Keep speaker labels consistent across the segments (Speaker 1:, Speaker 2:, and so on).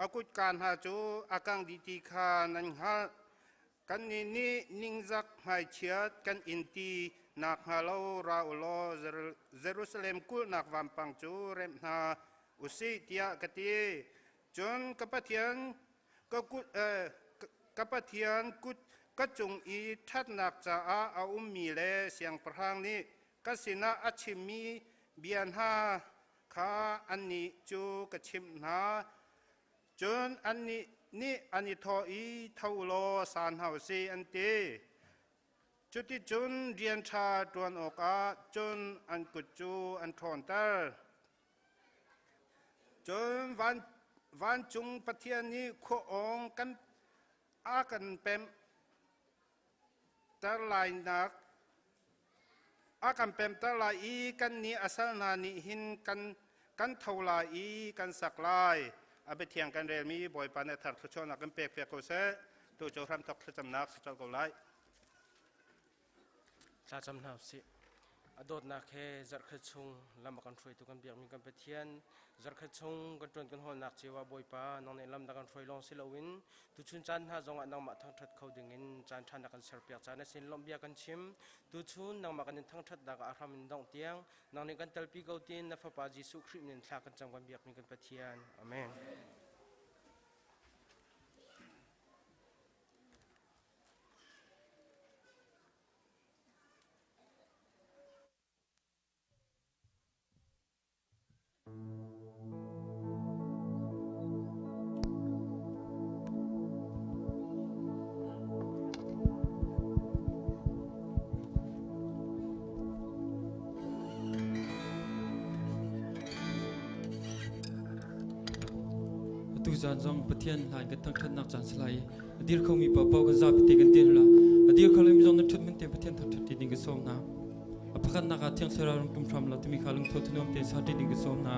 Speaker 1: A kutka hna cu a kang dih ti kha nan hngalh. Kannih nih ningzak hmaichiat kan in ti nakhnga lo ra u law Jerusalem kulhnak vampang cu remh hna usih tiah ka ti. Cun ka Pathian ka kut ka Pathian kut ka cung i ṭhatnak caah a ummi le siangpahrang nih ka sinah a chimmi bia hna kha annih cu ka chimh hna. Cun annih nih an i thawh i tho u law sa hna u sih an ti. Cuticun rian ṭha ṭuan awkah cun an kut cu an ṭhawnter. Cun vancung Pathian nih khua awng kan a kan pemh ter lainak a kan pemter lai i kannih a sal hna nih hin kan tho lai i kan sak lai. A biathiang kan relmi Bawipa nih a thar thluachuahnak kan pek piak ko seh. Tu cu hramthok thlacamnak si colh ko lai.
Speaker 2: Thlacam hna usih. A dawtnak he zarhkhat chung lam a kan hruaitu kan biakmi kan Pathian, zarhkhat chung kan ṭuan kan hawlnak cio ah Bawipa nang nih lam na kan hruai lawng si loin tuchun caan hna zongah nangmah thangṭhat kho dingin caan ṭha na kan serpiak caan a sin lawmh bia kan chim. Tuchun nangmah kan in thangṭhatnak ah a hram in dongh tiang nang nih kan telpi ko tiin na Fapa Jesuh Khrih min thla kan cam kan biakmi kan Pathian. Amen.
Speaker 3: Atu zan zong Pathian hlan kan thangṭhatnak caan si lai i a dir khomi paohpaoh kan zapi te kan dir la a dir kho lomi zong nan ṭhut men te Pathian thangṭhat ti ding ka sawm hna. A pakhatnak ah Thiang Thlarau rung tum hram la timi kha lungtho thanuam tein sa ti ding ka sawm hna.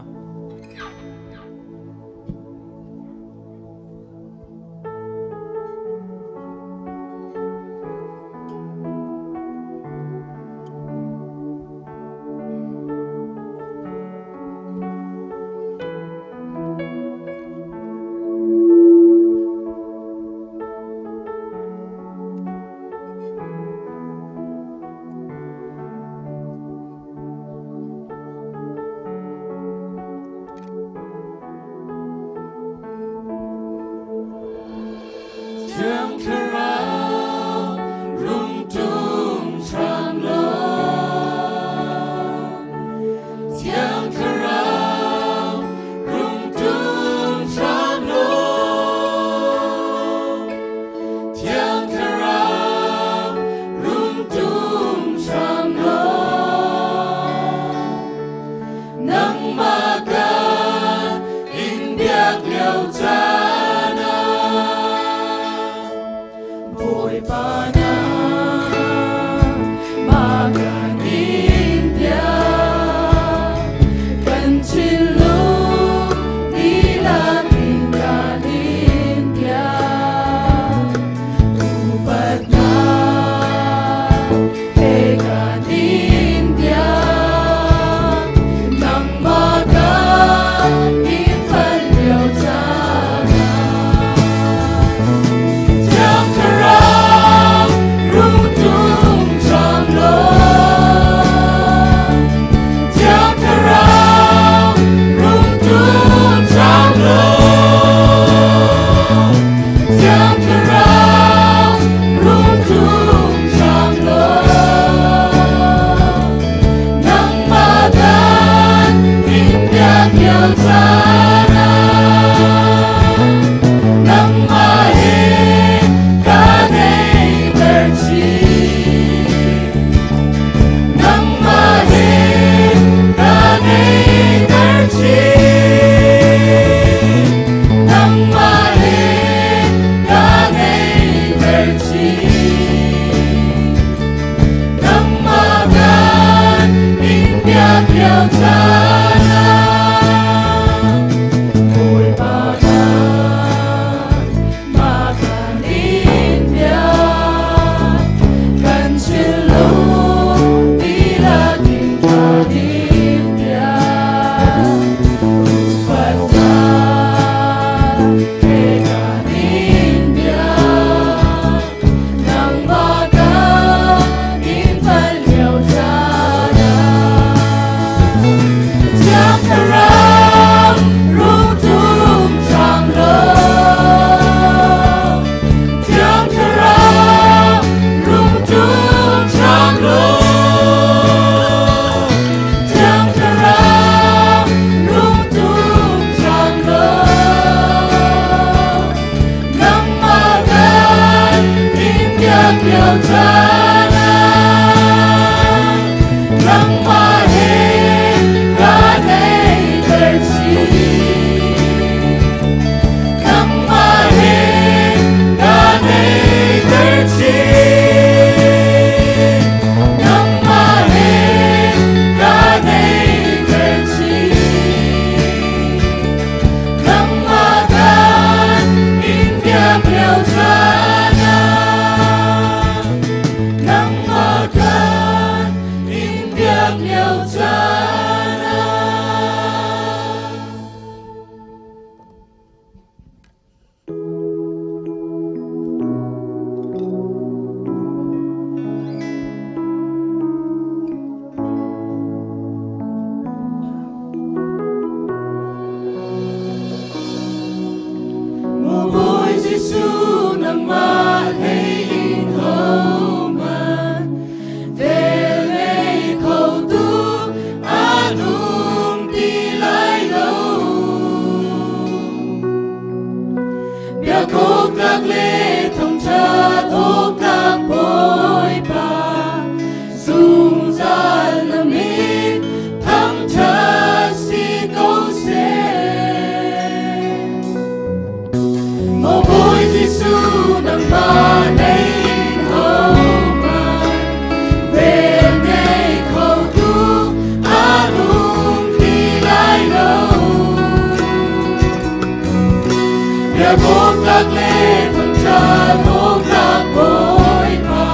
Speaker 4: Bawmnak le thangṭhat awknak Bawipa,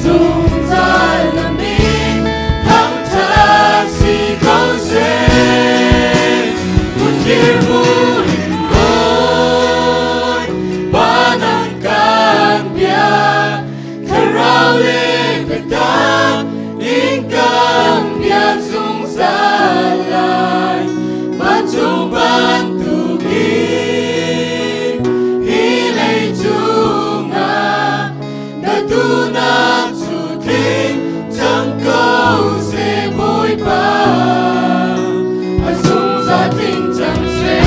Speaker 4: zungzal na min thangṭhat si ko seh. Kutthir buin Bawi, Pa nang kan biak, Thlarau le biatak in kan biak zungzal lai. Vancung bantukin hi leicung ah na duhnak cu tling cang ko seh Bawipa, a zungzal tling cang seh.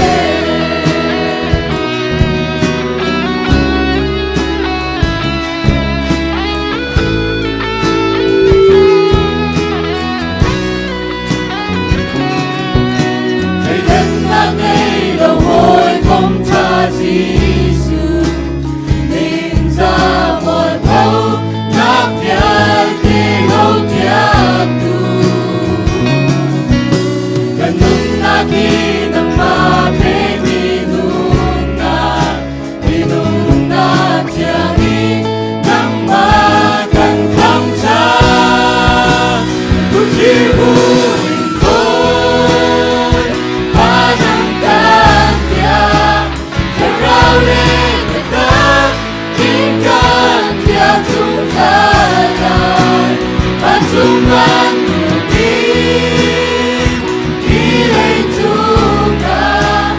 Speaker 4: Thleidannak ngei lo hawikom ṭha Jesuh, ningzah mualpho nak vialte lopiaktu. Kan nunnak hi nangmah pekmi nunnak, minunnak thiang in nangmah kan thangṭhat. Kutthir buin Bawi, Pa nang kan biak, Thlarau le biatak in kan biak zungzal lai. Vancung bantukin hi leicung ah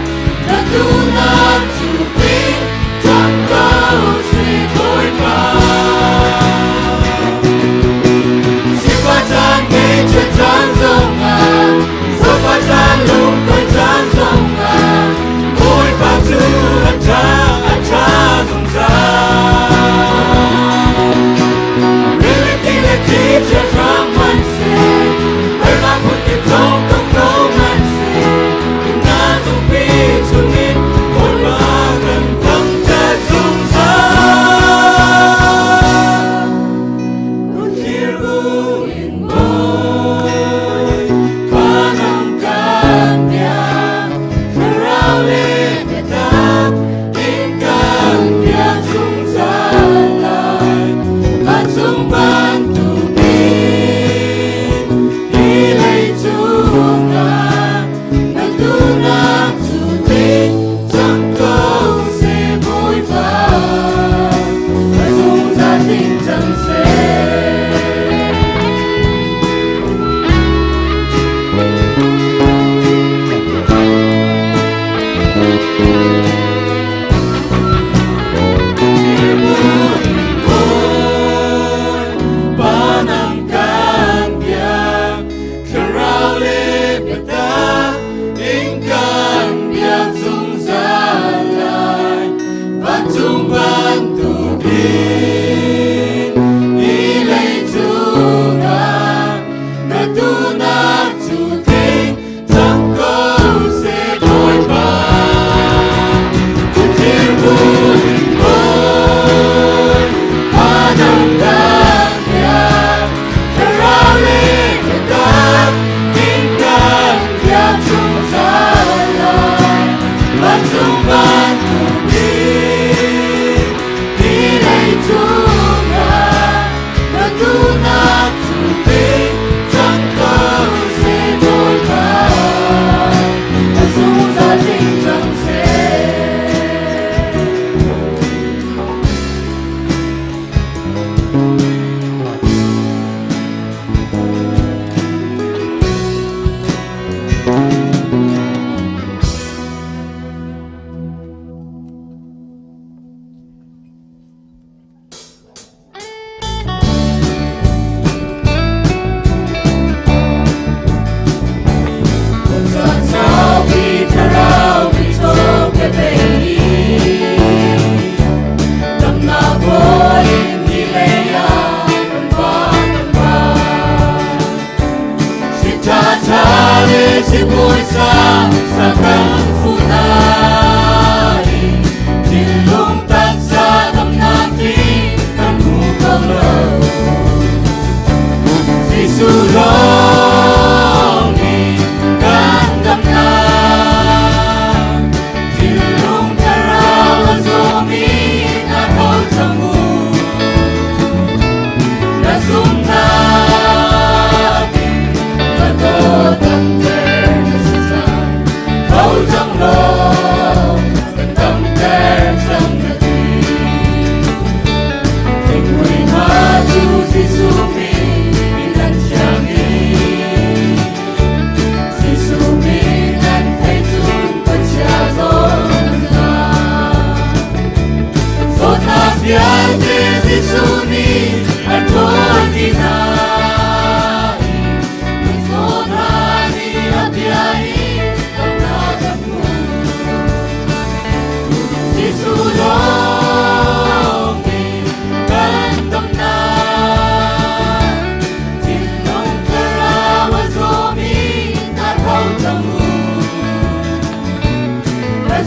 Speaker 4: na duhnak cu tling cang ko seh Bawipa. Sifah caan ngeihchiat caan zongah, zohfah caan lungkuai caan zongah, Bawipa cu a ṭha, a ṭha zungzal. Reality le thlichia hrang hmanhseh, harnak phunkip zong tong ko hmanhseh, na zungpi chungin Bawipa kan thangṭhat zungzal. Kutthir buin Bawi, Pa nang kan biak, Thlarau le biatak in kan biak zungzal lai. Vancung bantukin hi leicung ah na duhnak cu tling cang ko seh Bawipa, a zungzal tling cang seh. Pa nang kan biak, Thlarau le biatak in kan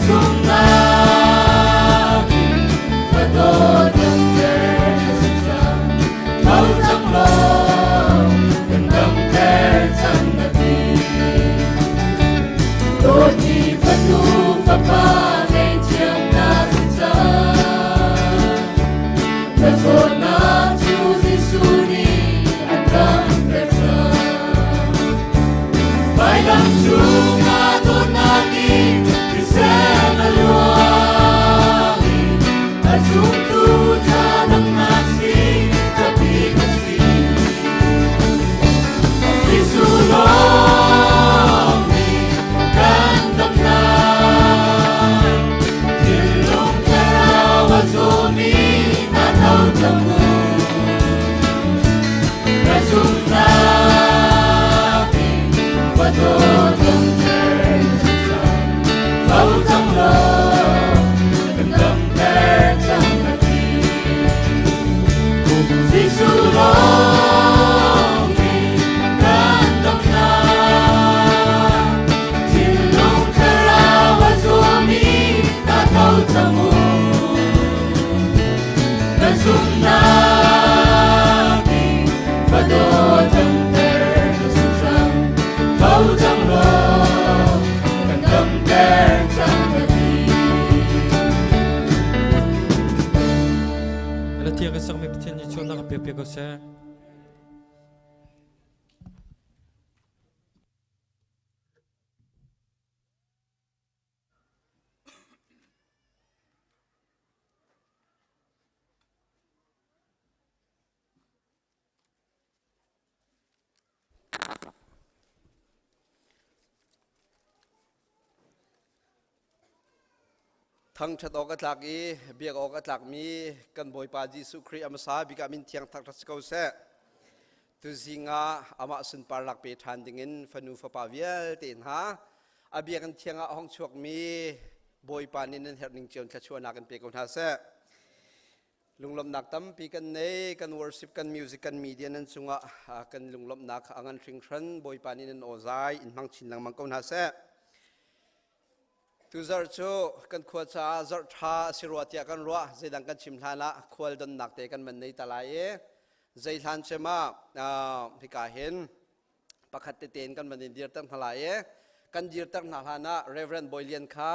Speaker 4: zumhnak in fadawt damter na si cang. Tho cang law kan damter cang na ti. Dawtmi fanu fapa ngeihthiam na si cang. Na zawtnak cu Jesuh nih an damter cang. Vailam cungah dawtnak nih thisen a luang i a zumtu tha damnak si tapi kan si. Jesuh lawng nih kan damnak. Thinlung thlarau a zawmi hna tho cang u. Na zumhnak in khua dawt damter na si cang. Tho cang law kan damter cang na ti. Jesuh lawng nih kan damnak. Thinlung thlarau a zuami hna tho cang u. Na zumhnak in fadawt damter na si cang. Tho cang law kan damter cang na ti.
Speaker 3: Ala thiang ka sakmi Pathian nih chuahnak a pek piak ko seh.
Speaker 5: Thangṭhat awk a tlak i biak awk a tlakmi kan Bawipa Jesuh Khrih a hmasa bik ah min thiang thangṭhat si ko seh. Tuzing ah amah sunparnak pe ṭhan dingin fanu fapa vialte hna a biakinn thiang ah a hong chuakmi Bawipa nih nan herh ning cio in thluachuahnak in pe ko hna seh. Lunglawmhnak tampi kan nei, kan worship, kan music, kan media nan cungah kan lunglawmhnak a ngan hringhran. Bawipa nih nan awzai in hmang chin lengmang ko hna seh. Tuzarh cu kan khua caah zarh ṭha a si rua tiah kan ruah. Zeidang kan chim hlan ah khual donnak te kan van nei ta lai i zei hlan cem ah hika hin pakhat tete in kan van in dirter hna lai i kan dirter hna hlan ah Reverend Bawi Lian kha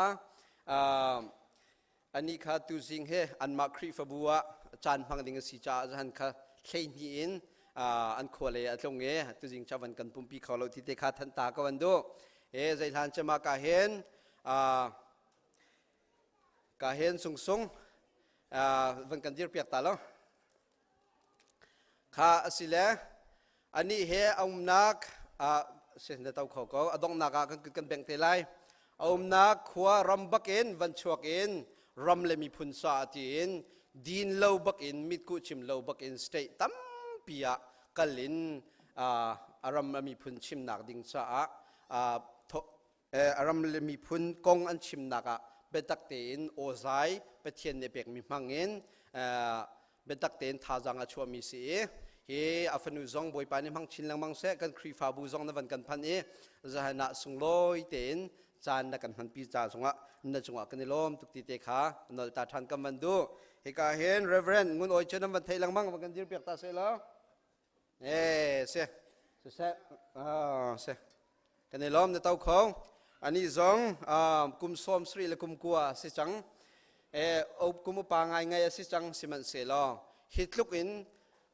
Speaker 5: anih kha tuzing he anmah Khrihfabu ah caan hmang ding a si caah zahan kha hleihnih in an khua lei a tlung i tuzing cha van kan pumpi kho lo ti te kha than ta ko an duh e zei hlan cema ka hen ka hen sung sung van kan dir piak ta lo Kha a si le anih he a umnak na to kho ko a donghnak ah kan kan bengh te lai. A umnak khua ram bakin van chuak in ram le miphun sa tiin din lo bakin mitkuh chim lo bakin state tampi ah kal in a ram a miphun chimnak ding caah a ram le miphun kong an chimnak ah biatak tein awzai Pathian nih pekmi hmang in biatak tein thazaang a chuahmi si i hi a fanu zong Bawipa nih hmang chin lengmang seh. Kan Khrihfabu zong na van kan phanh i zahan ah sunglawi tein caan na kan hmanpi ca zongah na cungah kan i lawm tuk ti te kha nol ta ṭhan kan van duh. Hika hin Reverend Ngun Oi cu nan van theih lengmang, van kan dir piak ta seh law. Eh, se siseh se kan i lawm na to kho. Ani zong kum 70 le kum 9 si cang e kum upa ngai ngai a si cang. Sihmanhsehlaw hi tluk in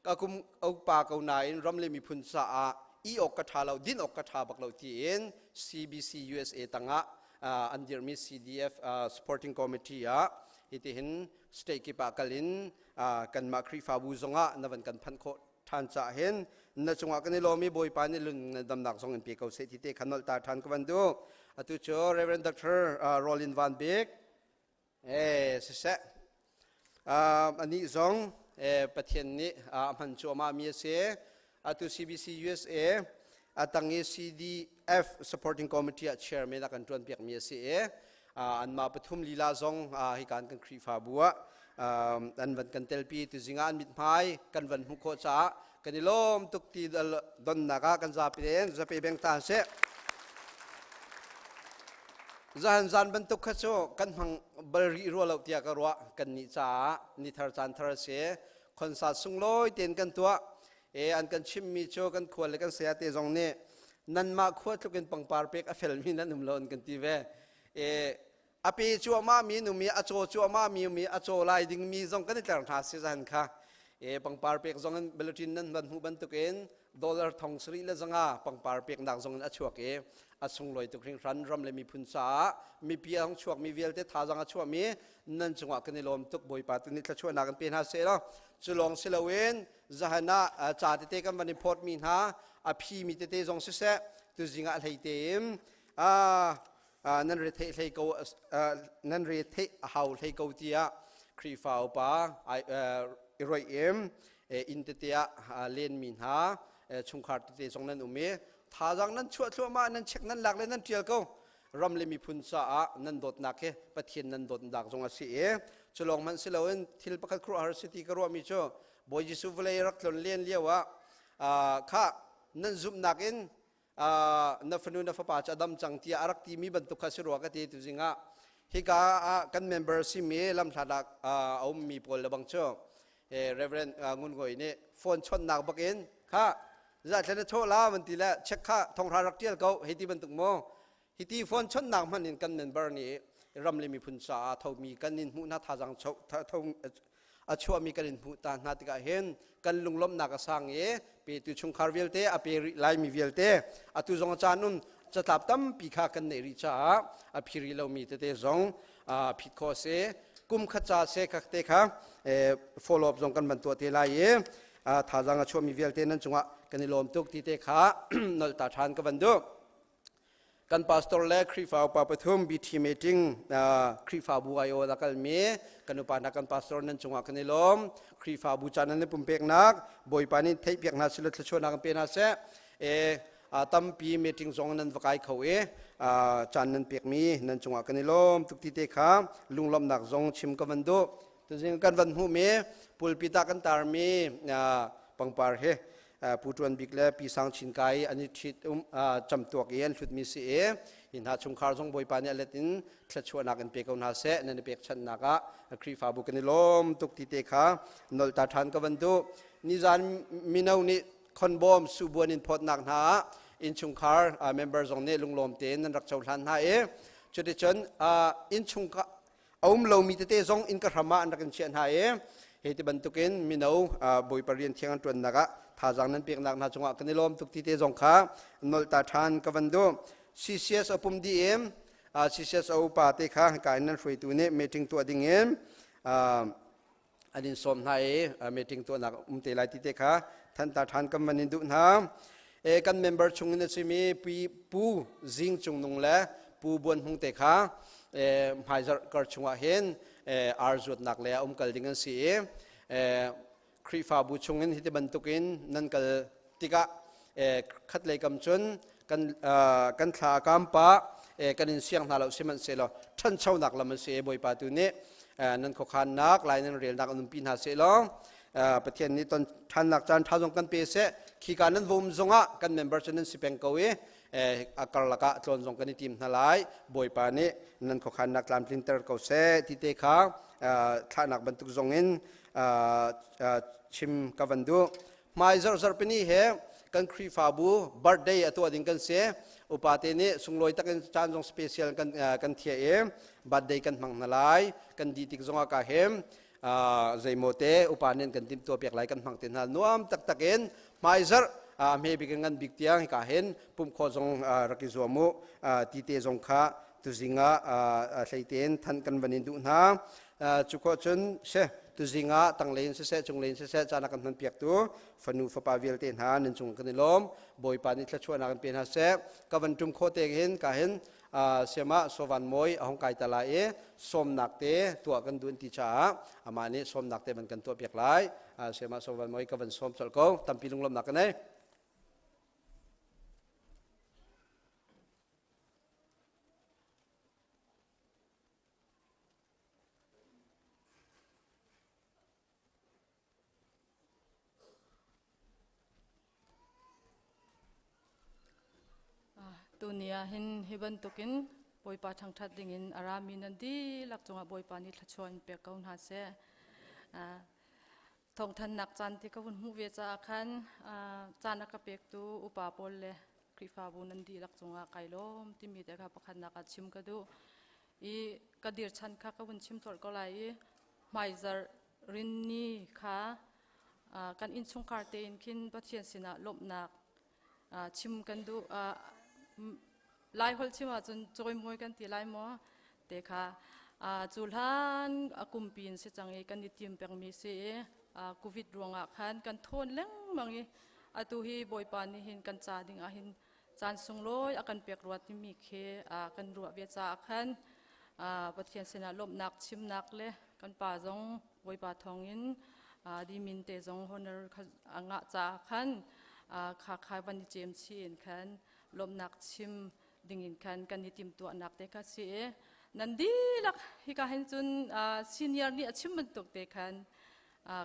Speaker 5: ka kum upa ko nain ram le miphun caah i awk ka ṭha lo, din awk ka ṭha bak lo tiin CBC USA tangah an dirhmi CDF supporting committee ah hitihin state kip ah kal in kanmah Khrihfabu zongah na van kan phanh khawh ṭhan caah hin na cungah kan i lawm i Bawipa nih lun damnak zong in pe ko seh ti te kha nolh ta ṭhan ka van duh. Atu cu Reverend Dr. Rolin Van Bik siseh, anih zong Pathian nih a hman cuahmah mi a si. Atu CBC USA atang i CDF supporting committee ah chairman a kan ṭuan piak mi a si i anmah pathum lila zong hikan kan Khrihfabu ah an van kan telpi. Tuzing ah an mithmai kan van hmuh khawh caah kan i lawm tuk ti donnak ah kan zapi in zapi beng ta seh. Zahan zan bantuk kha cu kan hmang bal rih rua lo tiah ka ruah. Kan nih caah ni thar caan thar a si. Concert sunglawi tein kan tuah. E an kan chimmi cu kan khua le kan saya te zong nih nanmah khua tluk in pangpar pek a felmi nan um lo an kan ti ve. E a pe cuahmah mi numi a caw cuahmah mi mi a caw lai dingmi zong kan i tler hna si zan kha. E pangpar pek zong in bulletin nan van hmuh bantukin dollar thong sarih le zanga pangpar peknak zong in a chuak i a sunglawi tuk hringhran. Ram le miphun caah mipi a hung chuakmi vialte thazaang a chuahmi nan cungah kan i lawm tuk. Bawipa tu nih thluachuahnak in pe hna seh law cu lawng si loin zahan ah ca tete kan van i phawtmi hna a phimi tete zong siseh, tuzing ah hlei tein nan re theih hlei ko, nan re theih a hau hlei ko tiah Khrihfa upa i roih im inn tete ah lenmi hna chungkhar tete zong nan um i thazaang nan chuah thluahmah, nan check nan lak le nan tial ko. Ram le miphun caah nan dawtnak hi Pathian nan dawtnak zong a si i cu lawng hmanh si loin thil pakhat khuaruahhar si ti ka ruahmi cu Bawi Jesuh vawlei rak tlon len lio ah kha nan zumhnak in na fanu na fapa cu a dam cang tiah a rak timi bantuk kha si rua ka ti. Tuzing ah hika ah kan member simi lamhlat ah a ummi pawl le bang cu Reverend Ngun Ngoi nih phone chawnhnak bakin kha zathlen na thawh la van ti le check kha thonghra rak tial ko hei ti bantuk mu. Hiti phone chawnhnak hman in kan member nih ram le miphun caah thomi kan in hmuh hna, thazang tho a chuahmi kan in hmuh ta hna tikah hin kan lunglawmhnak a sang i petu chungkhar vialte, a pe rih laimi vialte, atu zong a caan um catlap tampi kha kan neih rih caah a phi rih lomi tete zong phit khawh a si. Kum khat ca se kha te kha follow up zong kan van tuah te lai i thazaang a chuahmi vialte nan cungah kan i lawm tuk ti te kha nolh ta ṭhan ka van duh. Kan pastor le Khrihfa upa pathum BT meeting Khrihfabu aiawh a kalmi kan upa hna, kan pastor nan cungah kan i lawm. Khrihfabu caan nan i pumpeknak Bawipa nih theihpiak hna seh law thluachuahnak in pe hna seh. E tampi meeting zong nan va kai kho i caan nan pekmi nan cungah kan i lawm tuk ti te kha lunglawmhnak zong chim ka van duh. Tuzing kan van hmuhmi pulpit ah kan tarmi pangpar hi Pu Ṭuan Bik le Pi Sang Chin Kai an i ṭhit um camtuak i an hlutmi si i hi hna chungkhar zong Bawipa nih a let in thluachuahnak in pe ko hna seh. Nan i pekchanhnak ah Khrihfabu kan i lawm tuk ti te kha nolh ta ṭhan ka van duh. Nizan mino nih khonbawm subuan in phawtnak hna ah innchungkhar member zong nih lunglawm tein nan rak cohlan hna i cuticun innchungkhar a um lomi tete zong inn ka hram ah an rak in chiah hna i hi ti bantukin mino Bawipa rian thiang an ṭuannak ah thazaang nan peknak hna cungah kan i lawm tuk ti te zong kha nolh ta ṭhan ka van duh. CCS a pum dih in CCS a upa te kha ka in nan hruaitu nih meeting tuah ding in an in sawm hna i meeting tuahnak um te lai ti te kha than ta ṭhan kan van in duh hna. E kan member chung in a simi pi Pu Zing Cung Nung le Pu Buan Hmung te kha hmaizarh kar chungah hin ar zuatnak le a um kal ding an si i Khrihfabu chungin hiti bantukin nan kal tikah khatlei kam cun kan kan thla kam pa kan in siang hna lo, sihmanhsehlaw ṭhanchonak lam an si i Bawipa tu nih nan khuakhannak lai nan relnak an umpi hna seh law Pathian nih ton ṭhannak caan ṭha zong kan pe seh. Khika nan vom zongah kan member cu nan si peng ko i a karlak ah tlawn zong kan i tim hna lai. Bawipa nih nan khuakhannak tlamtlinter ko seh ti te kha thlahnak bantuk zong in chim ka van duh. Hmai zarh zarhpini he kan Khrihfabu birthday a tuah ding kan si. Upate nih sunglawi takin caan zong special kan kan thiah i birthday kan hmang hna lai. Kan dih tik zongah ka hem zeimaw te upa nih kan timh tuah piak lai, kan hmang te hna nuam taktak in. Hmai zarh hme bik in ngan bik tiang hika hin pumh khawh zong rak i zuam u ti te zong kha tuzing ah hleitein than kan van in duh hna. Cu khawh cun she tuzing ah tanglei in siseh, cunglei in siseh caan a kan hman piaktu fanu fapa vialte hna nan cung kan i lawm. Bawipa nih thluachuahnak in pe hna seh. Ka van tum khawh te hin ka hin siama Sovan Moi a hong kai ta lai i sawmnak te tuah kan duh ti caah amah nih sawmnak te van kan tuah piak lai. Siama Sovan Moi ka van sawm colh ko. Tampi lunglawmhnak ka nei.
Speaker 6: Tuni ah hin hi bantukin. Bawipa thangṭhat dingin a rami nan dihlak cungah Bawipa nih thluachuah in pek ko hna seh. Thawngthannak caan ti ka vun hmuh ve caah khan caan a ka pektu upa pawl le Khrihfabu nan dihlak cungah kai lawm timi te kha pakhatnak ah chim ka duh. I ka dir chan kha ka vun chim colh ko lai i hmaizarh rinni kha kan innchungkhar tein khin Pathian sinah lawmhnak chim kan duh. Laiholh chim ahcun cawimawi kan ti lai maw te kha cu hlan a kumpi in si cang i kan i tim pengmi si i Covid ruangah khan kan thawn lengmang i atu hi Bawipa nih hin kan ca ding ah hin caan sunglawi a kan pek rua timi khi kan ruah ve caah khan Pathian sinah lawmhnak chimnak le kan pa zong Bawipa thawngin dimin te zong honor a ngah caah khan kha kha van i cem chih in khan lawmhnak chim dingin khan kan i timhtuahnak te kha si i nan dihlak hika hin cun senior nih a chim bantuk te khan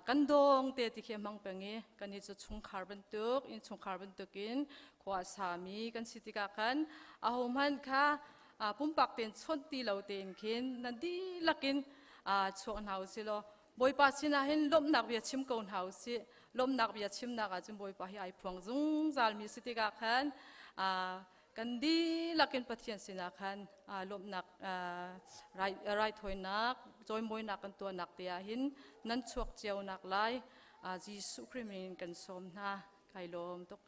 Speaker 6: kan dawng te ti khi hmang peng i kan i cu chungkhar bantuk in chungkhar bantukin khua sami kan si tikah khan ahohmanh kha pumpak tein chawnh ti lo tein khin nan dihlak in chuak hna u sih law Bawipa sinah hin lawmhnak bia chim ko hna u sih. Lawmhnak bia chimnak ahcun Bawipa hi ai phuang zungzalmi si tikah khan kan dihlak in Pathian sinah khan lawmhnak raithawinak cawimawinak kan tuahnak te ah hin nan chuak cio nak lai Jesuh Khrih min in kan sawm hna. Kai lawm tuk.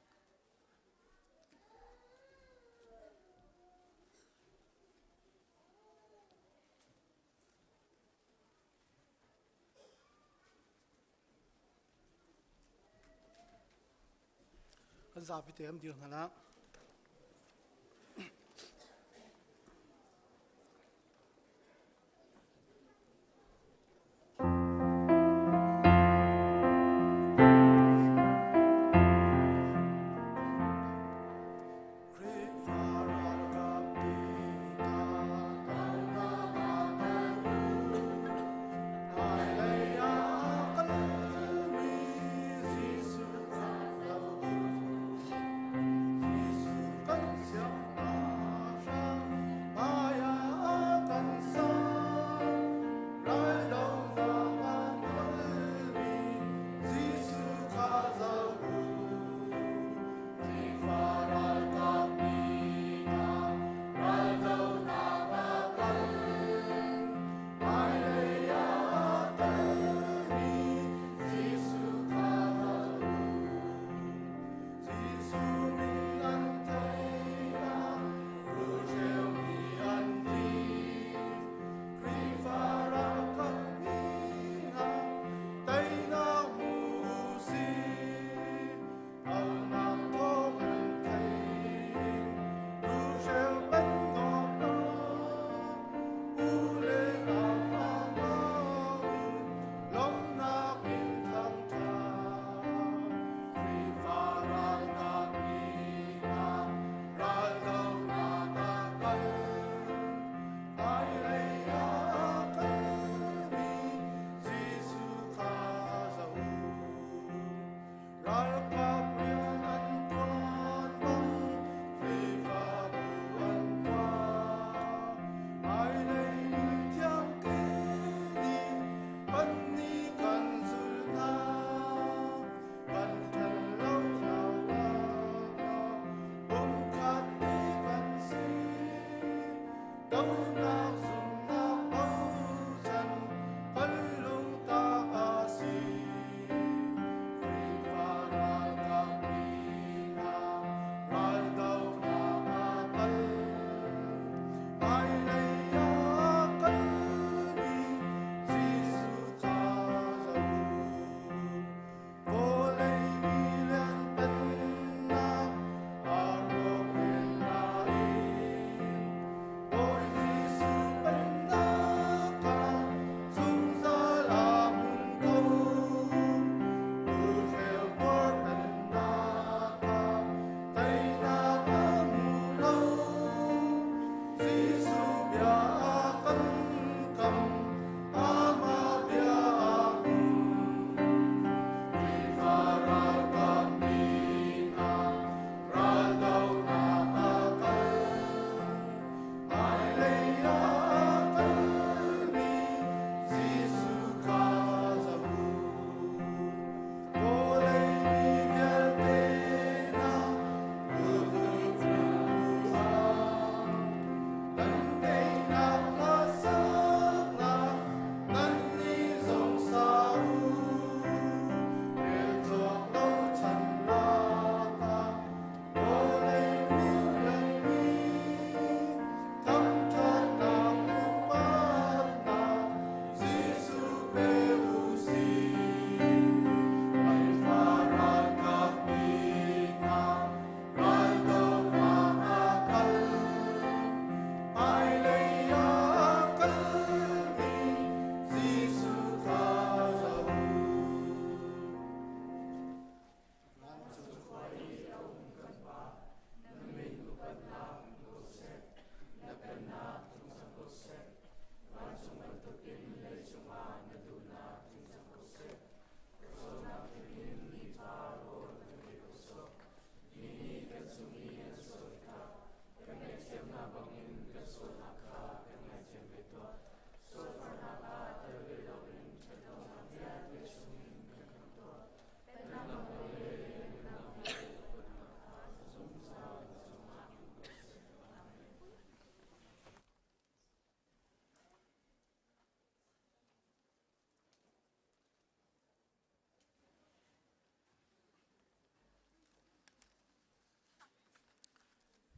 Speaker 7: Kan zapi te kan dir hna la.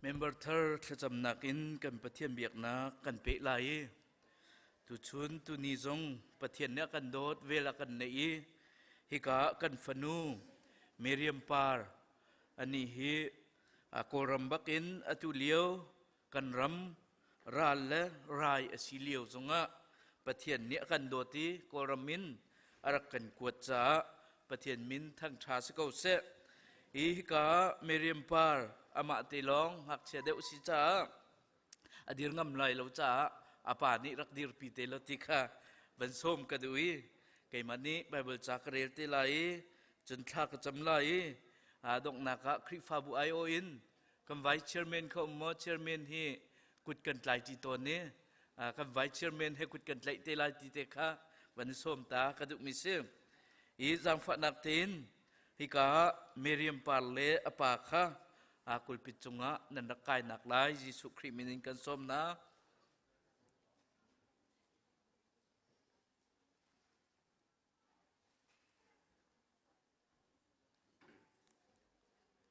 Speaker 8: Member thar thlacamnak in kan Pathian biaknak kan peh lai i tuchun tuni zong Pathian nih a kan dawt vel a kan neih i hika kan fanu Miriam Par ani hi Kawlram bakin atu lio kan ram ral le rai a si lio zongah Pathian nih a kan dawt i Kawlram in a rak kan kuat caah Pathian min thangṭha si ko seh. Hi hika Miriam Par amah te lawng ngakchia deuh si caah a dir ngam lai lo caah a pa nih rak dirpi te lo ti kha van sawm ka duh i keimah nih Bible ca ka rel te lai i cun thla ka cam lai i donghnak ah Khrihfabu aiawh in kan vice chairman kha um maw chairman hi kut kan tlai ṭi tawn i kan vice chairman he kut kan tlaih te lai ti te kha van i sawm ta ka duhmi si i zaangfahnak tein hika ah Miriam par le a pa kha kulpit cungah nan rak kainak lai Jesuh Khrih min in kan sawm hna.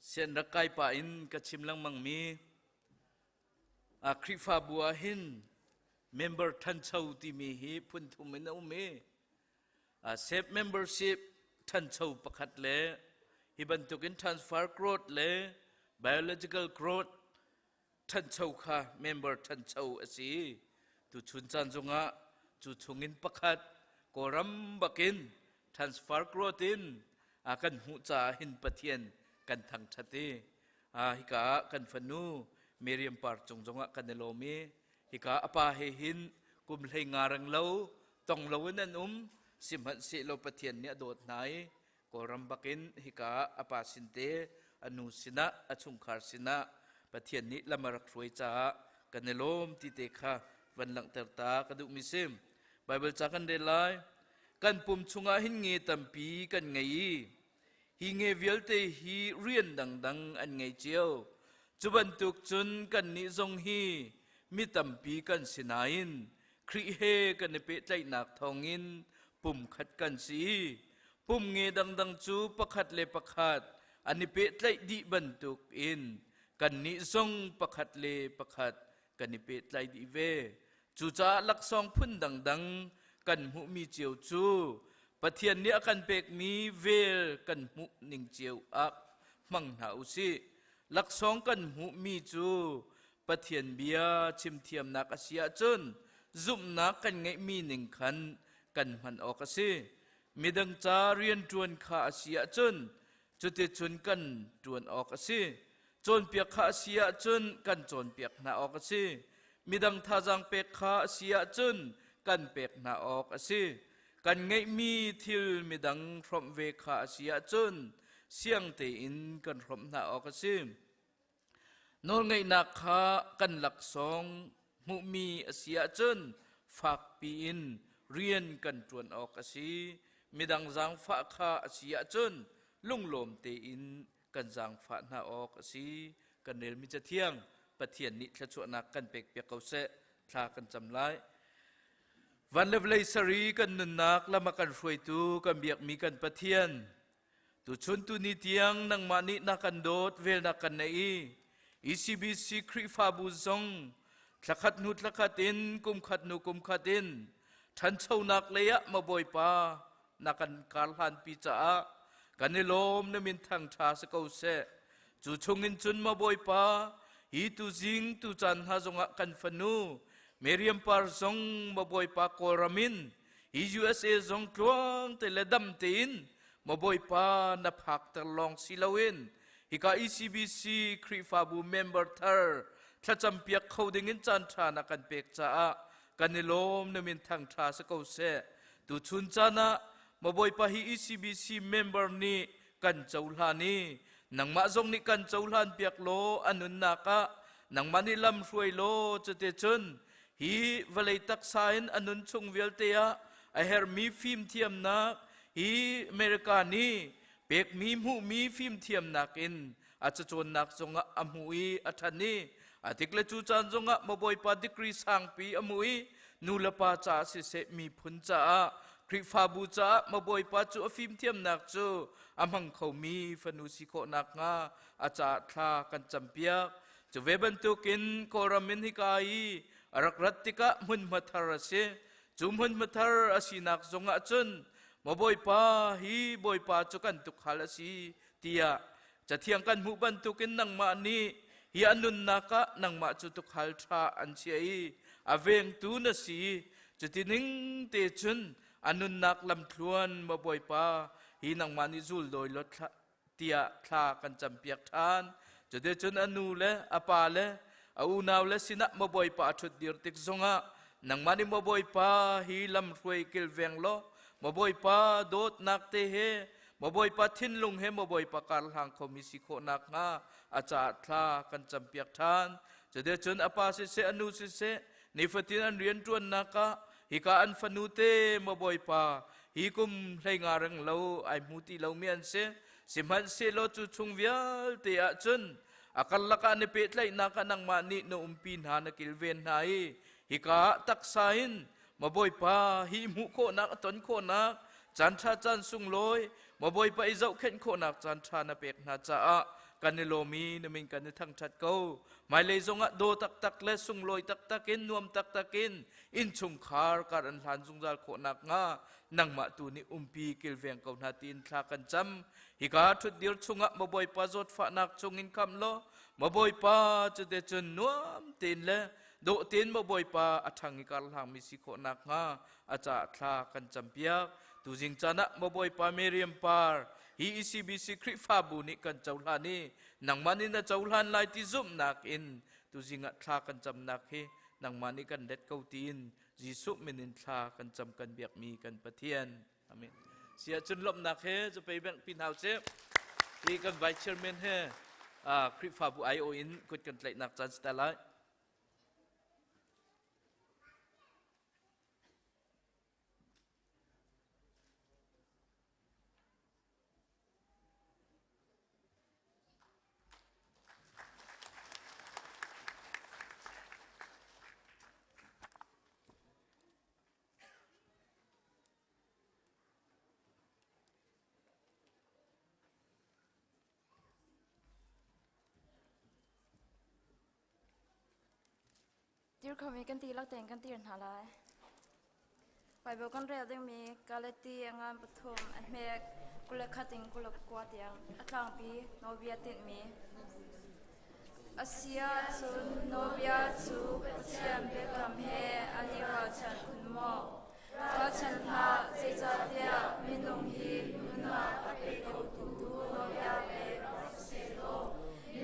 Speaker 8: Sian rak kai pah in ka chim lengmang mi Khrihfabu ah hin member ṭhancho timi hi phun thum in a um i SEP membership ṭhancho pakhat le hi bantukin transfer growth le biological growth ṭhancho kha member ṭhancho a si. Tuchun caan zongah cu chungin pakhat Kawlram bakin transfer growth in kan hmuh caah hin Pathian kan thangṭhat i hika ah kan fanu Miriam Par cung zongah kan i lawm i hika a pa he hin kum hlei nga reng lo tong lo in an um sihmanhsehlaw Pathian nih a dawt hna i Kawlram bakin hika a pa sin te a nu sinah a chungkhar sinah Pathian nih lam a rak hruai caah kan i lawm ti te kha van langhter ta ka duhmi si. Bible ca kan rel lai. Kan pum chungah hin nge tampi kan ngei i hi nge vialte hi rian dangdang an ngei cio. Cu bantuk cun kannih zong hi mi tampi kan si nain Khrih he kan i pehtlaihnak thawngin pumkhat kan si. Pum nge dangdang cu pakhat le pakhat an i pehtlaih dih bantuk in kannih zong pakhat le pakhat kan i pehtlai dih ve. Cucaah laksawng phun dangdang kan hmuhmi cio cu Pathian nih a kan pekmi vel kan hmuh ning cio ah hmang hna u sih. Laksawng kan hmuhmi cu Pathian bia chimthiamnak a si ahcun zumhnak kan ngeihmi ning khan kan hman awk a si. Midang ca rianṭuan kha a si ahcun cuticun kan ṭuan awk a si. Cawnpiak kha a si ahcun kan cawnpiak hna awk a si. Midang thazaang pek kha a si ahcun kan pek hna awk a si. Kan ngeihmi thil midang hrawmh ve kha a si ahcun siang tein kan hrawmh hna awk a si. Nawlngeihnak kha kan laksawng hmuhmi a si ahcun fakpi in rian kan ṭuan awk a si. Midang zaangfah kha a si ahcun lunglawm tein kan zaangfah hna awk a si. Kan relmi Cathiang Pathian nih thluachuahnak kan pekpiak ko seh. Thla kan cam lai. Van le vawlei sari kan nunnak lam a kan hruaitu kan biakmi kan Pathian Tuchun tuni tiang nangmah nih na kan dawt velnak kan nei i ECBC Khrihfabu zong thlakhat hnu thlakhat in kumkhat hnu kumkhat in ṭhanchonak lei ah ma Bawipa na kan karhlanpi caah kan i lawm na min thangṭha si ko seh. Cu chungin cun ma Bawipa hi tuzing tu caan hna zongah kan fanu Miriam Par zong ma Bawipa Kawlram in hi USA zong tluang te le dam tein maw Bawipa na phakter lawng si loin hika ECBC Khrihfabu member thar thlacampiak kho dingin caan ṭha na kan pek caah kan i lawm na min thang ṭha si ko seh. Tuchun caan ah maw Bawipa hi ECBC member nih kan cohlan i nangmah zong nih kan cohlan piak law a nunnak ah nangmah nih lam hruai law cuticun hi vawlei taksa in a nun chung vialte ah a herhmi fimthiamnak hi America nih pekmi hmuhmi fimthiamnak in a cacawnnak zongah a hmuh i a ṭhan i a tik le cu caan zongah mabawipa degree sangpi a hmuh i nu le pa caah siseh miphun caah Khrihfabu caah mabawipa cu a fimthiamnak cu a hmang khomi fanu si khawh nakhnga a caah thla kan campiak. Cu ve bantukin Kawlram in hika i a rak rat tikah hmunhma thar a si. Cu hmunhma thar a sinak zongah cun maw Bawipa hi Bawipa cu kan tukhal a si tiah Cathiang kan hmuh bantukin nangmah nih hi a nunnak ah nangmah cu tukhal ṭha an chiah i a vengtu na si. Cuti ning te cun a nunnak lamthluan maw Bawipa hi nangmah nih zul dawi law tiah thla kan campiak ṭhan. Cuticun a nu le a pa le a unau le sinah maw Bawipa a ṭhutdir tik zongah nangmah nih maw Bawipa hi lamhruai kilveng law maw Bawipa dawtnak te he Maw Bawipa thinlung he maw Bawipa karhlang khomi si khawh nakhnga a caah thla kan campiak ṭhan. Cuticun a pa siseh a nu siseh nifatin an rianṭuannak ah hika an fanu te maw Bawipa hi kum 15 reng lo ai hmu ti lomi an si. Sihmanhsehlaw cu chung vialte ah cun a karlak ah na pehtlaihnak ah nangmah nih na umpi hna na kilven hna i hika ah taksa in Ma Bawipa hi hmuh khawhnak a ton khawhnak caan ṭha caan sunglawi Ma Bawipa i zohkhenh khawhnak caan ṭha na pek hna caah kan i lawm i na min kan i thangṭhat ko. Hmailei zongah daw taktak le sunglawi taktak in nuam taktak in innchungkhar kar an hlan zungzal khawh nakhnga nangmah tu nih umpi kilveng ko hna tiin thla kan cam. Hika ṭhutdir chungah Ma Bawipa zawtfahnak chungin khamh law Ma Bawipa cute cun nuam tein le Dawh tein maw Bawipa a ṭhang i karhlangmi si khawh nakhnga a caah thla kan campiak. Tuzing caan ah maw Bawipa Miriam Par hi ECBC Khrihfabu nih kan cohlan i nangmah nih na cohlan lai ti zumhnak in tuzing ah thla kan camnak hi nangmah nih kan let ko tiin Jesuh min in thla kan cam kan biakmi kan Pathian. Amen. Sia cun lawmhnak he zapei bank pi hna usih. Hi kan vice chairman he Khrihfabu IO in kut kan tlaihnak caan si ta lai.
Speaker 9: Dir khomi kan dihlak tein kan dir hna lai. Bible kan rel dingmi Galati a ngan pathum a hmek 21 in 29 tiang a tlangpi nawlbia tinhmi. A si ahcun nawlbia cu Pathian biakam he an i ralchanh kun maw? Ralchanh hlah, zeicahtiah minung hi nunnak a pe khotu nawlbia pek rak si sehlaw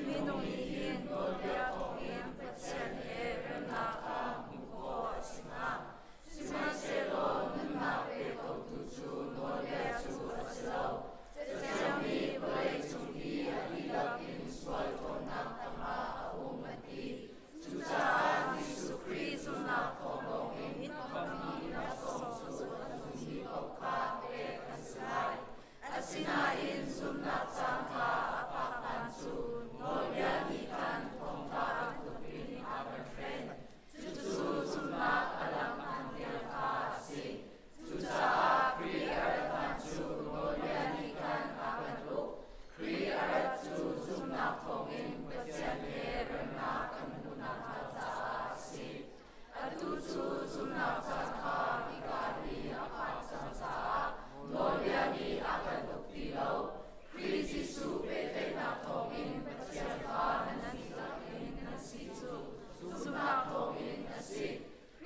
Speaker 9: minung nih hin nawlbia thawngin Pathian he remnak kha hmuh khawh a si hnga. Sihmanhsehlaw nunnak pe khotu cu nawlbia cu a si lo. Cathiang nih vawlei cung i a dihlak in sual ṭhawnnak tangah a um a ti. Cucaah Jesuh Khrih zumhnak thawng lawngin khamhmi laksawng cu a zummi paoh kha pek an si lai. Asinain zumhnak caan kha a phak hlan cu nawlbia nih khan thawngṭha bantukin a kan hren. Cucu zumhnak a lam an vial kha a si. Cucaah Khrih a rat hlan cu nawlbia nih khan a kan uk. Khrih a rat cu zumhnak thawngin Pathian he remnak kan hmuh nakhnga caah a si. Atu cu zumhnak caan kha hika hi a phan cang caah nawlbia nih a kan uk ti lo. Khrih Jesuh pehtlaihnak thawngin Pathian fa nan dihlak in nan si cu zumhnak thawngin a si.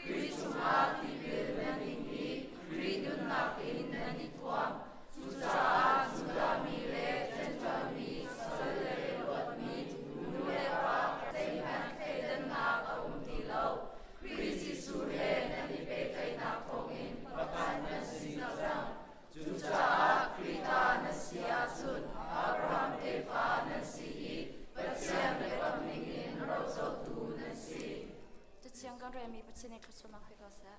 Speaker 9: Khrih chungah tipil nan ing i Khrih nunnak in nan i thuam. Cucaah Judah mi le Jentail mi, sal le luatmi, nu le pa zeihmanh thleidannak a um ti lo. Khrih Jesuh he nan i pehtlaihnak thawngin pakhat nan si cang. Cucaah Khrih ta na si ahcun Abraham tefa nan si i Pathian biakam ningin rocotu nan si. Cathiang kan relmi Pathian nih thluachuahnak pe ko seh.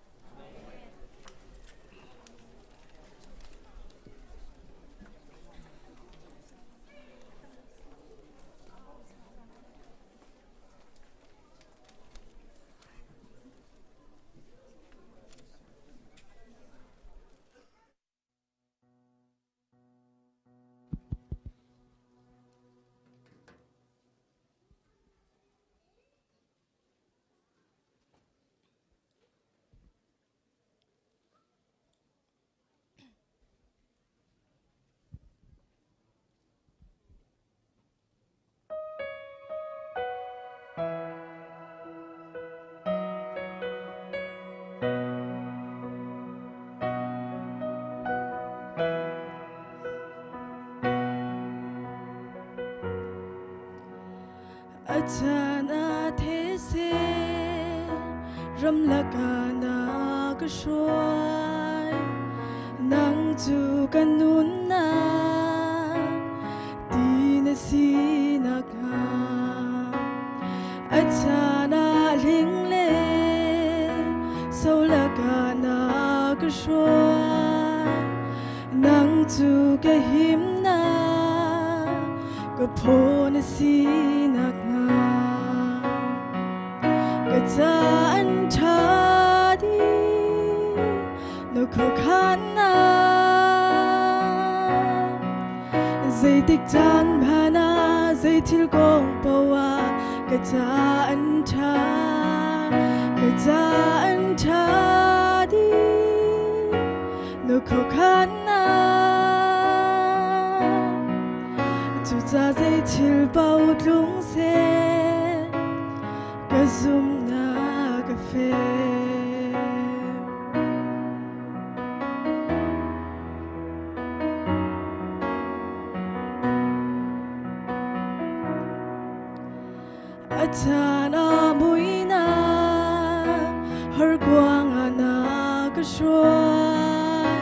Speaker 10: A caan ah these ramlak ah na ka hruai. Nang cu ka nunnak ti na sinak hnga. A caan ah hling le solak ah na ka hruai. Nang cu ka himnak, ka phaw na sinak hnga. Ka caan ṭha dih na khuakhannak. Zeitik caan hmanh ah, zei thil kong paoh ah, ka caan ṭha, ka caan ṭha dih na khuakhannak. Cucaah zei thil paoh tlung seh, ka zumhnak a fek. A caan ah muihnak horkuang ah na ka hruai.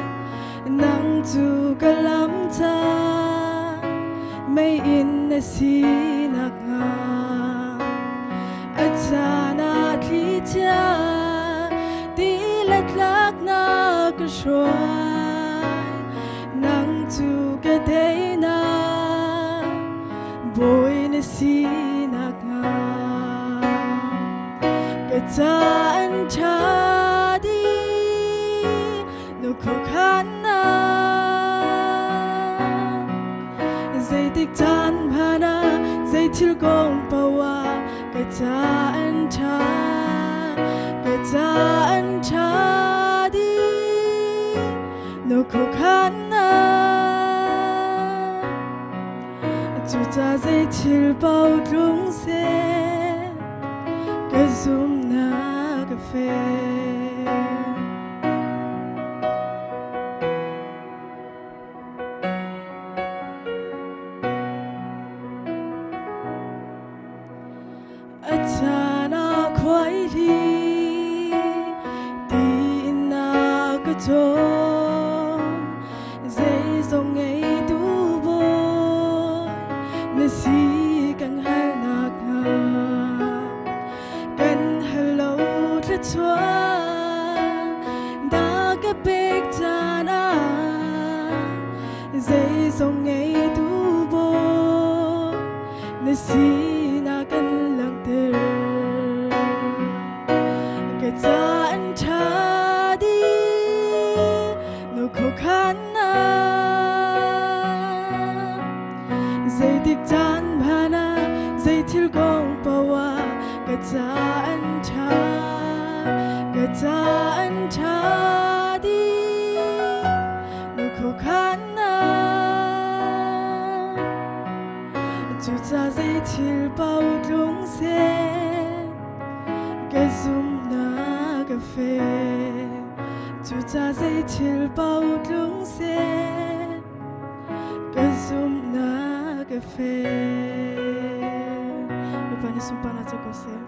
Speaker 10: Nang cu ka lam ca meiinn na sinak hnga. A caan ah thlichia ti le tlak na ka hruai. Nang cu ka teinak bawi na sinak hnga. Ka caan ṭha dih na khuakhannak. Zeitik caan hmanh ah, zei thil kong paoh ah, ka caan ṭha, ka caan ṭha dih na khuakhannak. Cucaah zei thil paoh tlung seh, ka zumhnak a fek. A caan ah khuaihli ti in na ka cawm. Zeizong ngeitu bawi na si kan halnak hnga. Kan hal lo thluachuah na ka pek caan ah, zeizong ngeitu bawi na sinak kan langhter. Ka caan ṭha dih na khuakhannak. Zeitik caan hmanh ah, zei thil kong paoh ah, ka caan ṭha, ka caan ṭha dih na khuakhannak. Cucaah zei thil paoh tlung seh, ka zumhnak a fek. Cucaah zei thil paoh tlung seh, ka zumhnak a fek. Bawipa nih sunparnak co ko seh.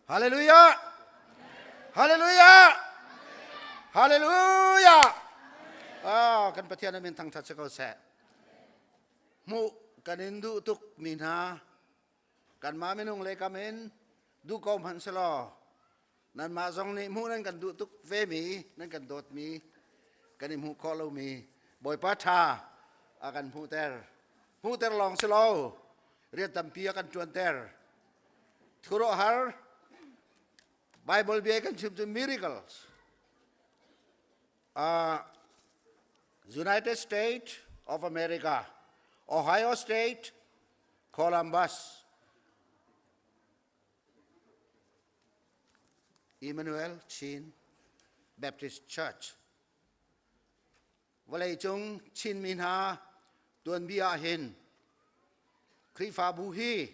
Speaker 11: Hallelujah! Hallelujah! Hallelujah! Ah, kan Pathian min thangthat si ko seh. Hmuh kan in duh tuk mi hna kanmah minung le kam in duh ko hmanh selaw nanmah zong nih hmuh nan kan duh tuk ve mi nan kan dawt mi kan i hmuh khawh lomi Bawipa tha a kan hmuhter hmuhter lawng si lo rian tampi a kan ṭuanter Khuaruahhar Bible bia kan chim cu miracles. United States of America, Ohio State, Columbus, Emmanuel Chin Baptist Church. Vawleicung Chinmi hna tuanbia ah hin Khrihfabu hi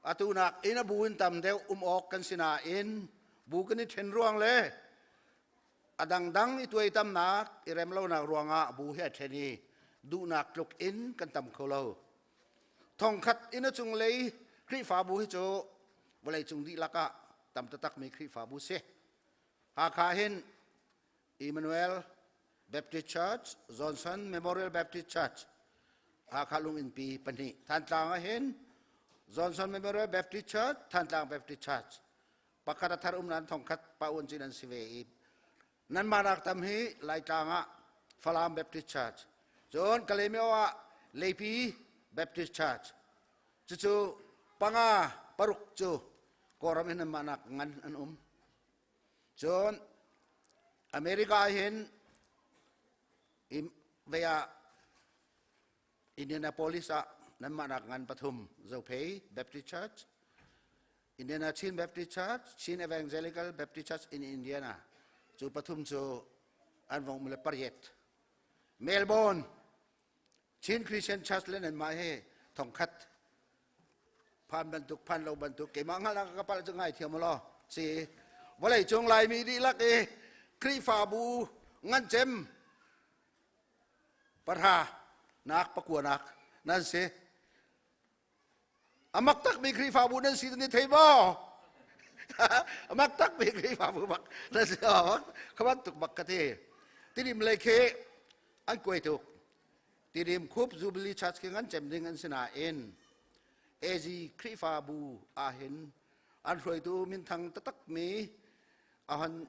Speaker 11: atu nak in a bu in tam deuh um awk kan si nain bu kan i ṭhen ruang le a dangdang i tuaitamnak i rem lonak ruangah bu hi a ṭhen i duhnak tluk in kan tam kho lo. Thongkhat in a cunglei Khrihfabu hi cu vawleicung dihlak ah tam taktakmi Khrihfabu si. Hakha hin Emmanuel Baptist Church, Johnson Memorial Baptist Church, Hakha Lunginpi pahnih. Thantlang ah hin Johnson Memorial Baptist Church, Thantlang Baptist Church. Pakhat a thar um nan thongkhat pa un cin an si ve i nan manak tam hi Laitlang ah Falam Baptist Church. Cun Kalaymyo ah Leipi Baptist Church. Cucu panga paruk cu Kawlram in nan mahnak ngan an um. Cun America ah hin vei ah Indianapolis ah nanmah nak ngan pathum Zophei Baptist Church, Indiana Chin Baptist Church, Chin Evangelical Baptist Church in Indiana. Cu pathum cu an vong le pariat. Melbourne Chin Christian Church le nanmah he thongkhat phan bantuk phan lo bantuk keimah hngalh ka palh cu ngai thiam law si vawlei cung laimi dihlak i Khrihfabu ngan cem pahra nak pakua nak nan si amak takmi Khrihfabu nan si ni thei maw amak takmi Khrihfabu bak nan si kha bantuk bak ka ti tidim lei khi an kuai tuk Tidim Khup Jubilee Church khi ngan cem ding an si nain AG Khrihfabu ahhin an hruaitu minthang taktak mi a hon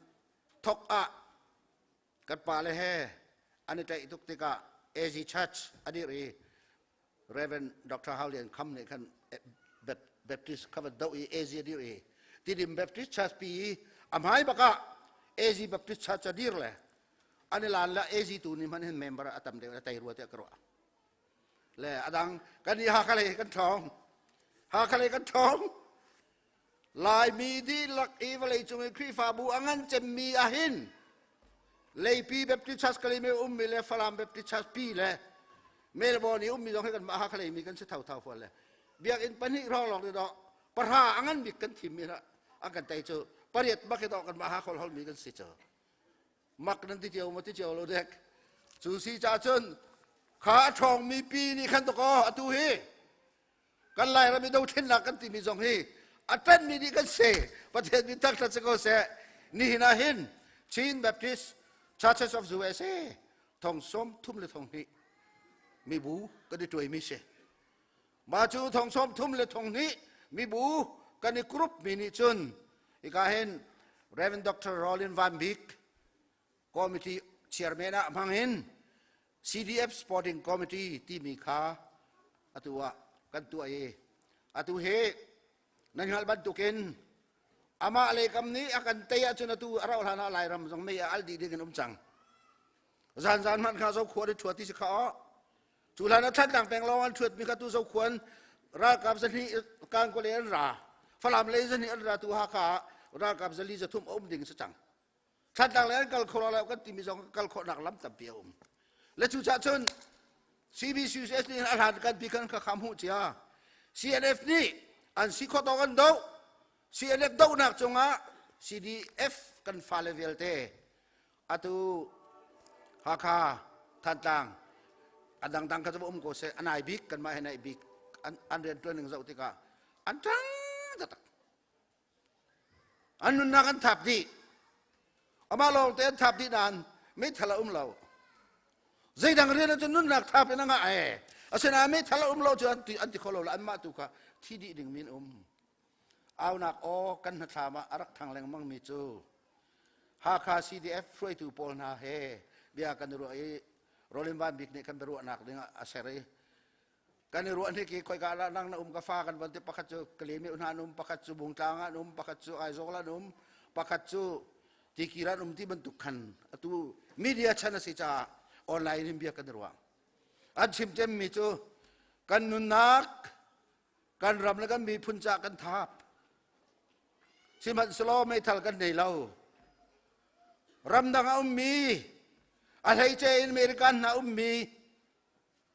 Speaker 11: thok ah kan pale he an i tlaih tuk tikah AG Church a dir i Reverend Dr. Hau Lian Kham nih khan Baptist kha van doh i AG a dir i Tidim Baptist Church pi i a hmai bak ah AG Baptist Church a dir le an i lan le AZ tu nih hmanh hin member a tam deuh a tei rua tiah ka ruah le adang kan i Hakha lei kan ṭhawng Hakha lei kan ṭhawng Laimi dihlak i vawlei cung i Khrihfabu a ngan cemmi ahhin Leipi Baptist Church Kalime ummi le Falam Baptist Church pi le Melbourne i ummi zong hi kan mah Hakha lei mi kan si thotho fawn le biakinn pahnih hrawng lawng ni dawh pahra a ngan bik kan thim mi an kan tei cu pariat bak hi dawh kan mah Hakha hol mi kan si cu mak nan ti cio maw ti cio lo dek cu si ca cun kha a ṭhawng mi pi nih khan dakaw atu hi kan Lairam i dothlennak kan timi zong hi a ṭan mi nih kan si Pathian min thangṭhat si ko seh nihin ah hin Chin Baptist Churches of USA thong sawm thum le thong hnih mibu kan i tuai mi si mah cu thong sawm thum le thong hnih mibu kan i group mi nih cun hika hin Reverend Dr. Rollin Van Bik committee chairman ah hmang in CDF Sporting Committee timi kha atu ah kan tuah i atu hi nan hngalh bantukin amah le kam nih a kan tei ahcun atu a rauh hlan ah Lairam zong mei a al dih ding in um cang zan zan hmanh kha zo khua ri ṭhua ti si kha aw Cu hlan ah Thantlang peng lawng an ṭhuat mi kha tu Zokhuan ralkap zahnih Kangkawle an ra. Falam lei zahnih an ra tu Hakha ah ralkap zali zathum a um ding si cang. Thantlang lei an kal kho lo kan timi zong kal khawhnak lam tampi a um. Le cu cah cun CBCUSA nih a hlan kan pi kan kha kham hmuh cia. CNF nih an si khawh tawk an doh. CNF dohnak cungah CDF kan fale vialte atu Hakha Thantlang a dangdang kha cu um ko seh a nai bik kanmah he nai bik an, an rian ṭuan ning zoh tikah an ṭang taktak. An nunnak an thap dih. Amah lawng te an thap dih nain meithal a um lo. Zeidang rian ahcun nunnak thap in a ngah ee. Asinain meithal a um lo cu an ti an ti kho lo le anmah tu kha thi dih ding min um. Aunak aw kan hnathlam ah a rak thang lengmang mi cu Hakha CDF hruaitu pawl hna he bia kan i ruah i Rolin Van Bik nih kan biaruahnak ding ah a ser i kan i ruah hnik i khoika lah nang na um ka fa kan von ti pakhat cu Kalemi hna an um pakhat cu Bungtlang ah an um pakhat cu Aizawl an um pakhat cu Tikir an um ti bantuk khan atu media chan a si caah online in bia kan i ruah an chim cemmi cu kan nunnak kan ram le kan miphun caah kan thap sihmanhsehlaw meithal kan nei lo ramdang a ummi a hleice in American hna ummi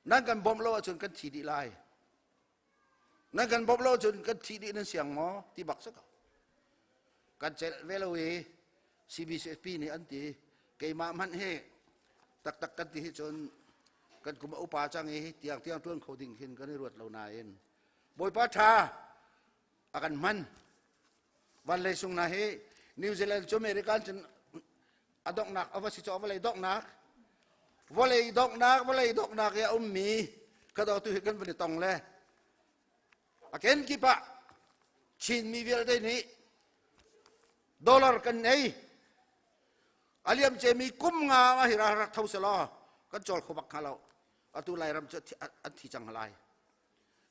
Speaker 11: Nan kan bawmh lo ahcun kan thi dih lai. Nan kan bawmh lo ahcun kan thi dih nan siang maw? Ti bak si ko. Kan celh ve lo i CBCP nih an ti keimah hmanh hi taktak kan ti hi cun kan kum a upa cang i tiang tiang tuan kho ding khin kan i ruat lo nain Bawipa tha a kan hman van lei sung na hi New Zealand cu American cun a donghnak a va si cu vawlei donghnak vawlei donghnak vawlei donghnak i a ummi ka do tu hi kan van i tong le a kenkip ah Chinmi vialte nih dollar kan nei a liam cemi kum nga ma hi rak tho selaw kan cawl kho bak hnga lo atu Lairam cu an thi cang lai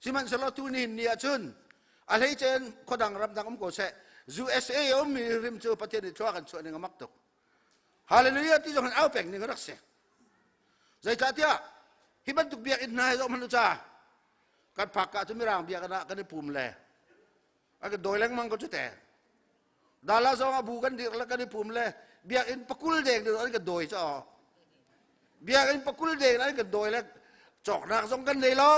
Speaker 11: Sihmanhsehlaw tu nihin ni ahcun a hleice in khuadang ramdang um ko seh USA a ummi rim cu Pathian nih thlua kan chuah ning a mak tuk. Hallelujah ti zong hin au peng ning a rak si. Zeicahtiah hi bantuk biakinn hna hi zoh hmanh u ca kan phak ka cu mirang biakinn ah kan i pum le an kan dawi lengmang ko cu te. Dala zong a bu kan dir le kan i pum le biakinn pakul deng an kan dawi cu biakinn pakul deng an kan dawi le cawknak zong kan nei lo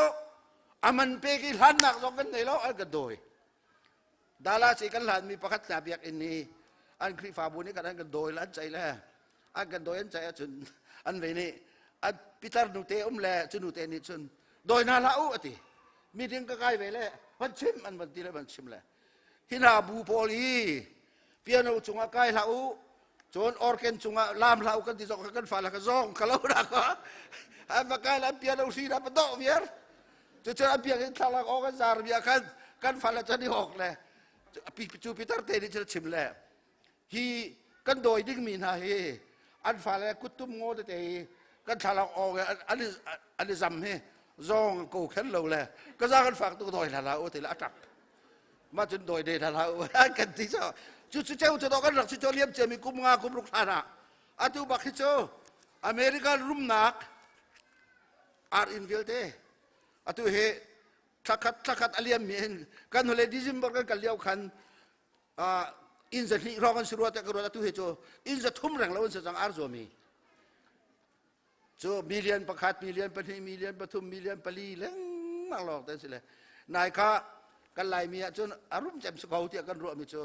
Speaker 11: aman pek i hlannak zong kan nei lo an kan dawi dala ci kan hlan mi pakhat hna biakinn ni an Khrihfabu nih kan an kan dawi le an ceih le an kan dawi an ceih ahcun an ve nih an pitar nute um le cu nute nih cun dawi hna hlah u ati meeting ka kai ve le van chim an van ti le van chim le Hi hna bu pawl hi piano cungah kai hlah u, cun organ cungah laam hlah u kan ti zong kan fale ka zong ka lo na ka an va kai la piano hri na pa dawh viar cucun an biakinn thlalak aw kan zar bia khan kan fale cun i hawk le cu Peter te nih cun chim le hi kan dawi dingmi hna hi an fale kuttum ngaw tete hi kan thlalak aw an an i zam hi zawng ko khen lo le ka za kan fak tuk dawi hla la u ti le a tap ma cun dawi de hla la u an kan ti so cu cu cheu cu kan rak si cho liam ciami kum nga kum ruk hlan ah atu bak hi cu America rumnak ar in vialte atu hi thlakhat thlakhat a liam mi hin kan hule December kan kal lio khan inn za hnih hrawng an si rua te ka ruat atu hi cu inn za thum reng lo an si cang ar zuami cu million pakhat million pahnih million pathum million pali lengmang lawng te si le nai kha kan laimi ah cun a rum cem si ko tiah kan ruahmi cu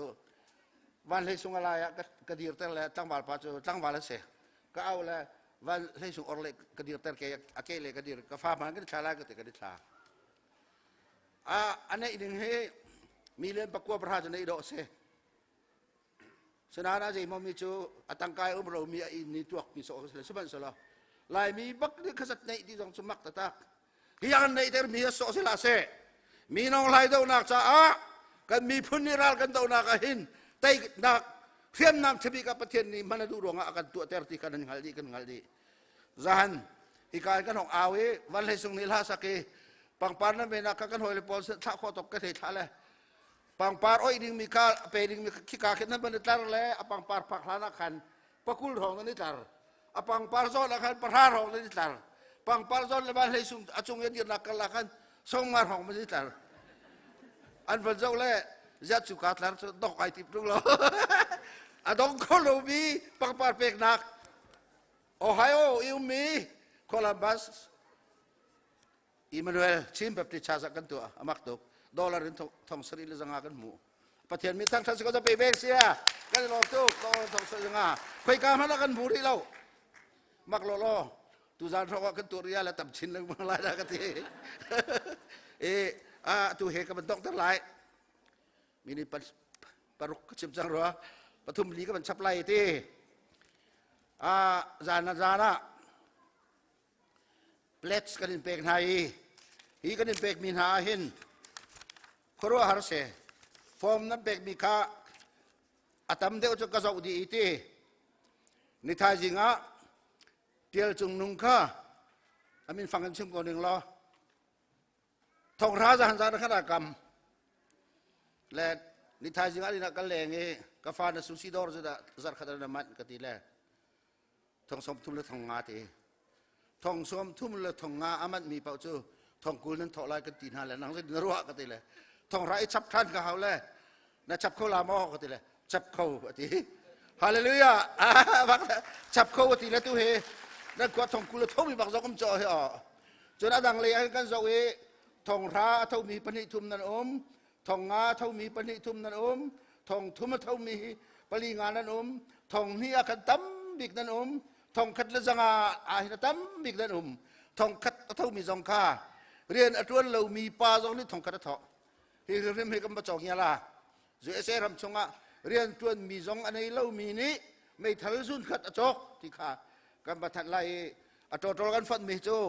Speaker 11: van hlei sung a lai ah ka dir ter le tlangval pa cu tlangval a si ka au le van hlei sung or le ka dir ter ke a ke le ka dir ka fa hman kan thla lai ka ti kan thla A neih ding hi million pakua pahra cu neih dawh a si. Sinain a zeimaw mi cu a tangka um lomi a inn ni tuakmi sawh a si sihmanhsehlaw Laimi bak nih khazat neih ti zong cu mak taktak. Hi an neihter mi a sawh sila seh. Mi nong lai dohnak caah kan miphun nih ral kan dohnak ah hin teinak hriamnam ṭhabik ah Pathian nih hman a duh ruangah a kan tuahter ti kan hngalh dih kan hngalh dih. Zahan hika in kan hong au i van hlei sung nih hla sak i pangpar nan venak kha kan hawile pawl thlah khawh tok ka thei thlah le pangpar oih dingmi kha pe dingmi khika khin nan van i tlar le a pangpar phak hlan ah khan pakul hrawng nan i tlar a pangpar zawn ah khan pahra hrawng nan i tlar pangpar zawn le van hlei sung a cung i dirnak kal ah khan songma hrawng man i tlar an van zoh le ziat cu ka tlar cu dok ai tip tung lo a dong kho lomi pangpar peknak Ohio i ummi Columbus Emmanuel Chin Baptist Church ah kan tuah amak tuk dollar in thong sarih le zanga kan hmu Pathian mi thangthat si ko pe bek sia kan lawm tuk dollar thong sarih zanga khoika hmanh ah kan hmu rih lo mak lo lo tuzan hrawk ah kan tuah ria le tam chin lengmang lai dah ka ti e a tu he ka ban dokter lai minute. Paruk ka chim cang rua. Pathum li ka van chap lai ti. A zan zan ah pledge kan in pek hna i hi kan in pekmi hna ah hin khuaruahhar se form nan pekmi kha a tam deuh cu ka zoh dih i ti ni thaizing ah tial cung nung kha amin fang in chim ko ning law thong ra za han za khan a kam le ni thaizing ah dina kal leng i ka fa na sushi dor zu da zar khat na man ka ti le thong som thum le thong nga ti thong som thum le thong nga aman mi pau cu thong kul nan thawh lai kan ti hna le nang na ruah ka ti le thong ra i chap than ka hau le na chap kho la maw ka ti le chap kho ati hallelujah chap kho ati le tu he nan khua thong kul tho mi bak zong um cho he o cun adang lei ah kan zoh i thong ra a tho mi pahnih thum nan um thong nga tho mi pahnih thum nan um thong thum a tho mi pali nga nan um thong hnih a kan tam bik nan um thong khat le zanga a hin a tam bik nan um thong khat a tho mi zong kha rian a tuan lo mi pa zong nih thong khat a thawh hi hrim hi kan va cawk ngia la USA ram chungah rian tuan mi zong a nei lo mi nih meithal zun khat a cawk ti kha kan va thanh lai i a total kan fonh mi cu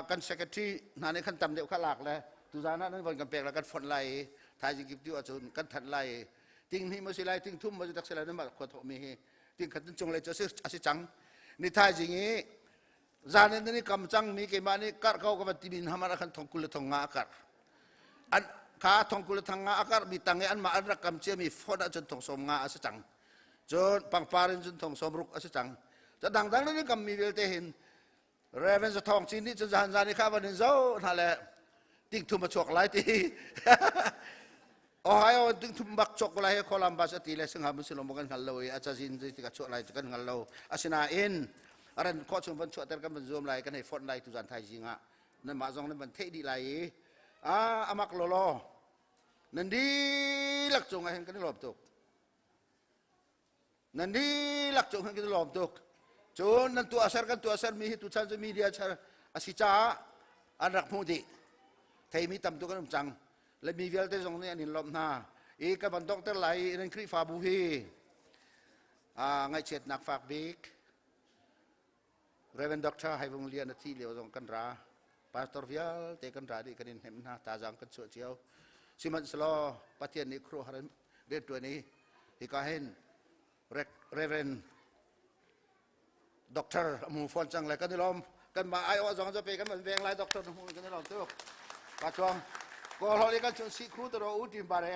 Speaker 11: kan secretary hna nih khan tam deuh kha lak le tuzan ah nan von kan pek la kan fonh lai i thaizing kip tu ahcun kan thanh lai i ting hnih maw si lai ting thum maw si tak si lai nan mah khua thawh mi hi ting khat cung lei cu a si cang ni thaizing i zan in ni kam cang mi keimah nih karh ko ka van ti min hamar khan thong kul le thong nga a karh an kha thong kul le thong nga a karh mi tang i anmah an rak kam cia mi fon ahcun thong sawm nga a si cang cun pangpar in cun thong sawm ruk a si cang ca dangdang ni kam mi vialte hin Reverend Zathawng Cin nih cun zan zan i kha van in zo hna le ting thum a chuak lai ti Ohio ting thum bak chuak ko lai he Columbus a ti le singha mun silom kan hngal lo i a cazin zei tik a chuah lai cu kan hngal lo asinain aran khawh chung van chuahter kan van zuam lai kan hei fonh lai tu zan thaizing ah nanmah zong nan van theih dih lai i a amak lawlaw nan dihlak cung ah hin kan i lawm tuk nan dihlak cung hin kan i lawm tuk cun nan tuahser kan tuahser mi hi tuchan cu media char a si caah an rak hmuh dih theimi tam tuk an um cang le mi vialte zong nih an in lawmh hna i ka van dokter lai i nan Khrihfabu hi ngaihchiatnak fak bik Reverend Dr. Haivung Lian a thi lio zong kan ra pastor vialte kan ra dih kan in hnemh hna tazang kan chuah cio sihmanhsehlaw Pathian nih khuaruahhar in rianṭuan i hika hin Reverend Doctor a mu fawn cang le kan i lawm kan mah ai awh zong zape kan van veng lai doctor na hmu kan i lawm tuk pa chuang kawl hol i kan chun si khu taro u tim bare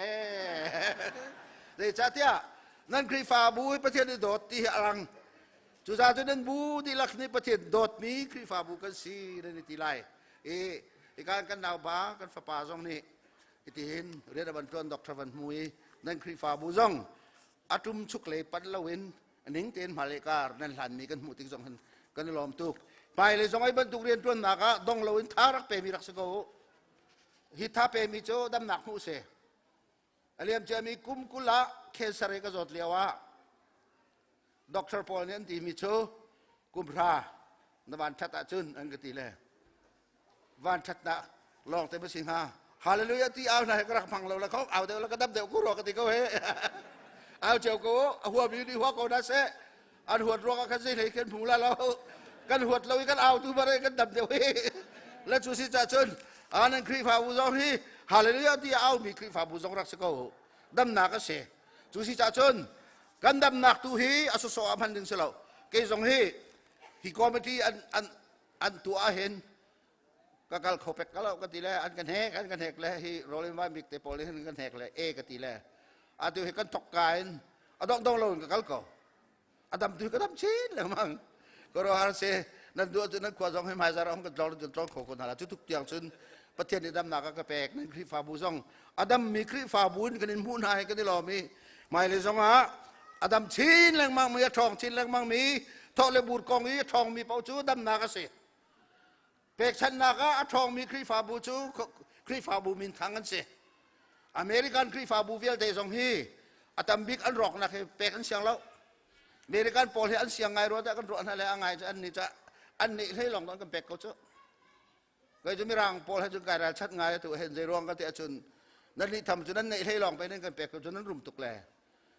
Speaker 11: zeicahtiah nan Khrihfabu i Pathian i dawt ti hi a lang Cucaah cun nan bu dihlak nih Pathian dawtmi Khrihfabu kan si nan i ti lai. I hika kan naupa kan fapa zong nih itihin rian a van ṭuan doctor van hmu i nan Khrihfabu zong a ṭum chuk lei panh loin ning tein hmailei kar nan hlanmi kan hmuh tik zong hin kan i lawm tuk. Hmailei zong ai bantuk rian ṭuannak ah dong loin tha rak pemi rak si ko u. Hi tha pemi cu damnak hmuh si. A liam ciami kum 20 ah cancer i ka zawt lio ah doctor pawl nih an timi cu kum hra na van ṭhat ahcun an ka ti le van ṭhatnak lawng te ma si hnga hallelujah ti au hna he ka rak hmang lo la kho au deuh la ka dam deuh ku rua ka ti ko he au cio ko a hua mi nih hua ko na seh an huat ruang ah khan zei hlei kan hmu la lo kan huat lo i kan au tu bare kan dam deuh hi le cu si ca cun anan Khrihfabu zong hi hallelujah ti au mi Khrihfabu zong rak si ko damnak a si cu si ca cun kan damnak tu hi a sawsawh ah hman ding si lo kei zong hi hi committee an an an tuah hin ka kal kho pek ka lo ka ti le an kan hek an kan hek le hi rolling vai bik te pawl hin kan hek le e ka ti le atu hi kan thok ka in a dong dong lo in ka kal ko a dam tu ka dam chin lengmang ko ro har se nan du cu nan khua zong hi hmaizar ong kan tlong kan tlong kho ko hna la cu tuk tiang cun Pathian nih damnak a ka pek nan Khrihfabu zong a dammi Khrihfabu in kan in hmuh hna hi kan i lawm i hmailei zong ah a dam chin lengmang mi a ṭhawng chin lengmang mi thawh le bur kong i a ṭhawng mi paoh cu damnak a si pekchanhnak ah a ṭhawngmi Khrihfabu cu Khrihfabu minthang an si American Khrihfabu vialte zong hi a tam bik an rawknak hi pek an siang lo American pawl hi an siang ngai rua dah kan ruah hna le a ngai cu an nih ca an nih hlei lawng kan pek ko cu kei cu mirang pawl he cun kai ralchat ngai atu hen zei ruang ka ti ahcun. Nan nih tham cu nan neih hlei lawng pe nan kan pek cu nan rum tuk le.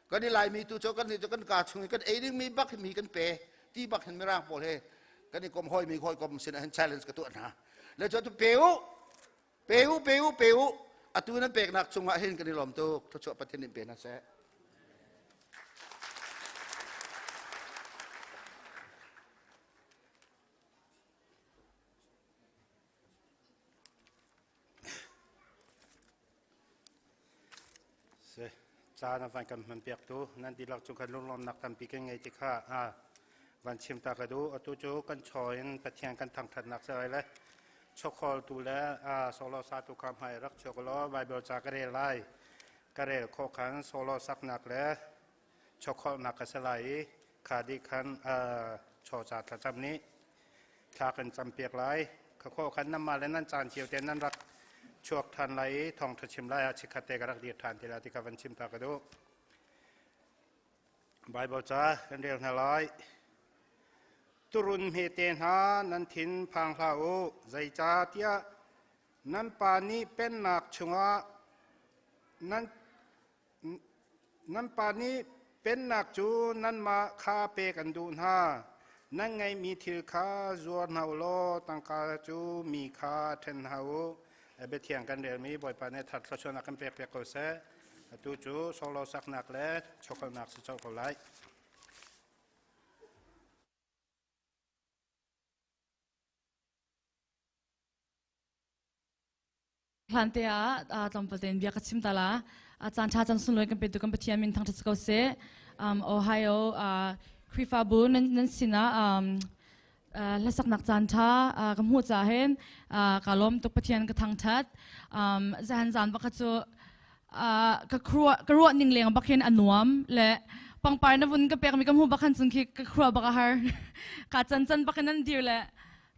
Speaker 11: Kan i Laimi tu cu kan nih cu kan ka chung i kan ei dingmi bak mi kan pe ti bak hin mirang pawl he kan i kom hoi mi hoi kom sin ah hin challenge ka tuah hna. Le cu tu pe u pe u pe u pe u atu nan peknak chungah hin kan i lawm tuk thluachuah Pathian in pe hna seh.
Speaker 1: Caan a van kan hman piaktu nan dihlak cung khan lunglawmnak tampi kan ngei ti kha van chim ta ka duh. Atu cu kan chaw in Pathian kan thangthatnak si lai le chawkhawltu le solo satu kha hmai rak chuak law Bible ca ka rel lai. Ka rel khawh khan solo saknak le chawkhawlnak ka si lai i kha dih khan chaw ca thlacam nih thla kan campiak lai. Kha khawh khan nanmah le nan caan cio te nan rak chuak ṭhan lai i thawngṭha chim lai ah chikkhat te ka rak dir ṭhan ti lai ti kha van chim ta ka duh. Bible ca kan rel hna lai. Turun hmete hna nan thin phang hlah u, zeicahtiah nan pa nih pennak chungah nan Nan pa nih pennak cu nanmah kha pek an duh hna. Nan ngeihmi thil kha zuar hna u law tangka cu mi kha ṭhen hna u. Biathiang kan relmi Bawipa nih thar thluachuahnak kan pek piak ko seh. Atu cu solo saknak le chawkholhnak si colh ko lai.
Speaker 6: Hlante ah tlawmpal tein bia ka chim ta la. Caan ṭha caan sunglawi kan petu kan Pathian min thangṭhat si ko seh. Ohio Khrihfabu nan, nan sinah hlasaknak caan ṭha ka hmuh caah hin ka lawm tuk Pathian ka thangṭhat. Zahan zan bakha cu ka ka ruah ning leng bak hin a nuam le pangpar na vun ka pek mi ka hmu bak han cun khi ka khua bak a har. Ka can can bak in an dir le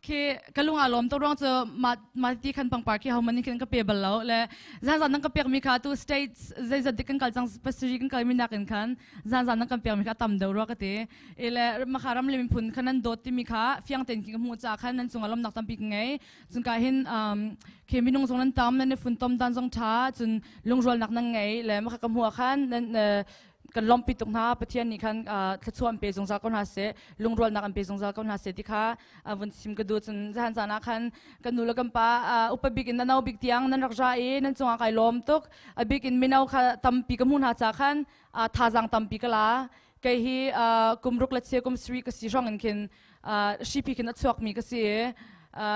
Speaker 6: khi ka lung a lawm to ruang cu ma ma ti khan pangpar khi ho man khin ka pe bal lo le zan zan nang ka pek mi kha tu states zeizat dik kan kal cang pasiri kan kal mi nak in khan zan zan nang kan pek mi kha tam deuh rua ka ti e le makha ram le miphun khan nan dawt ti mi kha fiang ten ki ka hmu cha khan nan cung a lomnak tampi ka ngei cun ka hin um khi minung zong nan tam nan fun tom dan zong tha cun lungrual nak nan ngei le makha ka hmu khan nan kan lawmhpi tuk hna Pathian nih khan thluachuah an pe zungzal ko hna seh lungrualnak an pe zungzal ko hna seh ti kha vun chim ka duh cun zahan caan ah khan kan nu le kan pa upa bik in nano bik tiang nan rak ra i nan cungah kai lawm tuk a bik in mino kha tampi ka hmuh hna ca khan thazaang tampi ka la kei hi kum ruk le chia kum sri ka si hrawng in khin hripi khin a chuakmi ka si i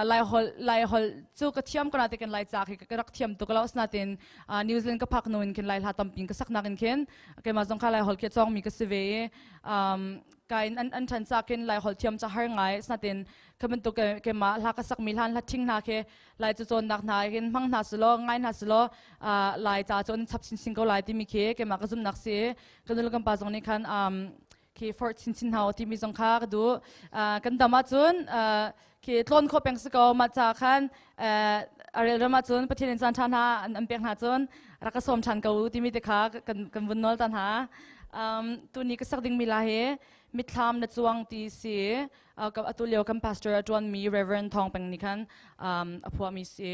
Speaker 6: lai holh lai holh cu ka thiam ko natein lai ca khi ka rak thiam tuk lo asinain New Zealand ka phak hnu in khin lai hla tampi ka saknak in khin keimah zong kha lai holh khi cawngmi ka si ve i ka in an an ṭhan ca khin lai holh thiam ca har ngai asinain kha bantuk keimah hla ka sakmi hlan hla ṭhing hna khi lai cu cawnnak hna hin hmang hna selaw ngai hna selaw lai ca cu an chap chinchin ko lai timi khi keimah ka zumhnak si ka nu le kan pa zong nih khan khi forh chinchin hna timi zong kha ka duh kan dam ahcun khi tlawn khawh peng si ko mah ca khan a rel ram ahcun Pathian in caan ṭha hna an pek hna cun rak ka sawm ṭhan ko u timi te kha kan kan vun nawl ta hna tuni ka sak dingmi la hi mitthlam na cuang ti si atu lio kan pastor a ṭuanmi Reverend Thawng Peng nih khan a phuahmi si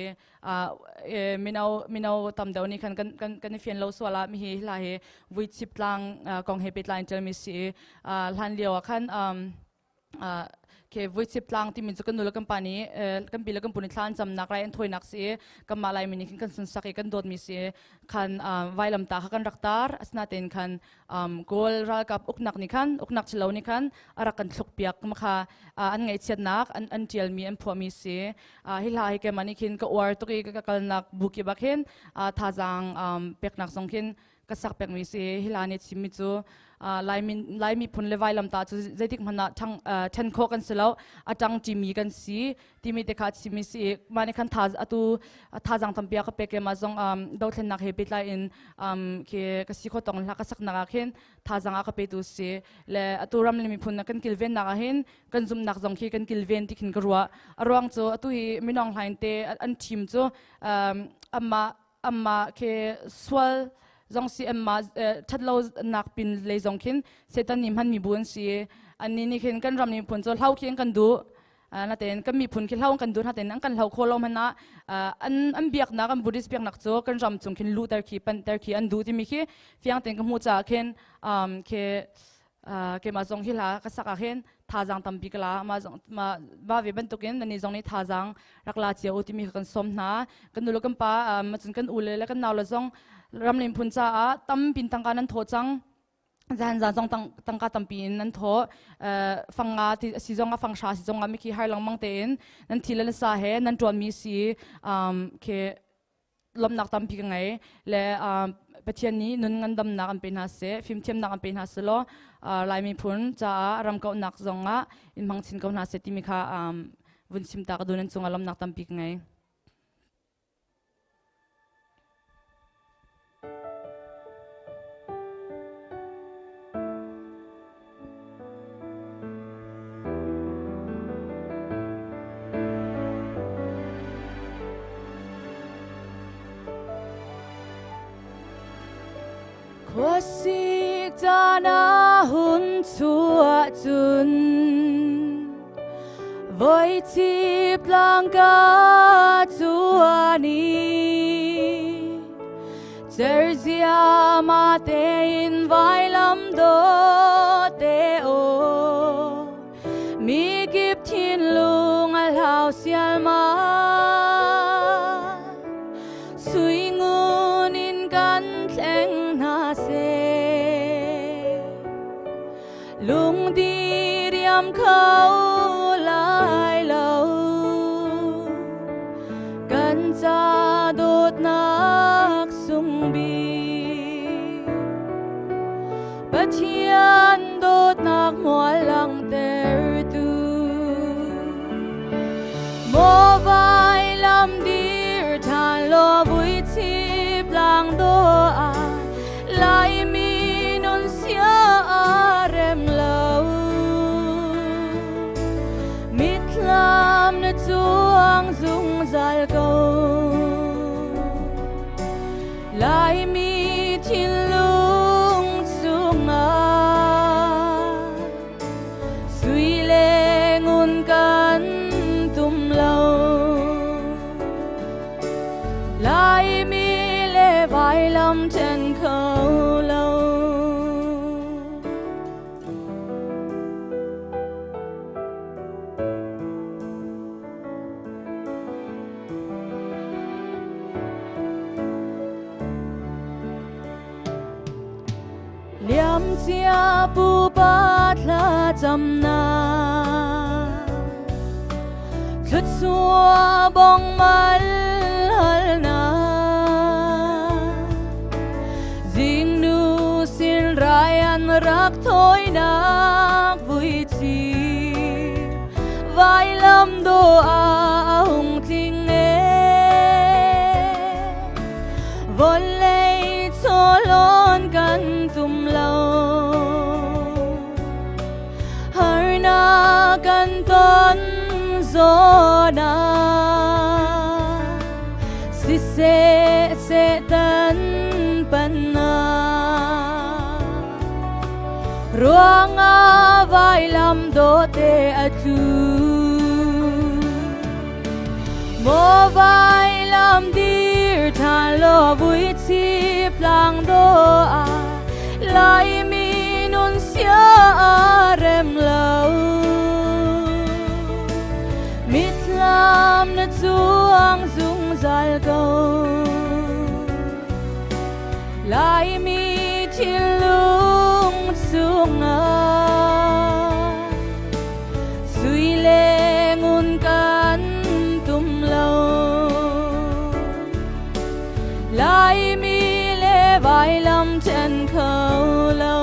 Speaker 6: mino mino tam deuh nih khan kan kan kan i fian lo sual ah mi hi hla hi vui chip tlang kong he pehtlai in ṭialmi si hlan lio ah khan ke vui chip tlang timi cu kan nu le kan pa nih kan pi le kan pu nih thla an camnak rai an thawinak si kanmah Laimi nih khin kan sunsak i kan dawtmi si khan vailam ta kha kan rak tar asinain khan Kawl ralkap uknak nih khan uknak chilo nih khan a rak kan thluk piak ma kha an ngaihchiatnak an an ṭialmi an phuahmi si hi hla hi keimah nih khin ka uar tuk i ka kalnak bu kip ah khin thazaang peknak zong khin ka sak pekmi si hi hla nih chimmi cu Laimi Laimi phun le vailam ta cu zeitik hmanh ah ṭhang ṭhen khawh kan si lo a ṭang ṭimi kan si timi te kha chimmi si i mah nih khan tha atu thazaang tampi a ka pek i mah zong dothlennak he pehtlai in khi ka si kho tong hla ka saknak ah khin thazaang a ka petu si le atu ram le miphun kan kilvennak ah hin kan zumhnak zong khi kan kilven ti khin ka ruah a ruang cu atu hi minong hlain te an thim cu amah amah khi sual zong si amah ṭhatlo nak pin lei zong khin Satan nih hmanmi bu an si annih nih khin kan ram miphun cu hlau khi an kan duh. Natein kan miphun khi hlo kan duh natein an kan hlo kho lo hmanh ah an an biaknak an Buddhist biaknak cu kan ram chung khin luhter khi panhter khi an duh timi khi fiang tein ka hmuh caah khin khi keimah zong hi hla ka sak ah khin thazaang tampi ka la ma zong ma va ve bantukin nani zong nih thazaang rak la cio u timi kha kan sawm hna. Kan nu le kan pa macun kan u le kan nau le zong ramlim phun caah tampin tangka nan thaw cang, zan zan zong tangka tampi in nan thaw, fang nga ti si zong ah fang hra si zong ah mikhi har lengmang tein nan thi le sa he nan tuan mi si khi lawmhnak tampi ka ngei le. Pathian nih nun ngandamnak an pe hna seh, fimthiamnak an pe hna seh law Lai miphun caah ram kauhnak zong ah in hmang chin ko hna seh timi kha vun chim ta ka duh. Nan cungah lawmhnak tampi ka ngei. Khuasik caan a hun chuah cun voi chip tlang ka chuan i cerzia ma tein vailam do te o mi kip thinlung a hlau sial ma sui ngun in kan thleng hna seh, lung di riam kho lai lo kan ca dawtnak sung bik Pathian dawtnak mual langhtertu maw vailam dir ṭhan law vui chip lang do ah Laimi nun sia a rem lo, mitthlam na cuang zungzal ko. Laimi thinlung chungah sui le ngun kan tum lo, Laimi le vailam ṭhen kho lo. Liamcia pupa thlacamnak thluachuah bong mal halnak zingnu sin rai an rak thawinak vuici vailam do ah a hung tling e vawlei chawhlawn kan tum lo, harnak kan ton zawn ah siseh Satan pannak ruangah vailam dawte a tlu. Maw vailam dir ṭhan law vui chip tlang do ah Laimi nun sia a rem lo, mitthlam na cuang zungzal ko. Laimi thinlung chungah sui le ngun kan tum lo, Laimi le vailam ṭhen kho lo.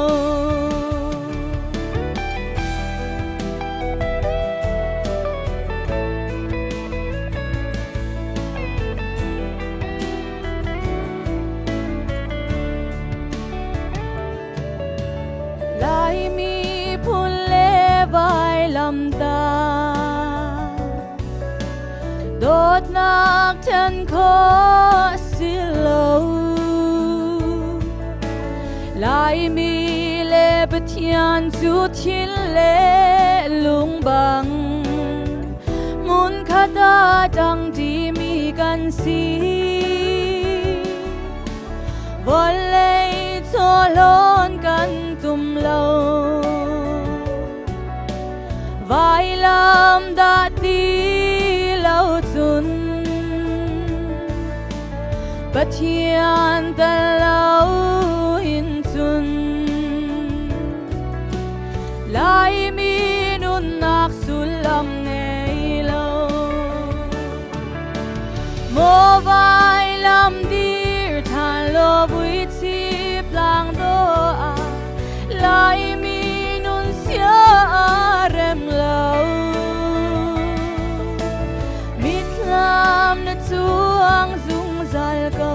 Speaker 6: Laimi phun le vailam ta dawtnak ṭhen khawh si lo, Laimi le Pathian cu thil le lung bang.
Speaker 9: tum lo. Vailam dah ti lo cun Pathian tel lo in cun Laimi nunnak sullam ngei lo. Maw vailam dir than law vuichip lang do ah Laimi nun sia rem lo. Mitthlam na cuang zungzal ko.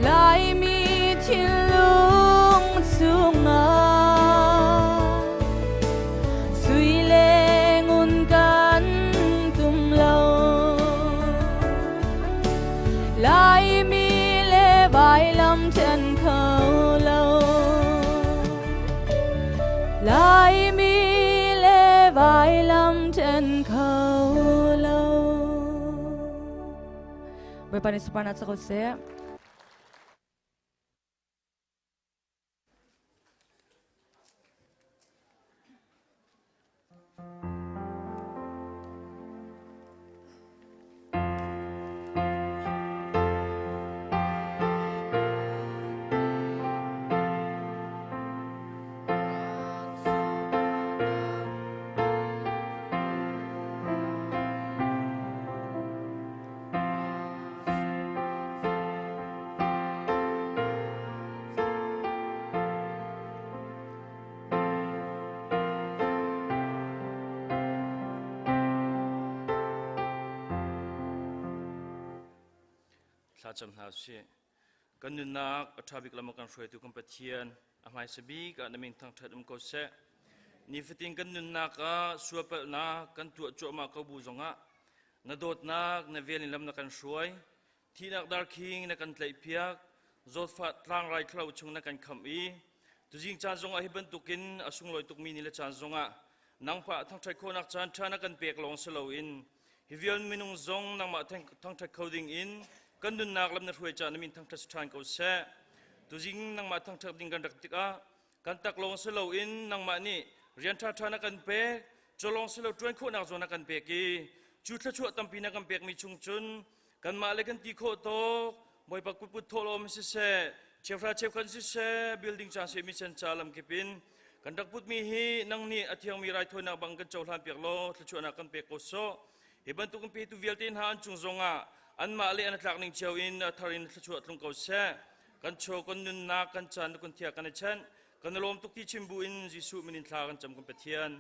Speaker 9: Laimi thinlung chungah sui le ngun kan tum lo. Laimi le vailam then kho lo. Laimi le vailam then kho lo. Bawipa nih sunparnak ca ko seh.
Speaker 8: Thlacam hna usih. Kan nunnak a ṭha bik lam a kan hruaitu kan Pathian a hmaisa bik ah na min thangṭhat um ko seh. Nifatin kan nunnak ah sualpalhnak kan tuah cuahmah ko bu zongah na dawtnak na vel in lam na kan hruai. Thihnak darkhing na kan tlaihpiak, zawtfah tlangrai thlo chung na kan khamh i tuzing caan zongah hi bantukin a sunglawi tukmi ni le caan zongah nangpah thangṭhat khawhnak caan ṭha na kan pek lawng si loin hi vial minung zong nangmah thangṭhat kho ding in kan nunnak lam na hruai caah na min thangṭhat si ṭhan ko seh. Tuzing nangmah thangṭhat ding kan rak tikah kan tak lawng si loin nangmah nih rian ṭhaṭha na kan pek, cu lawng si lo ṭuan khawhnak zong na kan pek i cu thluachuah tampi na kan pekmi chung cun kanmah le kan ti khawh tawk Bawipa kutput thawhlawm siseh cheuhra cheukhat siseh building ca seh mission ca lamkip in kan rak putmi hi nang nih a thiangmi raithawinak bang kan cohlan piak law thluachuahnak kan pek ko sawh. Hi bantuk in petu vialte hna an cung zongah anmah le an tlak ning cio in a thar in thluachuah tlung ko seh. Kan chaw kan nunnak kan caan kan thia kan i chanh kan i lawm tuk ti chim bu in Jesuh min in thla kan cam kan Pathian.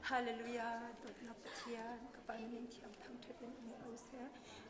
Speaker 12: Hallelujah dawtnak Pathian ka pa na min thiang thangṭhat in um ko seh.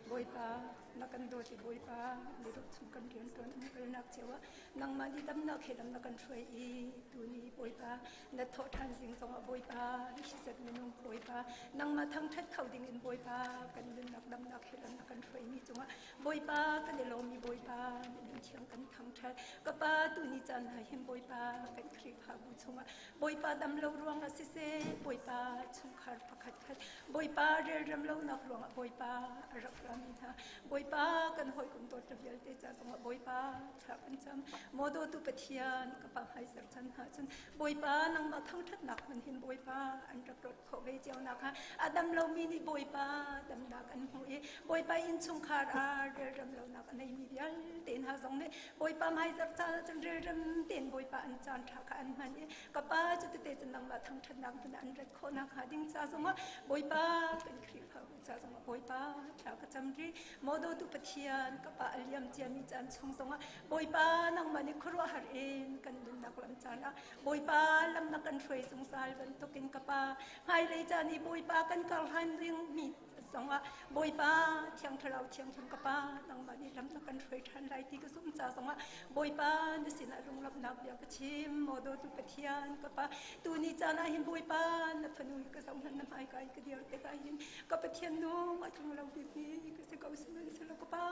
Speaker 12: Bawipa na kan dawt i Bawipa niruk chung kan rianṭuan um kalnak cio ah nangmah nih damnak he lam na kan hruai i tuni Bawipa na thawh ṭhan zing zongah Bawipa hrisat minung Bawipa nangmah thangṭhat kho ding in Bawipa kan nunnak damnak he lam na kan hruaimi cungah Bawipa kan i lawm i Bawipa na min thiang kan thangṭhat. Ka pa tuni caan hna hin Bawipa kan Khrihfabu chungah Bawipa dam lo ruangah siseh, Bawipa chungkhar pakhat khat, Bawipa relrem lonak ruangah Bawipa a rak rami hna, Bawipa kan hawikom dawt vialte ca zongah Bawipa thla kan cam. Maw dawtu Pathian, ka pa hmaizer chan hna cun Bawipa nangmah thangṭhatnak hmun hin Bawipa an rak rawt khawh ve cio nak ha a dam lomi nih Bawipa damnak an hmu i Bawipa innchungkhar ah relrem lonak a neimi vialte hna zong nih Bawipa hmaizarh caan ah cun relrem tein Bawipa an caan ṭha kha an hman i ka pa cu tete cun nangmah thangṭhatnak hmun an rat khawh nakhnga ding ca zongah Bawipa kan Khrihfabu ca zongah Bawipa thla ka cam rih. Maw dawtu Pathian ka pa a liam ciami caan chung zongah Bawipa nangmah nih khuaruahhar in kan nunnak lam caan ah Bawipa lam na kan hruai zungzal bantukin ka pa hmailei caan i Bawipa kan kar hlan ding mi zongah Bawipa Thiang Thlarau Thianghlim ka Pa nangmah nih lam na kan hruai ṭhan lai ti ka zumh ca zongah Bawipa na sinah lunglawmhnak bia ka chim maw dawtu Pathian ka Pa tuni caan ah hin Bawipa na fanu hi ka zoh hmanh na hmaika i ka dir tikah hin ka Pathian nung a tlung lo bikmi ka si ko sihmanhsehlaw ka Pa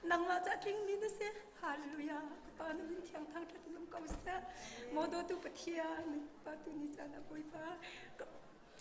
Speaker 12: nangmah ca tlingmi na si hallelujah ka pa na min thiang thangṭhat in um ko seh maw dawtu Pathian pa tuni caan ah Bawipa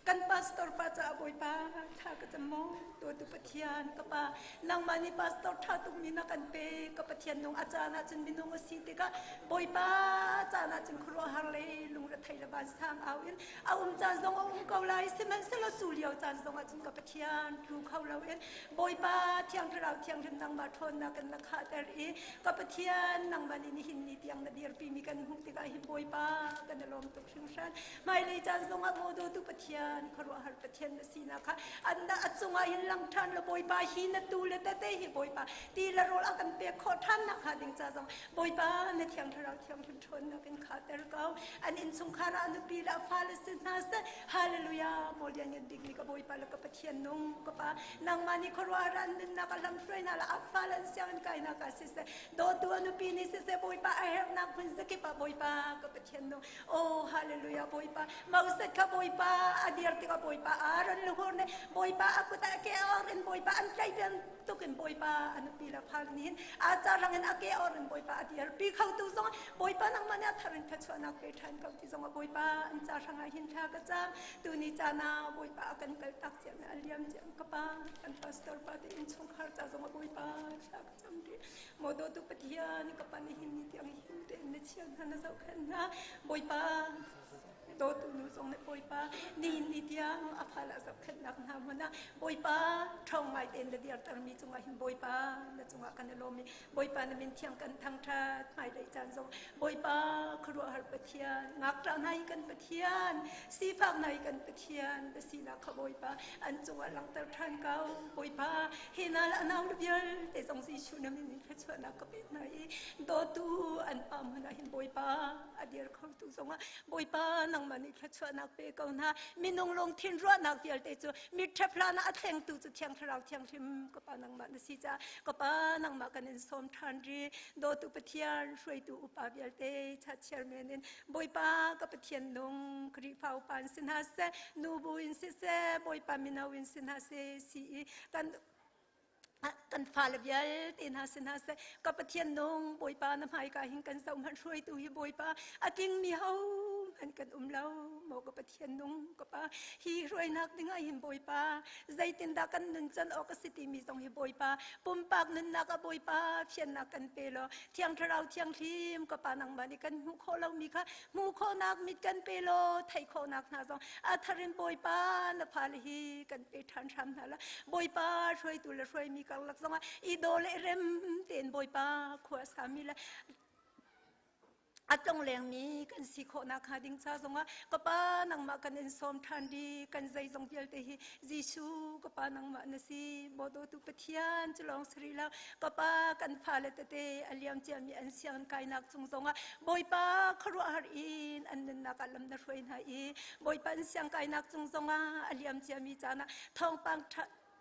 Speaker 12: Kan pastor pa caah Bawipa thla ka cam maw? Dawtu Pathian ka pa nangmah nih pastor ṭha tukmi na kan pek ka Pathian nung a caan ahcun minung a si tikah Bawipa caan ahcun khuaruahhar le lungrethei le vansang au in a um caan zong a um ko lai sihmanhsehlaw cu lio caan zong ahcun ka Pathian tlu kho loin Bawipa Thiang Thlarau Thianghlim nangmah ṭhawnnak in na khahter i ka Pathian nangmah nih nihin ni tiang na dirpimi kan hmuh tikah hi Bawipa kan i lawm tuk hringhran. Hmailei caan zongah maw dawtu Pathian, khuaruahhar Pathian na sinak kha an a cungah hin lang ṭhan law Bawipa hi na tu le tete hi Bawipa ti le rawl a kan pek khawh ṭhan nakhnga ding ca zong Bawipa na Thiang Thlarau Thianghlim ṭhawnnak in khahter ko. An innchungkhar ah nupi le a fale si hna seh. Hallelujah! Maw lianngan bikmi ka Bawipa le ka Pathian nung ka Pa, nangmah nih khuaruahhar an nunnak a lamhruainak le a fale an sianginn kainak ah siseh, dawtu a nupi nih siseh Bawipa a herhnak hmun zakip ah Bawipa ka Pathian nung Oh hallelujah Bawipa Moses kha Bawipa a dir tikah Bawipa Aaron luhur nih Bawipa a kut ah ke or in Bawipa an tlaih bantuk in Bawipa a nupi le fale nih hin a carang in a ke or in Bawipa a dir pi kho tu zong Bawipa nangmah nih a thar in thluachuahnak pe ṭhan ko ti zong Bawipa an ca hrangah hin thla ka cam tuni caan ah Bawipa a kan kal tak ciam a liam ciam ka pa kan pastor pa te innchungkhar ca zong Bawipa thla ka cam rih Maw dawtu Pathian ka pa nihin ni tiang him tein na chia hna na zohkhenh hna Bawipa dawtu nu zong nih Bawipa nihin ni tiang a fale a zohkhenhnak hna hmun ah Bawipa ṭhawng ngai tein na dirtermi cungah hin Bawipa na cungah kan i lawm i Bawipa na min thiang kan thangṭhat hmailei caan zong Bawipa khuaruahhar Pathian ngakṭah hna hi kan Pathian sifak hna hi kan Pathian na sinak kha Bawipa an cungah langhter ṭhan ko Bawipa Hi hna le a nau le vialte zong Jesuh na min in thluachuahnak ka pek hna i dawtu an pa hmun ah hin Bawipa a dir khotu zongah Bawipa nangmah nih thluachuahnak pe ko hna. Minung lungthin ruahnak vialte cu mitṭhep hlan ah a thlengtu cu Thiang Thlarau Thianghlim ka Pa nangmah na si caah ka Pa nangmah kan in sawm ṭhan rih. Dawtu Pathian hruaitu upa vialte cha chairman in Bawipa ka Pathian nung Khrihfa upa in si hna seh, nubu in siseh, Bawipa mino in si hna seh, si i kan kan fale vialte hna si hna seh ka Pathian nung Bawipa na hmaika hin kan zoh hmanh hruaitu hi Bawipa a tlingmi ho hmanh kan um lo maw ka Pathian nung ka pa hi hruainak ding ah hin Bawipa zeitindah kan nun can awk a si timi zong hi Bawipa pumpak nunnak ah Bawipa fiannak kan pe law Thiang Thlarau Thianghlim ka pa nangmah nih kan hmuh khawh lomi kha hmuh khawhnak mit kan pe law theih khawhnak hna zong a thar in Bawipa na fale hi kan pe ṭhan hram hna la Bawipa hruaitu le hruaimi karlak zongah i daw le rem tein Bawipa khua sami le A tlonglengmi kan si khawhnak hnga ding ca zongah ka pa nangmah kan in sawm ṭhan di. Kan zeizong vialte hi Jesuh ka pa nangmah na si. Maw dawtu Pathian, cu lawng si rih lo, ka pa, kan fale tete a liam ciami an sianginn kainak cung zongah Bawipa khuaruahhar in an nunnak ah lam na hruai hna i Bawipa an siang kainak cung zongah a liam ciami caan ah thawngpang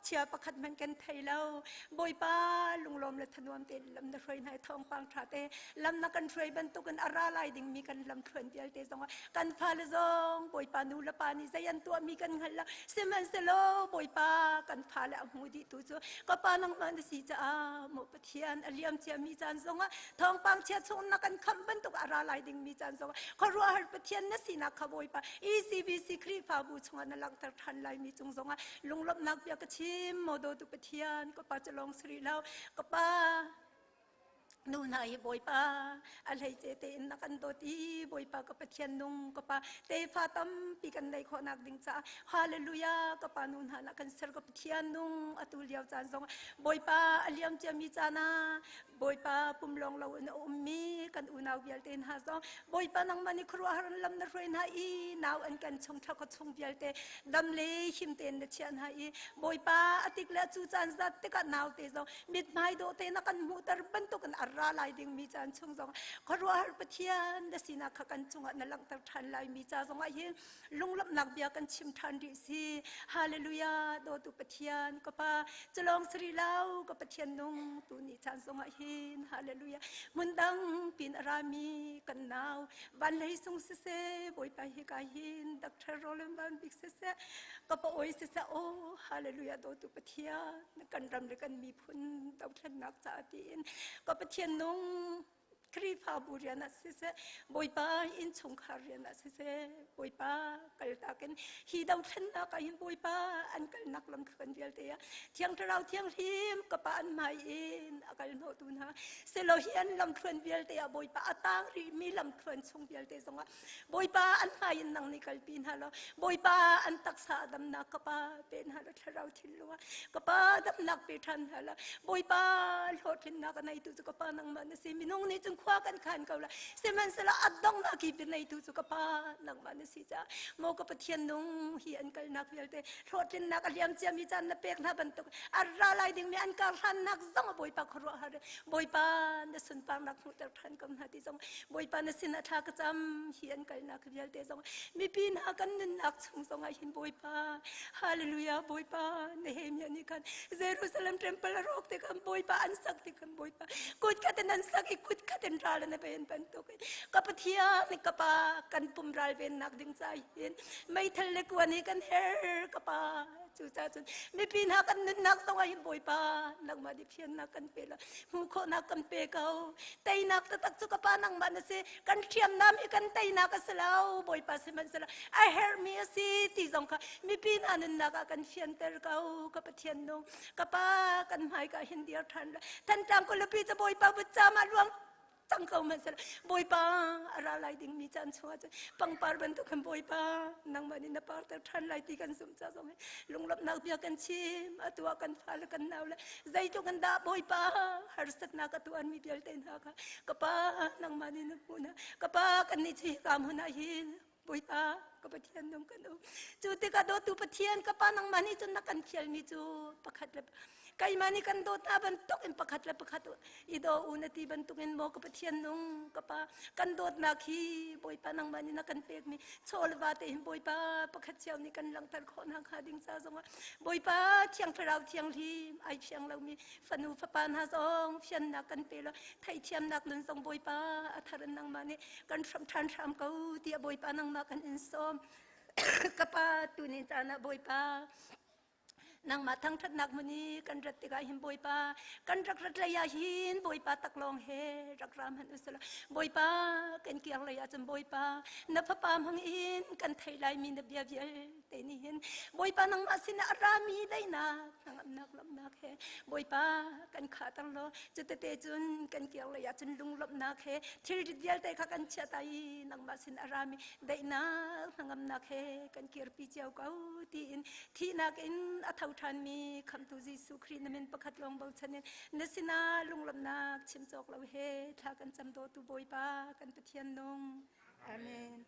Speaker 12: chia pakhat hmanh kan thei lo. Bawipa, lunglawm le thanuam te lam na hruai hna i thawngpang ṭha te lam na kan hruai bantukin a ra lai dingmi kan lam thluan vialte zongah kan fale zong Bawipa, nu le pa nih zei an tuahmi kan hngal lo, sihmanhsehlaw Bawipa, kan fale a hmu dih tu cu ka pa nangmah na si caah maw Pathian, a liam ciami caan zongah thawngpang chia chung na kan khamh bantuk a ra lai dingmi caan zongah khuaruahhar Pathian na sinak kha Bawipa, ECBC Khrihfabu chungah na langhter ṭhan laimi cung zongah lunglawmhnak bia ka chim. Maw dawtu Pathian, ka pa cu lawng si rih lo, ka pa, nu hna hi Bawipa a hleice tein na kan dawt i Bawipa ka Pathian nung ka pa, tefa tampi kan neih khawhnak ding caah hallelujah ka pa, nu hna na kan ser ka Pathian nung. Atu lio caan zong Bawipa, a liam ciami caan ah Bawipa pum lawng lo in a ummi kan unau vialte hna zong Bawipa nangmah nih khuaruahhar in lam na hruai hna i nau an kan chung thla ka chung vialte dam le him tein na chiah hna i Bawipa a tik le cu caan zat tikah naute zong mithmai dawh te na kan hmuhter bantukin a ra lai dingmi caan chung zong khuaruahhar Pathian na sinak kha kan cungah na langhter ṭhan lai mi ca zongah hin lunglawmhnak bia kan chim ṭhan rih si. Hallelujah. Dawtu Pathian ka pa, culawng sari lo, ka Pathian nung, tu ni caan zongah hin hallelujah hmun dang pin a rami kan nau van lei sung siseh, Bawipa hi ka hin Dr. Roland Van Bik siseh, ka pa oi siseh, oh hallelujah dawtu Pathian, kan ram le kan miphun dothlennak caah tiin ka Pathian nung Khrihfabu rian ah siseh, Bawipa innchungkhar rian ah siseh, Bawipa kaltak in hi dothlennak ah hin Bawipa an kalnak lam thluan vialte ah Thiang Thlarau Thianghlim ka pa an hmai in a kal hnawhtu hna selo hi an lam thluan vialte ah Bawipa a tang rihmi lam thluan chung vialte zongah Bawipa an hmai in nang nih kalpi hna law Bawipa an taksa damnak ka pa pe hna law, thlarau thinlung ah ka pa damnak pe ṭhan hna law Bawipa hlawhtlinnak a neitu cu ka pa nangmah na si. Minung nih cun khua kan khan ko la, sihmanhsehlaw a donghnak hi bia neitu cu ka pa nangmah na si caah maw ka Pathian nung, hi an kalnak vialte hlawhtlinnak a liam ciami caan na pek hna bantuk a ra lai dingmi an kar hlannak zong a Bawipa khuaruahhar Bawipa na sunparnak hmuhter ṭhan ko hna ti zong Bawipa na sin ah thla ka cam. Hi an kalnak vialte zong, mipi hna kan nunnak chung zong ah hin Bawipa hallelujah Bawipa, Nehemiah nih khan Jerusalem temple a rawk te khan Bawipa an sak te khan Bawipa kut khat in an sak i kut khat in ral an ven bantuk in ka Pathian ka pa, kan pum ral vennak ding ca hin meithal le kuan hi kan her ka pa. Cucaah cun mipi hna kan nunnak zong ah hin Bawipa nangmah nih fiannak kan pe la, hmuh khawhnak kan pe ko. Teinak taktak cu ka pa nangmah na si. Kan hriamnam hi kan teinak a si lo Bawipa, sihmanhsehlaw a herhmi a si ti zong kha mipi hna nunnak ah kan fianter ko ka Pathian nung ka pa. Kan hmaika hin dir ṭhan la, Thantlang khualipi cu Bawipa vutcam ah luang cang ko hmanhsehlaw Bawipa a ra lai dingmi caan chungah cun pangpar bantuk khan Bawipa nangmah nih na parter ṭhan lai ti kan zumh ca zong hi lunglawmhnak bia kan chim. Atu ah kan fale kan nau le zeitluk in dah Bawipa harsatnak a tuarmi vialte hna kha ka pa nangmah nih na hmuh hna. Ka pa, kan nih cu hika hmun ah hin Bawipa ka Pathian nung kan um. Cu tikah dawtu Pathian ka pa, nangmah nih cun na kan fialmi cu pakhat le keimah nih kan dawt hna bantuk in pakhat le pakhat i daw u na ti bantuk in maw ka Pathian nung ka pa, kan dawtnak hi Bawipa nangmah nih na kan pekmi chaw le va te hin Bawipa pakhat cio nih kan langhter khawh hna hnga ding ca zongah Bawipa Thiang Thlarau Thianghlim ai fiang lomi fanu fapa hna zong fiannak kan pe lo, theithiamnak nun zong Bawipa a thar in nangmah nih kan hram ṭhan hram ko tiah Bawipa nangmah kan in sawm. Ka pa, tuni caan ah Bawipa nangmah thangṭhatnak hmun i kan rat tikah hin Bawipa, kan rak rat lei ah hin Bawipa taklawng he rak ra hmanh usila Bawipa, kan kiar lei ah cun Bawipa na fapa hmang in kan theih laimi na bia vialte nih hin Bawipa nangmah sinah a rami daihnak, hnangamnak, lawmhnak he Bawipa kan khahter law, cutete cun kan kiar lei ah cun lunglawmhnak he thilrit vialte kha kan chiah ta i nangmah sin a rami daihnak, hnangamnak he kan kirpi cio ko tiin thihnak in a tho. ṭhanmi Khamhtu Jesuh Khrih na min pakhat lawng bochan in na sinah lunglawmhnak chim cawk lo he thla kan cam dawtu Bawipa kan Pathian nung. Amen.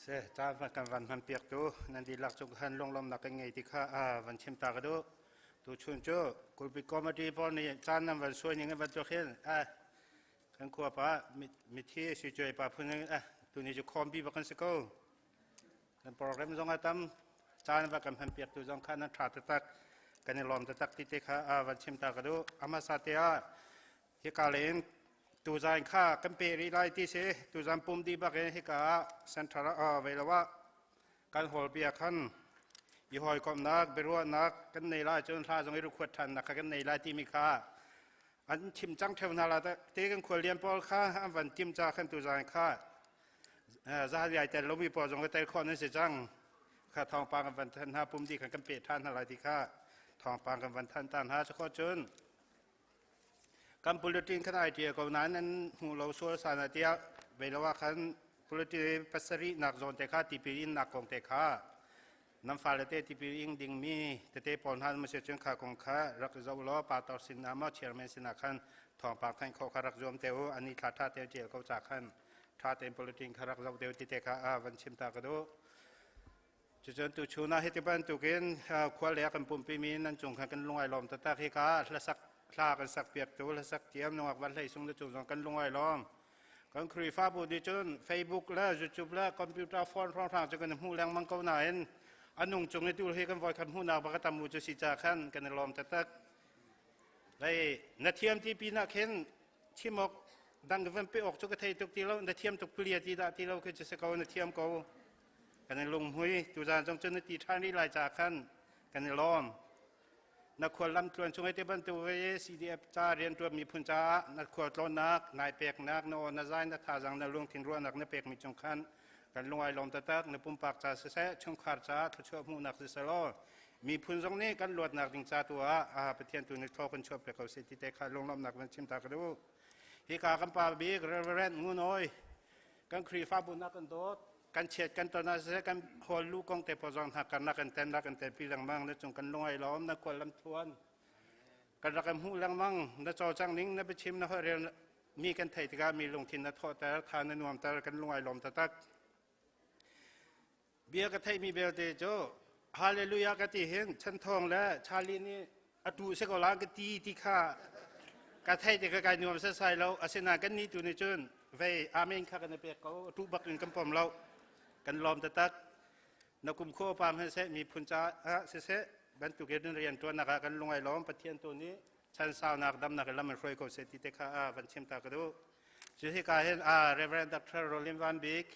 Speaker 1: Se caan van kan van hman piak tu nan dihlak cung khan lunglawmnak kan ngei ti kha van chim ta ka duh. Tu chun cu Kulpi Committee pawl nih caan nan van suai ning in bantuk hin kan khua pa mithi si cuai pa phun tuni cu khawmpi bak kan si ko. Kan program zong a tam caan va kan hman piak tu zong kha nan tha taktak kan i lawm taktak ti te kha van chim ta ka duh. Amasa te ah hika len tuzan kha kan pe rih lai ti si tuzan pum dih bak in hika ah central ah ve lo ah kan hall bia khan i hawikomhnak biaruahnak kan nei lai cun hla zong i rukhuat ṭhannak kha kan nei lai timi kha an chim cang ṭheo hna la te kan khuallian pawl kha an van tim ca khan tuzan kha zahriai tel lomi pawl zong ka tel khawh nan si cang kha thawngpang kan van than hna pum dih khan kan pe ṭhan hna lai ti kha thawngpang kan van than ta hna cu cun Kan bulletin khan ai ṭial ko nain nan hmu lo sual san ah tiah vei lo ah khan bulletin pasarih nak zawn te kha tipil innak kong te kha nan fale te tipil ing dingmi tete pawl hna na si cun kha kong kha rak zoh law pastor sin ah maw chairman sin ah khan thawngpang thanh khawh kha rak zuam te u ani thla ṭha te ṭial ko ca khan ṭha tein bulletin kha rak zoh te u ti te kha van chim ta ka duh. Cucun tuchun ah hiti bantukin khua le kan pumpimi nan cung khan kan lung ai lawm taktak. Hika hlasak hla kan sak piaktu hlasak thiam nungak van hlei sung na cung zong kan lung ai lawm. Kan Khrihfabu nih cun Facebook le YouTube le computer phone hrawnghrang cu kan hmuh lengmang ko nain a nung cung i tu hi kan voikhat hmuhnak bak a tam u cu si ca khan kan i lawm taktak. Lei na thiam ti pinah khin chim awk dang van pe awk cu ka thei tuk ti lo na thiam tuk plia ti dah ti lo khi cu si ko na thiam ko. Kan i lunghmui tuzaan zong cu na ti ṭhan rih lai ca khan kan i lawm. Na khuallam tluan chung te bantuk ve CDF ca rianṭuan miphun caah na khualtlawnnak, nai peknak, na aw na zai, na thazaang, na lungthin ruahnak na pekmi cung khan kan lung ai lawm taktak. Na pumpak ca siseh, chungkhar caah thluachuah hmuhnak siseh law miphun zong nih kan luatnak ding ca tu ah Pathian tu nih thlaw kan chuah piak ko seh ti te kha lunglawmhnak van chim ta ka duh. Hika kan pa bik Reverend Ngun Awi kan Khrihfabu na kan dawt kan chiat kan ton ah siseh kan hawl lu kong te pawl zong hna karnak kan ten rak kan telpi lengmang na cung kan lungai lawm na kual lam thuan kan rak kan hmuh lengmang na cawlcang ning na biachim na holhrel mi kan theih tikah mi lungthin na thawhter tha na nuamter kan lungai lawm taktak bia ka theih mi belte cu hallelujah ka ti hin chanthawng le Charlie nih atu se ko la ka ti ti kha ka thei te ka kai nuam se sai lo asina kan ni tu ni cun vei amen kha kan pek ko atu bak in kan pom lo kan lawm taktak na kum kho pam he se mi phun cha se se bantuk in rian tuan nak ah kan lungai lawm pathian tu nih chan sau nak dam nak lam hruai ko se ti te kha van chim ta ka du cu hi ka hin a Reverend Dr. Rolin Van Bik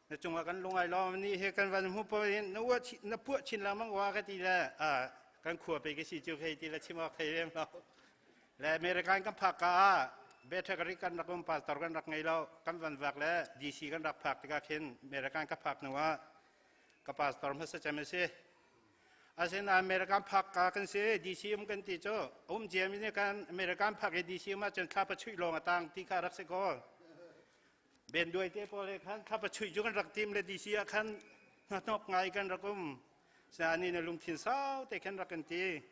Speaker 1: Na cungah kan lung ai lawm ni he kan van hmu po in na ua na puah chin lengmang wa ka ti le kan khua pe ka si cu hei ti le chim awk thei lem lo. Le American kan phak ka ah Better kan rak um pastor kan rak ngei lo kan van vak le DC kan rak phak tikah khin American ka phak hnu ah ka pastor hmasa cem a si. Asin American phak ka kan si DC um kan ti cu um ciam in kan American phak i DC um ahcun thla pa chuih lawng a tang ti kha rak si ko. Benduai te pawl he khan thlapa chuih cu kan rak tim le DC ah khan hnahnok ngai kan rak um. Sinain na lungthin sau te khan rak kan ti.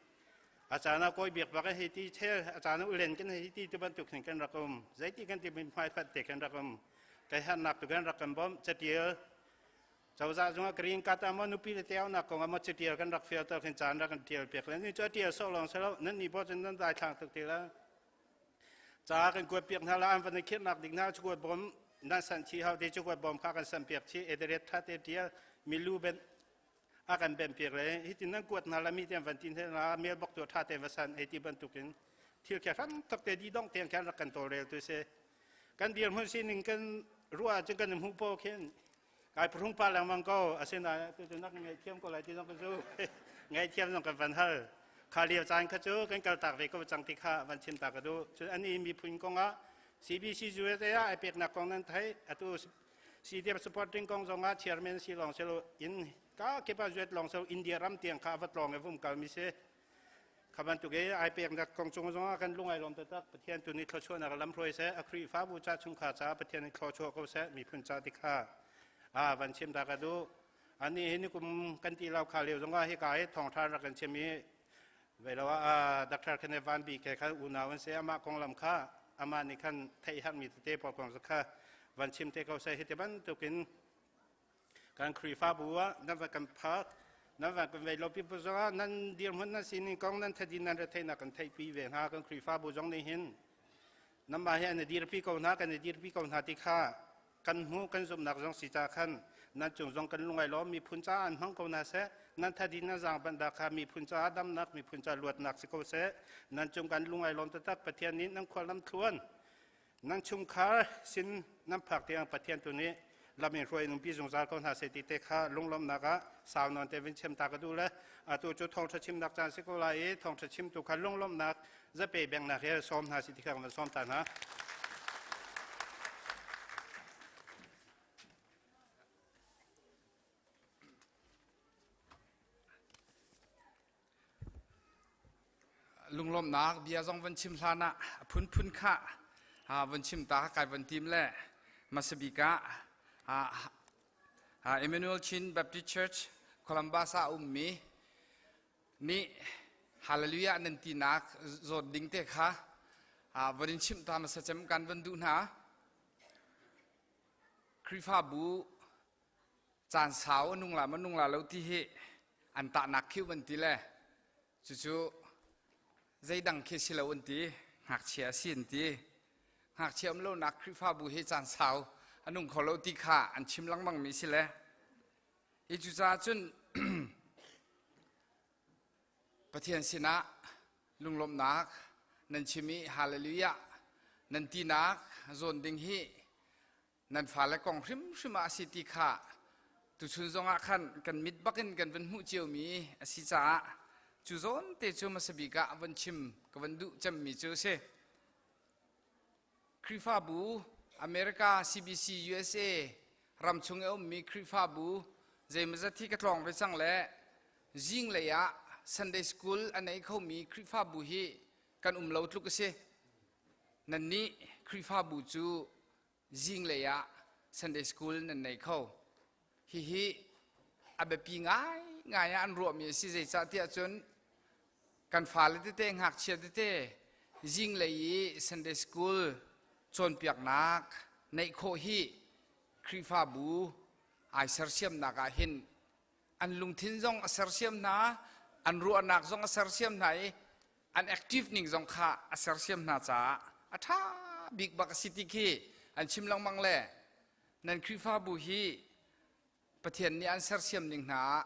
Speaker 1: A caan ah kawi biak bak hei ti chel, a caan ah ulen kan hei ti ti bantuk hin kan rak um. Zeiti kan ti hmaifat te kan rak um. Kai harnak tu kan rak kan bawmh catial cozah zungah green card ah maw nupi le teonak kong ah maw catial kan rak fial to khin caan rak kan tial piak le ni cu a tial sawh lawng selo nan ni bo cun nan dai thlang tuk ti la Ca kan kuat piak hna la an van i khirhnak ding hna cukuat bawm nan san chi hau te cukuat bawm kha kan san piak chi ederet tha te tial milu ben a kan ben piak le hitin nan kuat hna la mi te van tin hna mail box tu tha te va san ei ti bantukin thil khe ram tak te di dong tiang khan rak kan tawlrel tu se kan dir hmun sining kan ruah cun kan hmu po khin kai phung pa lengmang ko asinain tu cu nak ngaihthiam ko lai ti zong ka zu ngaihthiam zong kan van hal kha lio caan kha cu kan kal tak ve ko cang ti kha van chim ta ka duh cun ani miphun kong ah CBC USA ah ai peknak kong nan theih atu CDF supporting kong zong ah chairman si long selo in ka kepa zuet long selo India ram tiang kha va tlong e vum kal mi si Kha bantuk i ai peknak kong cung zongah kan lung ai lawm taktak. Pathian tu nih thluachuahnak lam hruai seh, a Khrihfabu ca chungkhar caah Pathian nih thluachuah ko seh, miphun ca ti kha a van chim ta ka duh. Ani hi nikum kan ti lo kha lio zongah hika hi thawngṭha rak kan chim i vei lo ah Dr. Kenneth Van Bik he khan unau an si amah konglam kha amah nih khan theih herhmi tete pawl kong kha van chim te ko seh hi ti bantukin Kan Khrihfabu ah nan va kan phak, nan va kan vei lo pi zongah nan dirhmun nan sining kong nan thadin nan retheihnak kan theihpi ve hna. Kan Khrihfabu zong nih hin nanmah hi an i dirpi ko hna, kan i dirpi ko hna ti kha kan hmuh kan zumhnak zong si ca khan nan cung zong kan lungai lawm miphun caah an hmang ko hna seh nan thadin nan zaang banh dah kha miphun caah damnak miphun caah luatnak si ko seh nan cung kan lungai lawm taktak Pathian nih nan khual lam thluan Nan chungkhar sin nan phak tiang Pathian tu nih lam in hruai nungpi zungzal ko hna seh ti te kha lunglawmhnak ah sau nawn te vin chem ta ka duh le atu cu thawngṭha chimnak caan si ko lai i thawngṭha chimtu kha lunglawmhnak zape bengnak he sawm hna si ti kha kan van sawm ta hna.
Speaker 13: Lunglawmhnak bia zong van chim hlan ah a phunphun kha van chim ta kai van tim le hmasabik ah Emmanuel Chin Baptist Church Columbus ah ummi nih Hallelujah nan tinak zawt ding te kha van in chimh ta hmasa cem kan van duh hna. Khrihfabu caan sau a nung la ma nung la lo ti hi an tahnak khiu an ti le cucu zeidang khi si lo an ti ngakchia a si an ti. Ngakchia um lonak Khrihfabu hi caan sau a nung kho lo ti kha an chim lengmang mi si le. Hi cucaah cun Pathian sinah lunglawmhnak nan chim i hallelujah nan tinak zawn ding hi nan fale kong hrimhrim ah a si ti kha tuchun zongah khan kan mit bakin kan van hmuh ciomi a si caah cu zawn te cu hmasa bik ah von chim ka van duh cemmi cu a si. Khrihfabu America CBC USA ram chung i a ummi Khrihfabu zeimawzat hi ka tlawng ve cang le zinglei ah Sunday School a nei khomi Khrihfabu hi kan um lo tluk a si. Nannih Khrihfabu cu zinglei ah Sunday School nan nei kho. Hihi a biapi ngaingai ah an ruahmi a si. Zeicahtiah cun kan fale tete, ngakchia tete zinglei i Sunday School cawnpiaknak neih khawh hi Khrihfabu ai sersiamnak ah hin an lungthin zong a sersiam hna, an ruahnak zong a sersiam hna i an active ning zong kha a sersiam hna caah a ṭha bik bak a si ti khi an chim lengmang le nan Khrihfabu hi Pathian nih an sersiam ning hna ah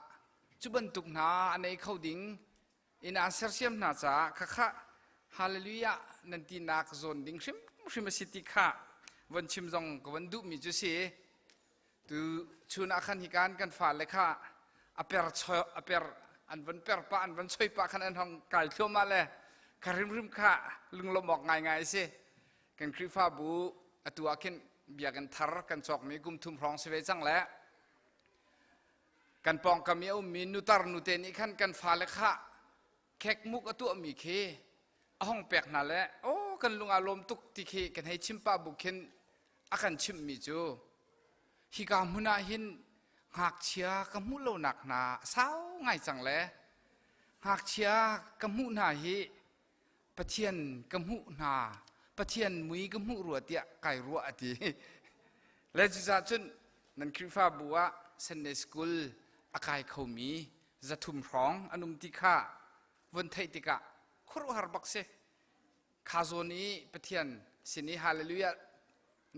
Speaker 13: cu bantuk hna a nei kho ding in an sersiam hna caah khakha hallelujah nan tinak zawn ding hrimhrim a si ti kha von chim zong ka von duhmi cu si. Tu chun ah khan hikan kan fale kha a per a per an von per pah an von choi pah khan an hong kai thluahmah le kha hrimhrim kha lunglawmh awk ngaingai a si. Kan Khrihfabu atu ah khin biakinn thar kan cawkmi kum thum hrawng si ve cang le kan pawngkam i a ummi nutar nute nih khan kan fale kha khekmuk a tuahmi khi a hong pek hna le aw kan lung aa lawm tuk ti khi kan hei chim pah bu khin a kan chimhmi cu hika hmun ah hin ngakchia ka hmuh lonak hna a sau ngai cang le ngakchia ka hmuh hna hi Pathian ka hmuh hna Pathian mui ka hmuh rua tiah kai ruah a ti le cucaah cun nan Khrihfabu ah Sunday School a kai khomi 300 hrawng an um ti kha vun theih tikah khuaruahhar bak si. Kha zawn i Pathian sin i hallelujah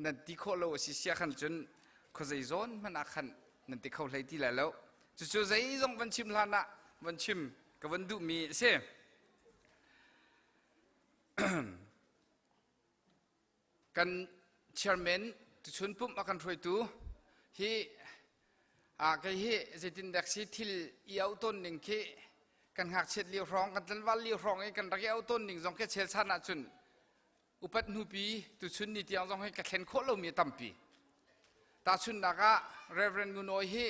Speaker 13: nan ti khawh lo a si sia khan cun khuazei zawn hmanh ah khan nan ti kho hlei ti lai lo. Cucu zeizong van chim hlan ah van chim ka van duhmi a si. Kan chairman tuchun pumh a kan hruaitu hi kei hi zeitin dek si thil i auh tawn ning khi kan ngakchiat lio hrawng kan tlanval lio hrawng i kan rak i auh tawn ning zong khi chelchan ahcun upat hnupi tuchun ni tiang zong hi ka thlen khawh lomi a tampi. Tahchunhnak ah Reverend Ngunawi hi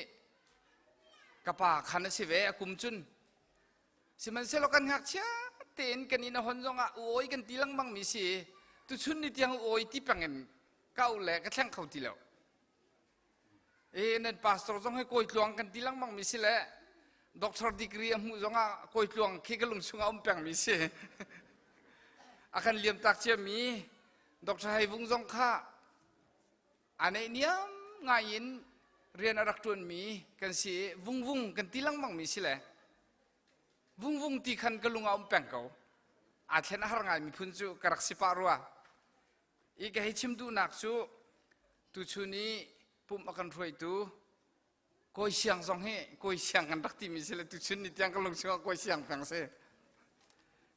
Speaker 13: ka pa khan a si ve a kum cun Sihmanhsehlaw kan ngakchia tein kan inn a hon zongah u awi kan ti lengmang mi si. Tuchun ni tiang u awi ti peng in ka u le ka thleng kho ti lo. E nan pastor zong hi kawi tluang kan ti lengmang mi si le doctor degree a hmuh zongah kawi tluang khi ka lung chungah um peng mi si. A kan liam tak cia mi Dr. Hai Vung zong kha a neihniam ngai in rian a rak ṭuanmi kan si i vungvung kan ti lengmang mi si le vungvung ti khan ka lung ah um peng ko. Aa thlen a har ngai miphun cu ka rak si pah rua. I ka hei chim duhnak cu tuchun i pumh a kan hruaitu Kawi Siang zong hi Kawi Siang kan rak timi si le tuchun ni tiang ka lung chungah Kawi Siang peng si.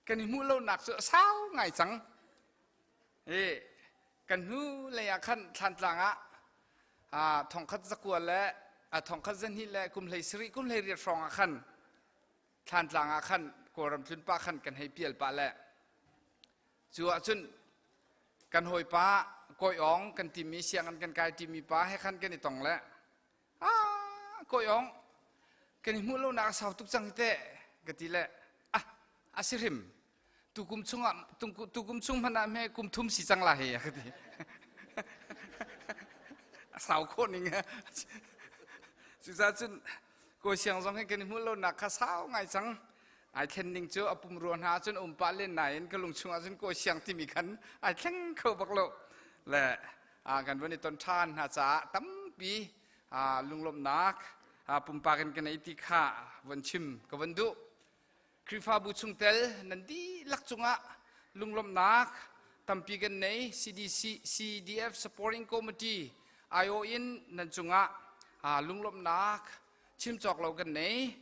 Speaker 13: Kan i hmuh lonak cu a sau ngai cang. I kan hnu lei ah khan Thlantlang ah 1900 le 1902 le kum hlei sarih kum hlei riat hrawng ah khan Thlantlang ah khan Kawlram tlun pah khan kan hei pial pah le cu ahcun kan hawipa Kawi Ong kan timi sianginn kan kai timi pa he khan kan i tong le ah Kawi Ong kan i hmuh lonak a sau tuk cang hi teh ka ti le ah a si hrim tukum chungah tukum chung hmanh ah hme kum thum si cang la he ka ti a sau khawh ning cucaah cun kawi siang zong hi kan i hmuh lonak kha sau ngai cang ai thlen ning cu a pumrua hna cun um pah len nain ka lung chungah cun kawi siang timi khan ai thleng kho bak lo le kan von i ton ṭhan hna caah tampi lunglawmhnak pumpak in kan ei ti kha von chim ka von duh. Khrihfabu chungtel nan dihlak cungah lunglawmhnak tampi kan nei. CDC CDF Supporting Committee aiawh in nan cungah lunglawmhnak chim cawk lo kan nei.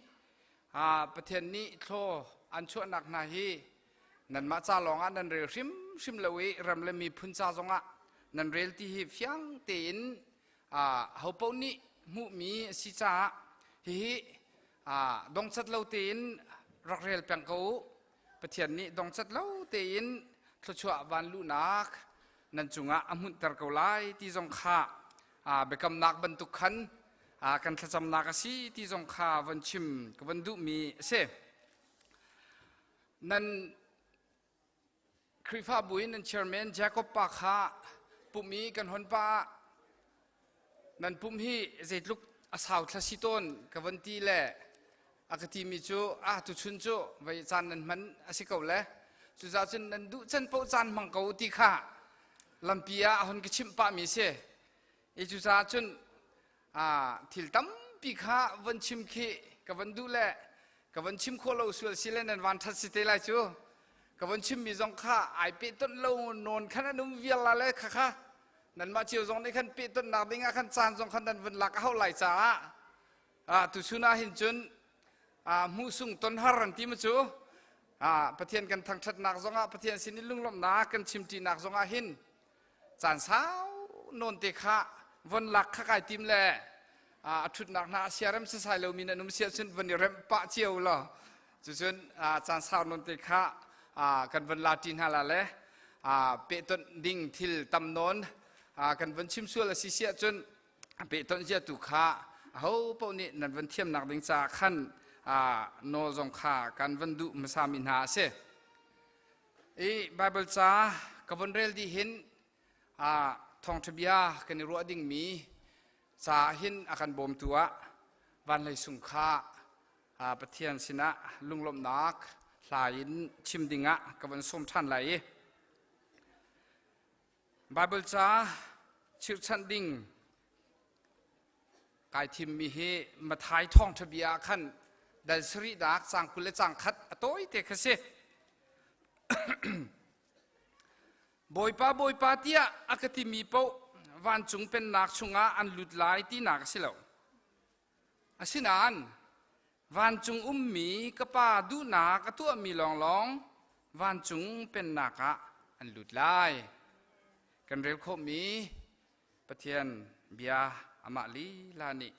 Speaker 13: Pathian nih thlaw an chuahnak hna hi nanmah ca lawng ah nan rel hrimhrim lo i ram le miphun ca zongah nan rel ti hi fiang tein hopaoh nih hmuhmi a si caah hihi dongcat lo tein rak rel peng ko u. Pathian nih dongcat lo tein thluachuah van luhnak nan cungah a hmunhter ko lai ti zong kha biakamnak bantuk khan kan thlacamnak a si ti zong kha von chim ka von duhmi a si. Nan Khrihfabu in nan chairman Jacob pa kha pumh i kan hon pa ah nan pumh hi zeitluk a sau thla si tawn ka von ti le a ka timi cu ah tuchun cu vei caan nan hman a si ko le cucaah cun nan duh can paoh caan hmang ko ti kha lampi ah a hon ka chimh pahmi si i cucaah cun thil tampi kha von chim khi ka von duh le ka von chim khawh lo sual si le nan van ṭhat si te lai cu ka von chimmi zong kha ai pehtonh lo nawn khan an um vial la le kha kha nanmah cio zong nih khan pehtonhnak ding ah khan caan zong khan nan vun lak a hauh lai caah tuchun ah hin cun hmuhsung ton har an ti ma cu Pathian kan thangṭhatnak zongah Pathian sin i lunglawmhnak kan chimṭinak zongah hin caan sau nawn te kha von lak kha kai tim le a ṭhutnak hna a siarem sasai lomi nan um si ahcun von i remh pah cio law cucun caan sau nawn te kha kan von la ṭi hna la le pehtonh ding thil tam nawn kan von chim sual a si si ahcun pehtonh zia tu kha aho paoh nih nan von thiamnak ding caah khan nawl zong kha kan von duh hmasa mi hna a si. I Baibal ca ka von rel dih hin thawngṭha bia kan i ruah dingmi ca hin a kan bawmtu ah vanhlei sung kha Pathian sinah lunglawmhnak hla in chim dingah ka von sawm ṭhan lai i Baibal ca chirhchanh ding Kai thimmi hi Mathai thawngṭha bia ah khan dal sarih dak caang 20 le caang khat a tawite kha si. Bawipa, Bawipa tiah a ka timi paoh vancung pennak chungah an lut lai tinak a si lo. Asinain vancung ummi ka Pa duhnak a tuahmi lawnglawng vancung pennak ah an lut lai. Kan rel khawhmi Pathian bia amah lila nih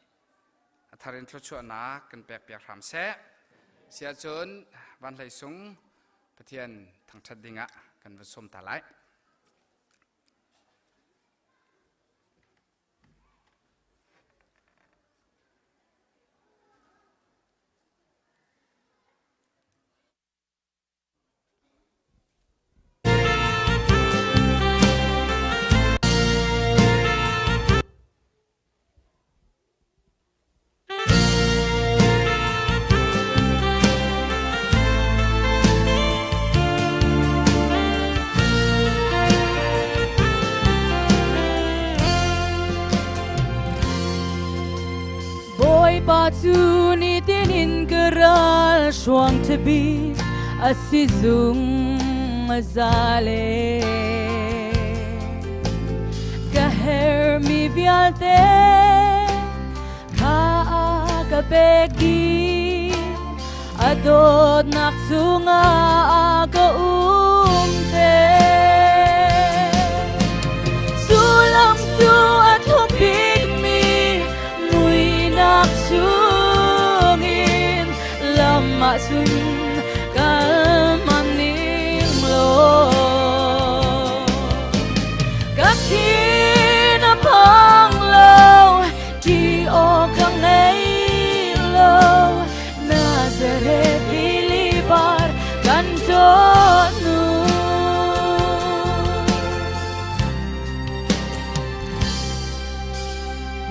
Speaker 13: a thar in thluachuahnak kan pekpiak hram seh. Siahcun van hlei sung Pathian thangṭhat dingah kan va sawm ta lai.
Speaker 14: Bawipa cu nitin in ka ral hruang ṭhabik a si zungzal e. Ka hermi vialte kha a ka pek dih a dawtnak chungah ka umter. Sullam cu a thupikmi muihnak chungin lam ah cun kal man ning law ka thin a phang lo ti awk ka ngei lo Nazareth lilibar kan nu.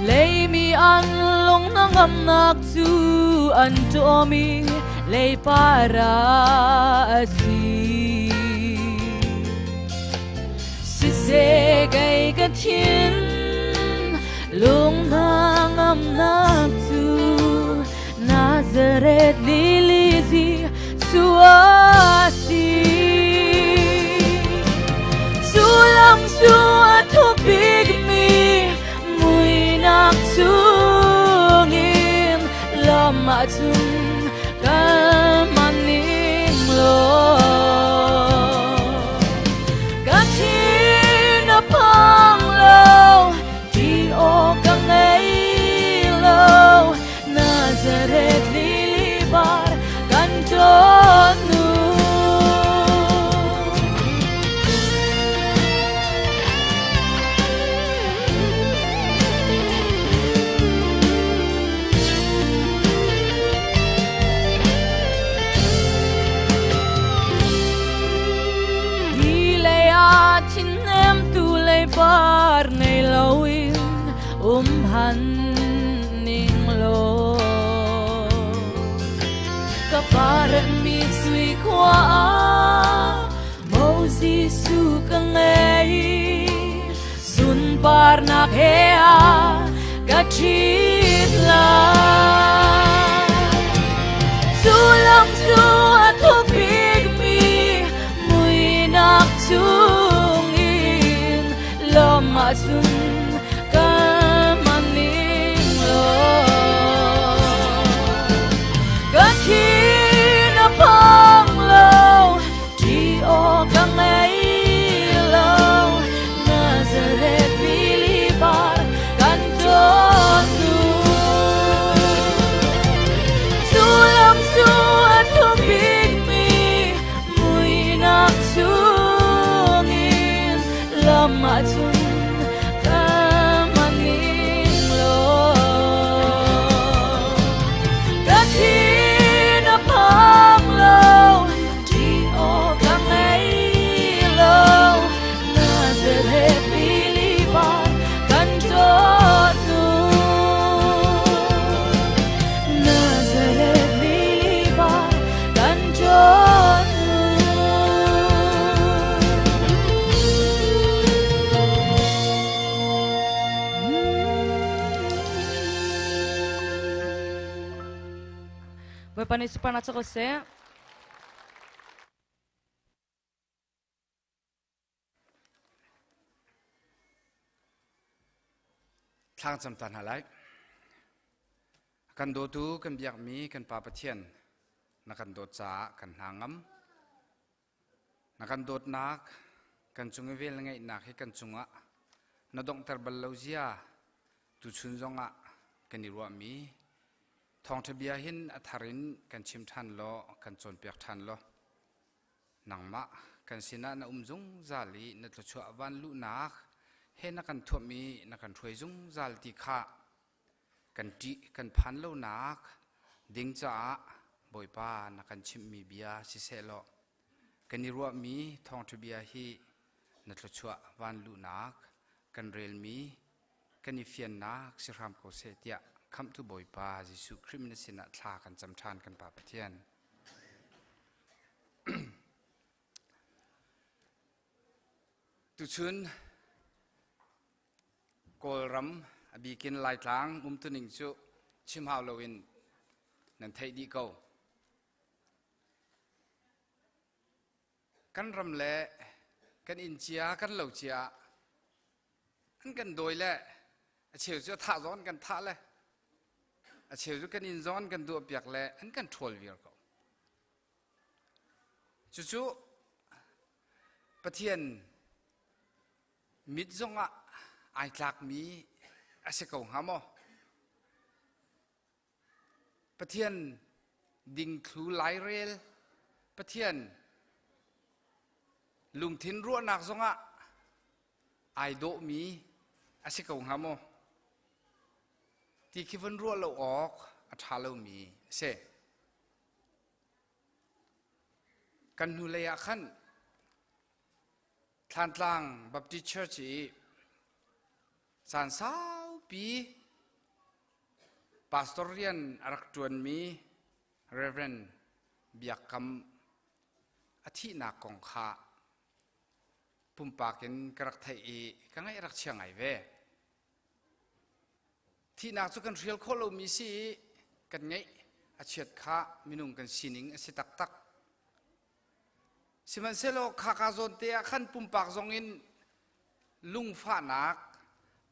Speaker 14: Leimi an lung na ngamnak cu an tuahmi lei para a si. Siseh kei ka thin lung hna ngamnak cu Nazareth lili Jesuh a si. lam cu a thuk bikmi muihnak chungin lam ahcun kal man ning law ka thin a phang lo ti awk ka ngei lo Nazareth lili par kan ṭawn nu. Hi lei ah thinnem tu lei par ngei loin um han ning law ka parmi sui khua ah Moses su ka ngei sunparnak he a ka ṭhit lai cu lam cu a thuk bikmi muihnak chungin lawm ahcun kal ning law ka thin a phang lo ṭi awk ka ngei lo Nazareth lili par kan ṭawn nu cu lam cu a thuk bikmi muihnak chungin lam ahcun kal ning law ka thin a phang lo ṭi awk ka ngei lo Nazareth lili par kan ṭawt nu Nazareth lili par kan ṭawt nu. Bawipa nih suparnak cu ko seh.
Speaker 13: Thlang cam ta hna lai. Kan dawtu kan biakmi kan Pa Pathian na kan dawt caah kan hna ngam. Na kan dawtnak, kan cung i vel na ngeihnak hi kan cungah na donghter bal lo zia tuchun zongah kan i ruahmi thawngṭha bia hin a thar in kan chim ṭhan law kan cawnpiak ṭhan law nangmah kan sinah na um zungzal i na thluachuah van luhnak he na kan thuamh i na kan hruai zungzal ti kha kan ṭih kan phan lonak ding caah Bawipa na kan chimhmi bia siseh law kan i ruahmi thawngṭha bia hi na thluachuah van luhnak kan relmi kan i fiannak si hram ko seh tiah khamhtu Bawipa Jesuh Khrih min sinah thla kan cam ṭhan kan Pa Pathian. Tuchun Kawlram a bikin Laitlang umtuning cu chim hau loin nan theih dih ko. Kan ram le kan inn cia kan lo cia an kan dawi le a cheu cu a thah zong an kan thah le a cheu cu kan inn zong an kan duah piak le an kan ṭhawl viar ko. Cucu Pathian mit zongah ai tlakmi a si ko hnga maw? Pathian dingthlu lairel, Pathian lungthin ruahnak zongah ai dawhmi a si ko hnga maw? Ti khi vun ruah lo awk a ṭha lomi a si. Kan hnulei ah khan Thlantlang Baptist Church i caan saupi pastor rian a rak ṭuanmi Reverend Biak Kam a thihnak kong kha pumpak in ka rak theih i ka ngaih a rak chia ngai ve. Thihnak cu kan hrial khawh lomi si i kan ngeih a chiat kha minung kan sining a si taktak. Sihmanhsehlaw khaka zawn te ah khan pumpak zong in Lungfahnak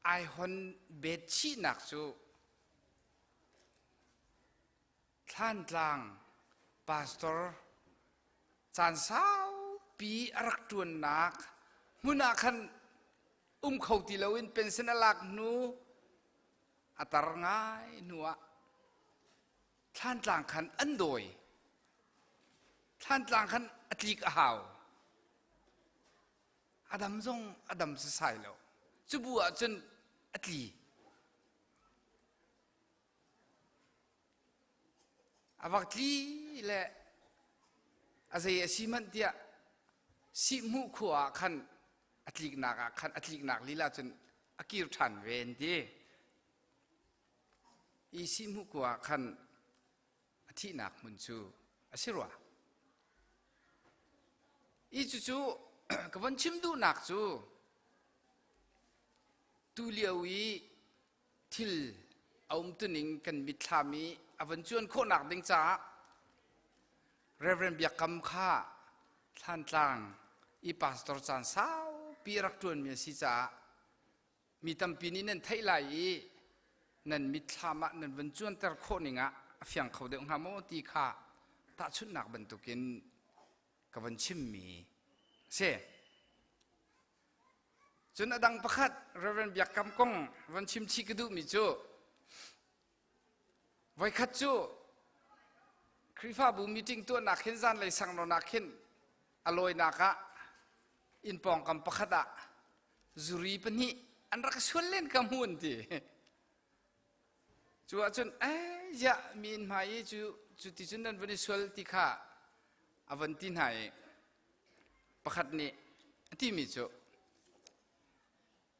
Speaker 13: ai hon bet chihnak cu Thlantlang pastor caan saupi a rak ṭuannak hmun ah khan um kho ti loin pension a lak hnu a tar ngai hnu ah Thlantlang khan an dawi. Thlantlang khan a tlik a hau. A dam zong a dam sasai lo. Cubu ah cun a tli. A vak tli le a zei a si hmanh tiah sihhmuh khua ah khan a tliknak ah khan a tliknak lila cun a kir ṭhan ve an ti. I sihhmuh khua ah khan a thihnak hmun cu a si rua. I cucu ka von chim duhnak cu tu lio i thil a umtuning kan mitthlam i a von cuan khawhnak ding caah Reverend Biak Kam kha Thlantlang i pastor caan saupi rak ṭuanmi a si caah mi tampi nih nan theih lai i nan mitthlam ah nan von cuanter khawh ning ah a fiang kho deuh hnga maw ti kha tahchunhnak bantukin ka von chimmi a si. Cun a dang pakhat Reverend Biak Kam kong von chim chih ka duhmi cu voikhat cu Khrihfabu meeting tuahnak hin zanlei sang nawn ah khin a lawinak ah inn pawngkam pakhat ah zuri pahnih an rak sual len ka hmu an ti. Cu ahcun eh ziah mi inn hmai i cu cu ti cun nan van i sual ti kha a von ti hna i pakhat nih a timi cu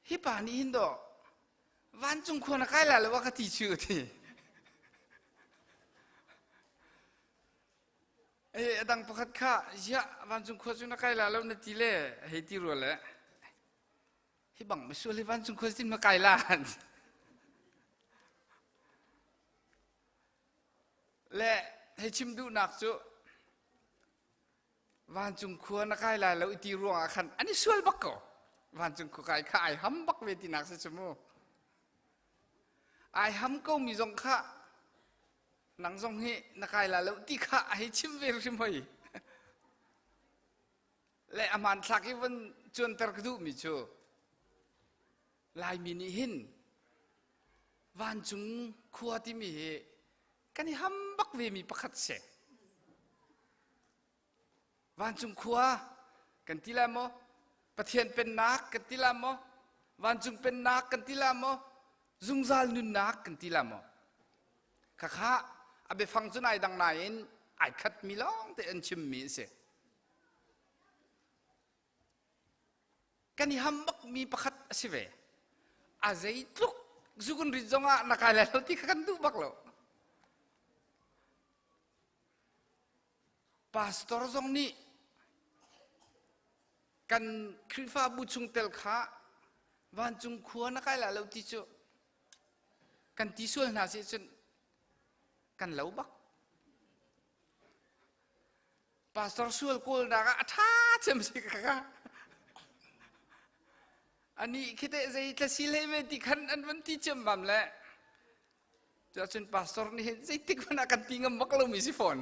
Speaker 13: hi pa nih hin dawh vancung khua na kai lai lo a ka ti cu a ti. Eh a dang pakhat kha ziah vancung khua cu na kai la lo na ti le hei ti rua le hi bang misual hi vancung khua tin ma kai la le hei chim duhnak cu vancung khua na kai lai lo i ti ruangah khan an i sual bak ko vancung khua kai kha ai ham bak ve tinak si cu mu ai ham ko mi zong kha nang zong hi na kai la lo ti kha a hei chim ve hrim hoi Le a hmanthlak i von cuanter ka duhmi cu Laimi nih hin vancung khua timi hi kan i ham bak vemi pakhat si. Vancung khua kan ti lai maw? Pathian pennak kan ti lai maw? Vancung pennak kan ti lai maw? Zungzal nunnak kan ti lai maw? Khakha a biafang cu nai dang nain ai khatmi lawng te an chimmi a si. Kan i ham bakmi pakhat a si ve. A zeitluk zukun rit zongah na kai lai lo ti kha kan duh bak lo. Pastor zong nih kan Khrihfabu chungtel kha vancung khua na kai lai lo ti cu kan ti sual hna si cun kan lo bak. Pastor sual kawlnak ah a ṭha cem si ka ani khi teh zei tlasi hlei ve ti khan an van ti ciammam le cuahcun pastor nih hin zeitik hmanh ah kan ti ngam bak lomi si fawn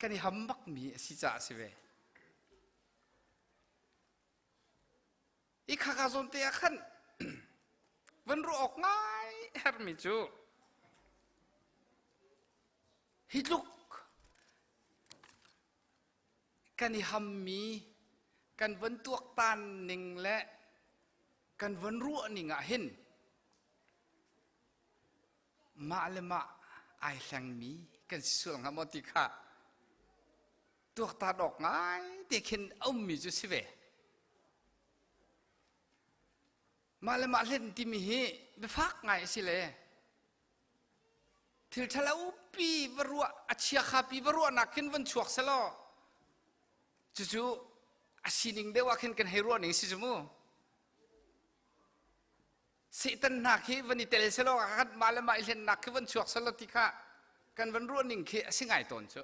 Speaker 13: kan i ham bakmi a si caah a si ve I khaka zawn te ah khan van ruah awk ngai herhmi cu hi tluk kan i hammi kan von tuaktan ning le kan von ruah ning ah hin mah le mah ai hlengmi kan si sual hnga maw ti kha tuaktan awk ngai te khin a ummi cu si ve. Mah le mah hlen timi hi biafak ngai a si le thil ṭhalo pi va ruah a chiakha pi va ruahnak khin van chuak selaw cucu a sining deuh ah khin kan hei ruah ning si cu mu. Satan hna khi van i tel selaw kan mah le mah i hlennak khi van chuak selaw ti kha kan van ruah ning khi a si ngai tawn cu.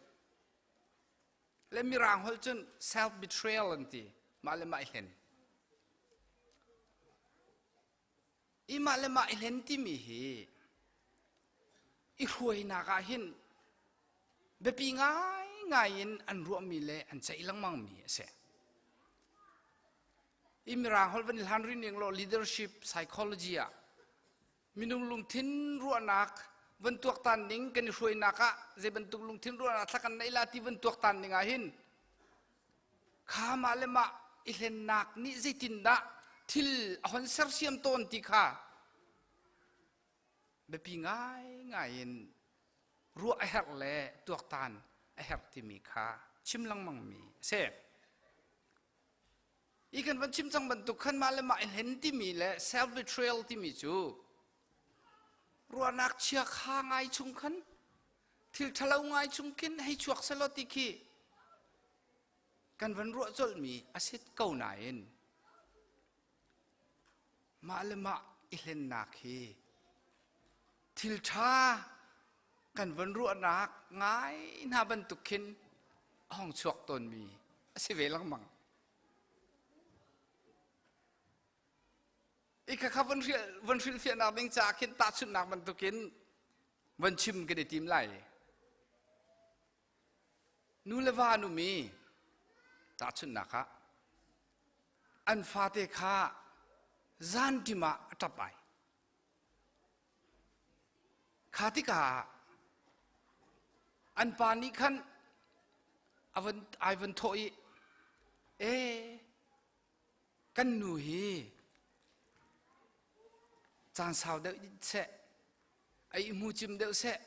Speaker 13: Le mirang holh cun self betrayal an ti mah le mah i hlen. I mah le mah i hlen timi hi i hruainak ah hin biapi ngaingai in an ruahmi le an ceih lengmangmi a si. I mirang holh van i hlan rih ning law leadership psychology ah minung lungthin ruahnak van tuaktan ning kan i hruainak ah zei bantuk lungthin ruahnak thla kan neih la ti van tuaktan ning ah hin kha mah le mah i hlennak nih zeitindah thil a hon sersiam tawn ti kha biapi ngaingai in ruah a herh le tuaktan a herh timi kha chim lengmangmi a si. I kan van chim cang bantuk khan mah le mah i hlen timi le self betrayal timi cu ruahnak chia kha ngai chung khan thil ṭhalo ngai chung khin hei chuak selaw ti khi kan van ruah colhmi a sit ko nain mah le mah i hlennak hi thil ṭha kan van ruahnak ngai hna bantuk khin a hong chuak tawnmi a si ve lengmang. I khakha van van hrilhfiahnak ding caah khin tahchunhnak bantukin van chim kan i tim lai. Nu le va an um i tahchunhnak ah an fate kha zanṭim ah a ṭap ai. Kha tikah an pa nih khan a van ai van thawh i e kan nu hi caan sau deuh seh a i hmu cim deuh seh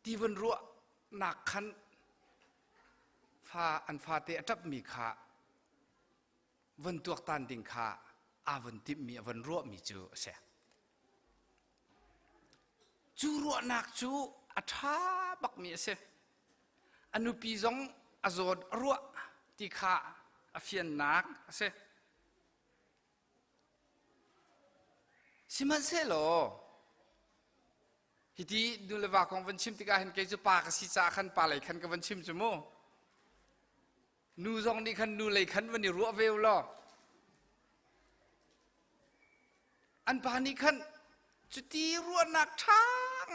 Speaker 13: ti van ruahnak khan fa an fate a ṭapmi kha van tuaktan ding kha aa van timhmi a van ruahmi cu a si. Cu ruahnak cu a ṭha bakmi a si. A nupi zong a zawn a ruah ti kha a fiannak a si. Sihmanhsehlaw hiti nu le va kong van chim tikah hin kei cu pa ka si caah khan pa lei khan ka van chim cu mu. Nu zong nih khan nu lei khan van i ruah ve u law an pa nih khan cuti ruahnak ṭha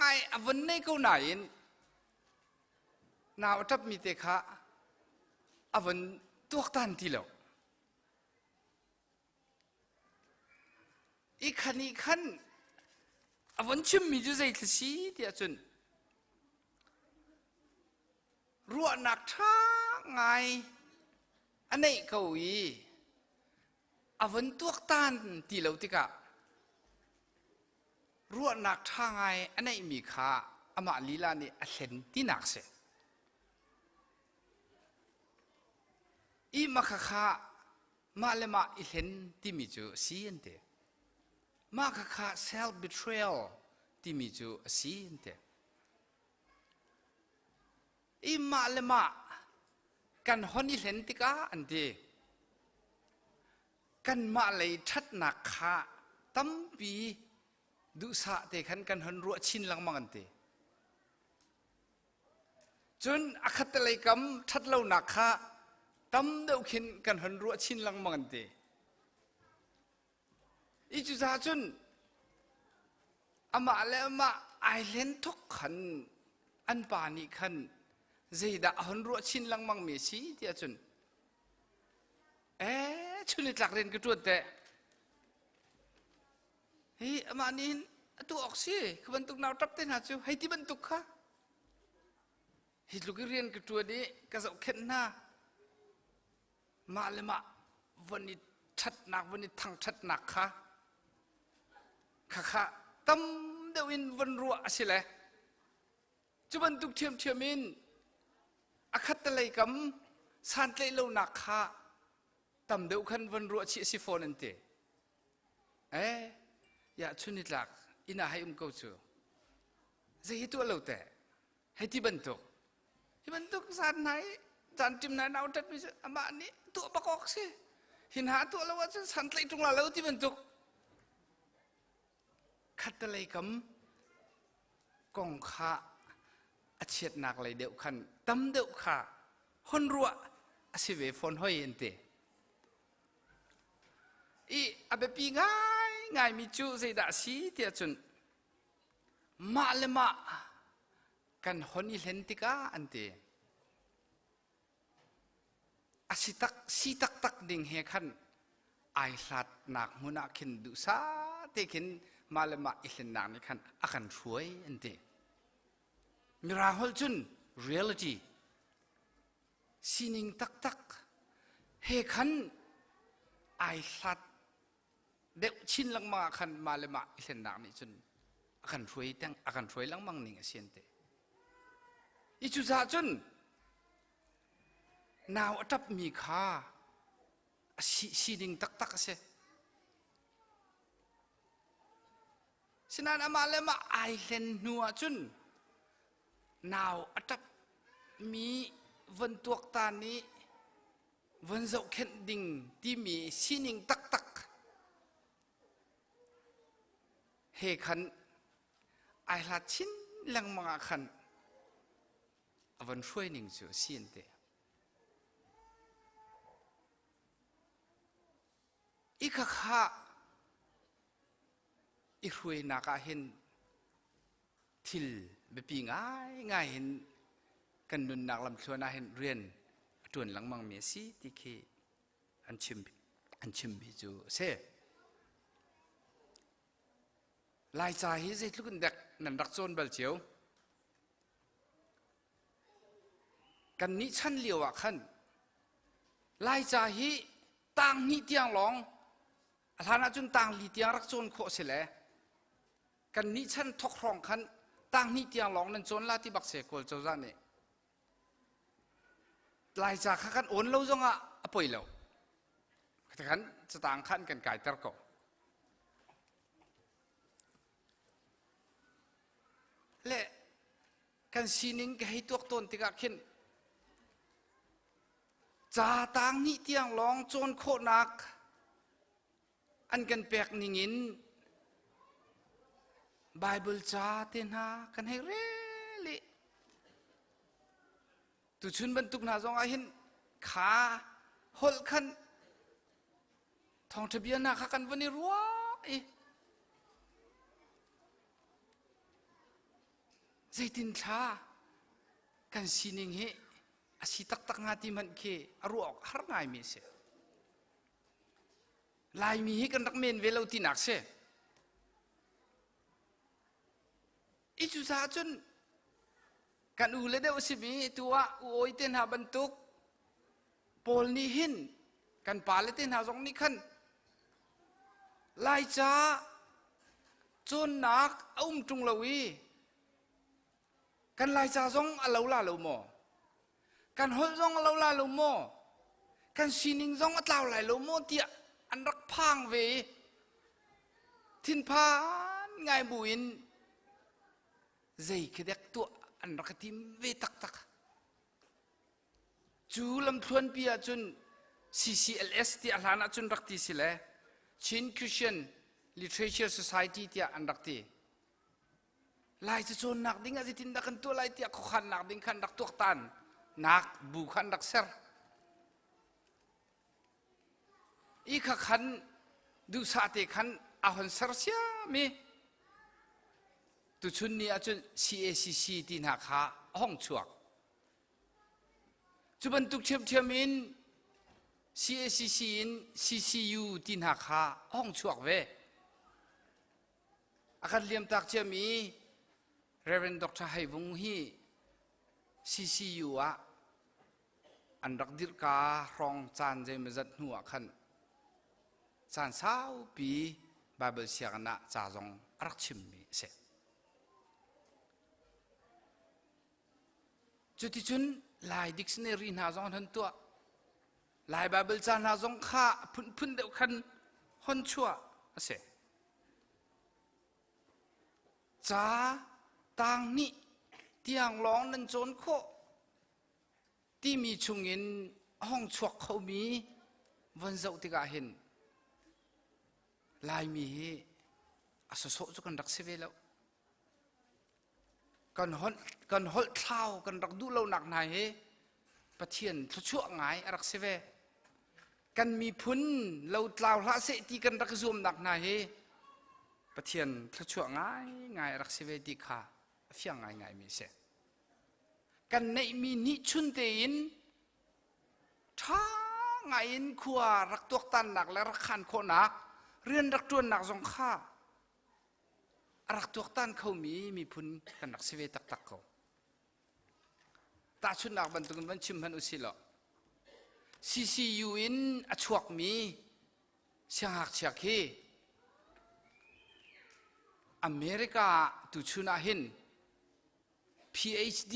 Speaker 13: ngai a von nei ko nain nau a ṭapmi te kha a von tuaktan ti lo. I khan i khan a von chimmi cu zeithil si tiah cun ruahnak ṭha ngai a neih ko i a von tuaktan ti lo tikah ruahnak ṭha ngai a neihmi kha amah lila nih a hlen tinak si. I makhakha mah le mah i hlen timi cu a si an ti. Mah khakha self betrayal timi cu a si an ti. I mah le mah kan hon i hlen tikah an ti. Kanmah lei ṭhatnak kha tampi duhsah te khan kan hon ruah chin lengmang an ti. Cun a khattelei kam ṭhatlonak kha tam deuh khin kan hon ruah chin lengmang an ti. I cucaah cun amah le amah ai hlen thok khan an pa nih khan zeidah a hon ruah chin lengmang mi a si tiah cun ee chun i tlak rian ka ṭuan teh Hi amah nih hin a tuah awk si kha bantuk nau ṭap te hna cu hei ti bantuk kha hi tluk i rian ka ṭuan i ka zohkhenh hna mah le mah von i ṭhatnak von i thangṭhatnak kha khakha tam deuh in von ruah a si le cu bantuk ṭhiamṭhiam in a khattelei kam santlaih lonak kha tam deuh khan von ruah chih a si fawn an ti. Eh, ya chun nitlak inn ah hei um ko cu. Zei hi tuah lo teh. Hei ti bantuk. Hi bantuk zan hna i zan ṭim hna nau ṭat mi cu amah nih tuah bak awk si. Hi hna tuah lo ahcun san tlaih ṭung la lo ti bantuk. Khattelei kam kong kha a chiatnak lei deuh khan tam deuh kha hon ruah a si ve fawn hoi an ti. I a biapi ngai. ngaimi cu zeidah a si tiah cun mah le mah kan hon i hlen tikah an ti. A si tak si taktak ding he khan ai hlatnak hmun ah khin duhsah te khin mah le mah i hlennak nih khan a kan hruai an ti. Mirang holh cun reality sining taktak he khan ai hlat deuh chin lengmang ah khan mah le mah i hlennak nih cun a kan hruai teng a kan hruai lengmang ning a si an ti. I cucaah cun nau a ṭapmi kha a si sining taktak a si. Sinain amah le amah ai hlen hnu ahcun nau a ṭapmi von tuaktan i von zohkhenh ding timi sining taktak he khan ai hlat chin lengmang ah khan a von hruai ning cu a si an ti. I khakha i hruainak ah hin thil biapi ngaingai hin kan nunnak lamthluan ah hin rian a ṭuan lengmang mi a si ti khi an chim an chimmi cu a si. Laica hi zeitluk in dek nan rak cawn bal cio? Kannih chan lio ah khan Laica hi tang hnih tiang lawng a hlan ahcun tang li tiang rak cawn khawh si le kannih chan thok hrawng khan tang hnih tiang lawng nan cawn la ti bak se Kawl cozah nih Laica kha kan awn lo zongah a poi lo khan catang khan kan kaiter ko Le kan sining ka hei tuak tawn tikah khin ca tang hnih tiang lawng cawn khawhnak an kan pek ningin Bible ca te hna kan hei rel i tuchun bantuk hna zong ah hin kha holh khan Thawngṭha bia hna kha kan van i ruah i zeitin thla kan sining hi a si taktak hnga ti hmanh khi a ruah awk har ngaimi a si. Laimi hi kan rak men ve lo tinak si. I cucaah cun kan u le deuh simi tu ah u awi te hna bantuk Paul nih hin kan pale te hna zong nih khan Laica cawnnak a um ṭung lo i kan Laica zong a lo la lo maw? Kan holh zong a lo la lo maw? Kan sining zong a tlau lai lo maw tiah an rak phang ve i thinphan ngai buin zei khi dek tuah an rak i tim ve taktak. Cu lamthluanpi ahcun CCLS tiah hlan ahcun rak ti si le Chin Christian Literature Society tiah an rak ti. Lai cacawnnak ding ah zeitindah kan tuah lai tiah khuakhannak ding khan rak tuaktan nak bu khan rak ser. I kha khan duhsah te khan a hon ser siam i tuchun ni ahcun CACC ti hna kha a hong chuak. Cu bantuk ṭhiamṭhiam in CACC in CCU ti hna kha a hong chuak ve. A kan liamtak ciami Reverend Dr. Hai Vung hi CCU ah an rak dirhka hrawng caan zeimawzat hnu ah khan caan saupi Bible sianginn ah ca zong a rak chimmi a si. Cuticun Lai dictionary hna zong an hon tuah. Lai Bible ca hna zong kha a phunphun deuh khan hon chuah a si. Ca tang nih tiang lawng nan cawn khawh timi chungin a hong chuak khomi von zoh tikah hin Laimi hi a sawsawh cu kan rak si ve lo. Kan holh, kan holh thlau kan rak duh lonak hna hi Pathian thluachuah ngai a rak si ve. Kan miphun lo tlau hlah seh ti kan rak zuamnak hna hi Pathian thluachuah ngaingai a rak si ve ti kha a fiang ngaingaimi a si. Kan neihmi nih chun tein ṭha ngaiin khua rak tuaktannak le rak khan khawhnak rian rak ṭuannak zong kha a rak tuaktan khomi miphun kan rak si ve taktak ko. Tahchunhnak bantukin van chim hmanh usih law CCU in a chuakmi siangngakchia khi America ah tuchun ah hin PhD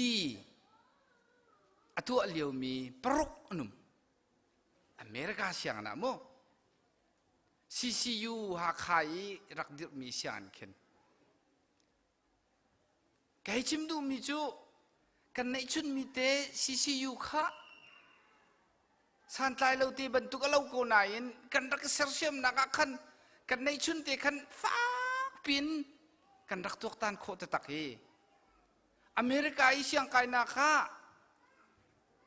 Speaker 13: a tuah liomi paruk an um. America sianginn ah mu CCU Hakha i rak dirhmi sianginn khin. Kei chim duhmi cu kan neihchunmi te CCU kha santlai lo te bantuk a lo ko nain kan rak i sersiamnak ah khan kan neihchun te khan fak pin kan rak tuaktan khawh taktak hi. America i siangkainak ah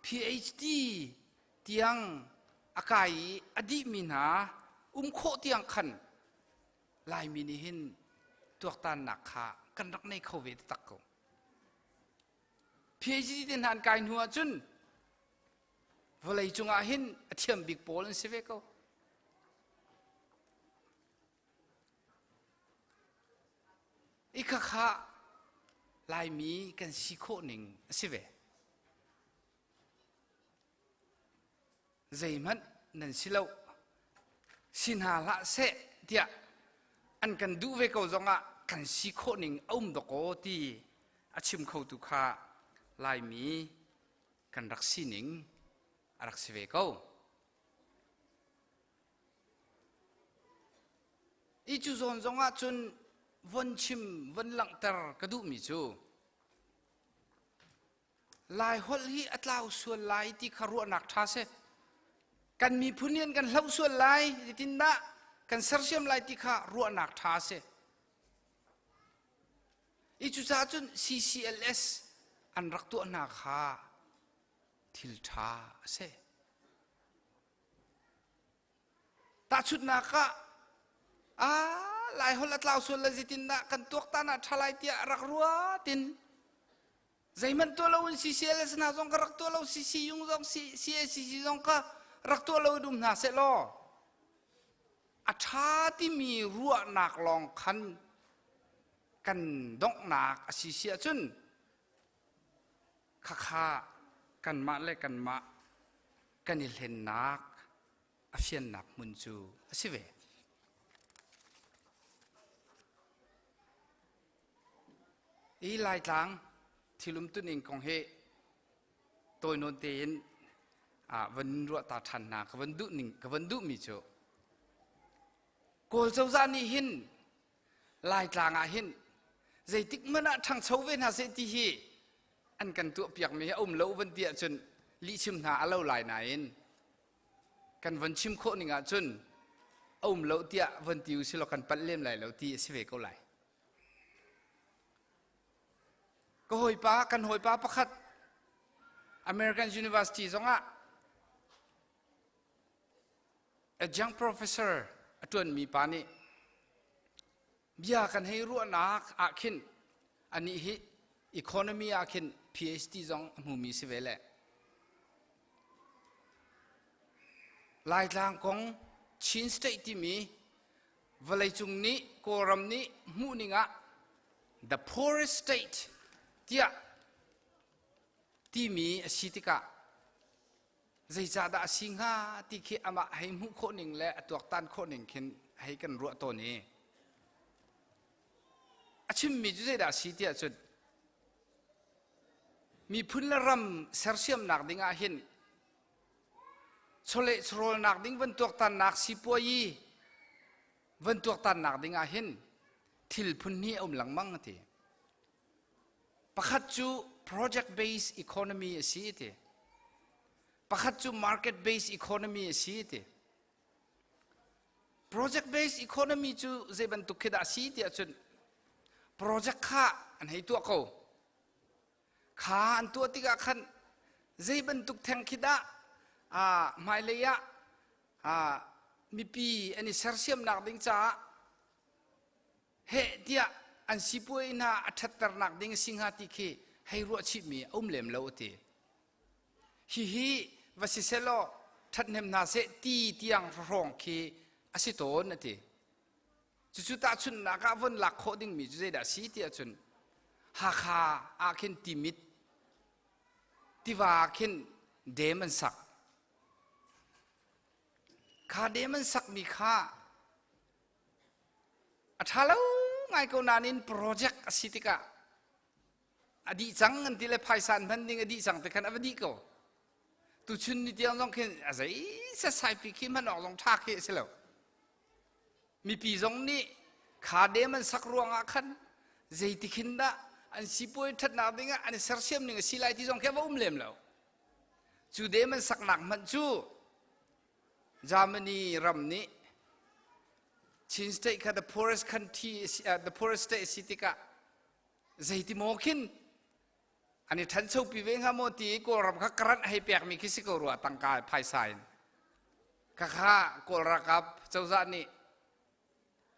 Speaker 13: PhD tiang a kai i a dihmi hna um khawh tiang khan Laimi nih hin tuaktannak kha kan rak nei kho ve taktak ko. PhD te hna an kai hnu ahcun vawlei cungah hin a thiam bik pawl an si ve ko. I khakha Laimi kan si khawh ning a si ve. Zeihmanh nan si lo si hna hlah seh tiah an kan duh ve ko zongah kan si khawh ning a um dawkaw ti a chim khotu kha Laimi kan rak sining a rak si ve ko. I cu zawn zongah cun von chim von langhter ka duhmi cu Laiholh hi a tlau sual lai ti kha ruahnak ṭha si. Kan miphun nih an kan hloh sual lai, zeitindah kan sersiam lai ti kha ruahnak ṭha si. I cucaah cun CCLS an rak tuah hna kha thil ṭha a si. Tahchunhnak ah, ah Laiholh a tlau sual le zeitindah kan tuaktan ah ṭha lai tiah rak ruat in zeihmanh tuah loin CCLS hna zong ka rak tuah lo CCU zong CACC zong ka rak tuah lo in um hna seh law a ṭha timi ruahnak lawng khan kan donghnak a si si ahcun khakha kanmah le kanmah kan i hlennak a fiannak hmun cu a si ve. I Laitlang thil umtuning kong hi tawi nawn tein van ruah ta ṭhan hna ka van duh ning ka van duhmi cu Kawl cozah nih hin Laitlang ah hin zeitik hmanh ah ṭhangcho ve hna seh ti hi an kan tuahpiakmi hi a um lo van ti ahcun lihchim hna a lo lai nain kan von chim khawh ning ahcun a um lo tiah von ti u silaw kan palh lem lai lo ti a si ve ko lai. Ka hawipa, kan hawipa pakhat American University zongah adjunct professor a ṭuanmi pa nih bia kan hei ruahnak ah khin anih hi economy ah khin PhD zong a hmumi si ve le Laitlang kong Chin State timi vawleicung nih Kawlram nih hmuhning ah the poorest state tiah timi a si tikah zeicahdah a si hnga ti khi amah hei hmuh khawh ning le a tuaktan khawh ning khin hei kan ruah tawn i a chimmi cu zeidah a si tiah cun miphun le ram sersiamnak ding ah hin chawleh chawhrawlnak ding van tuaktannak sipuayi van tuaktannak ding ah hin thil phun hnih a um lengmang a ti. Pakhat cu project based economy a si ti. Pakhat cu market based economy a si ti. Project based economy cu zei bantuk khi dah a si tiah cun project kha an hei tuah ko. Kha an tuah tikah khan zei bantuk theng khi dah hmailei ah mipi an i sersiamnak ding caah. Heh tiah an sipuai hna a ṭhatternak ding a si hnga ti khi hei ruah chihmi a um lem lo a ti. Hihi va si sehlaw ṭhathnem hna seh ti tiang hrawng khi a si tawn a ti. Cucu tahchunhnak ah von lak khawh dingmi cu zeidah a si ti ahcun Hakha ah khin Timit tiva ah khin dam an sak. Kha dam an sakmi kha a ṭha lo ngai ko nain project a si tikah a dih cang an ti le phaisa an hman ding a dih cang ti khan a va dih ko. Tuchun ni tiang zong khin a zei setsai pi khi hman awk zong ṭha khi a si lo. Mipi zong nih kha dem an sak ruangah khan zeiti khin dah an sipuai ṭhatnak dingah an i sersiam ning a si lai ti zong khi a va um lem lo. Cu dem an saknak hmanh cu Germany ram nih Chin State kha the poorest country, uh, the poorest state a si tikah zeiti maw khin an i ṭhanchopi ve hnga maw ti i Kawlram kha grant hei pekmi khi si ko rua tangka phaisa in. Khakha Kawl ralkap cozah nih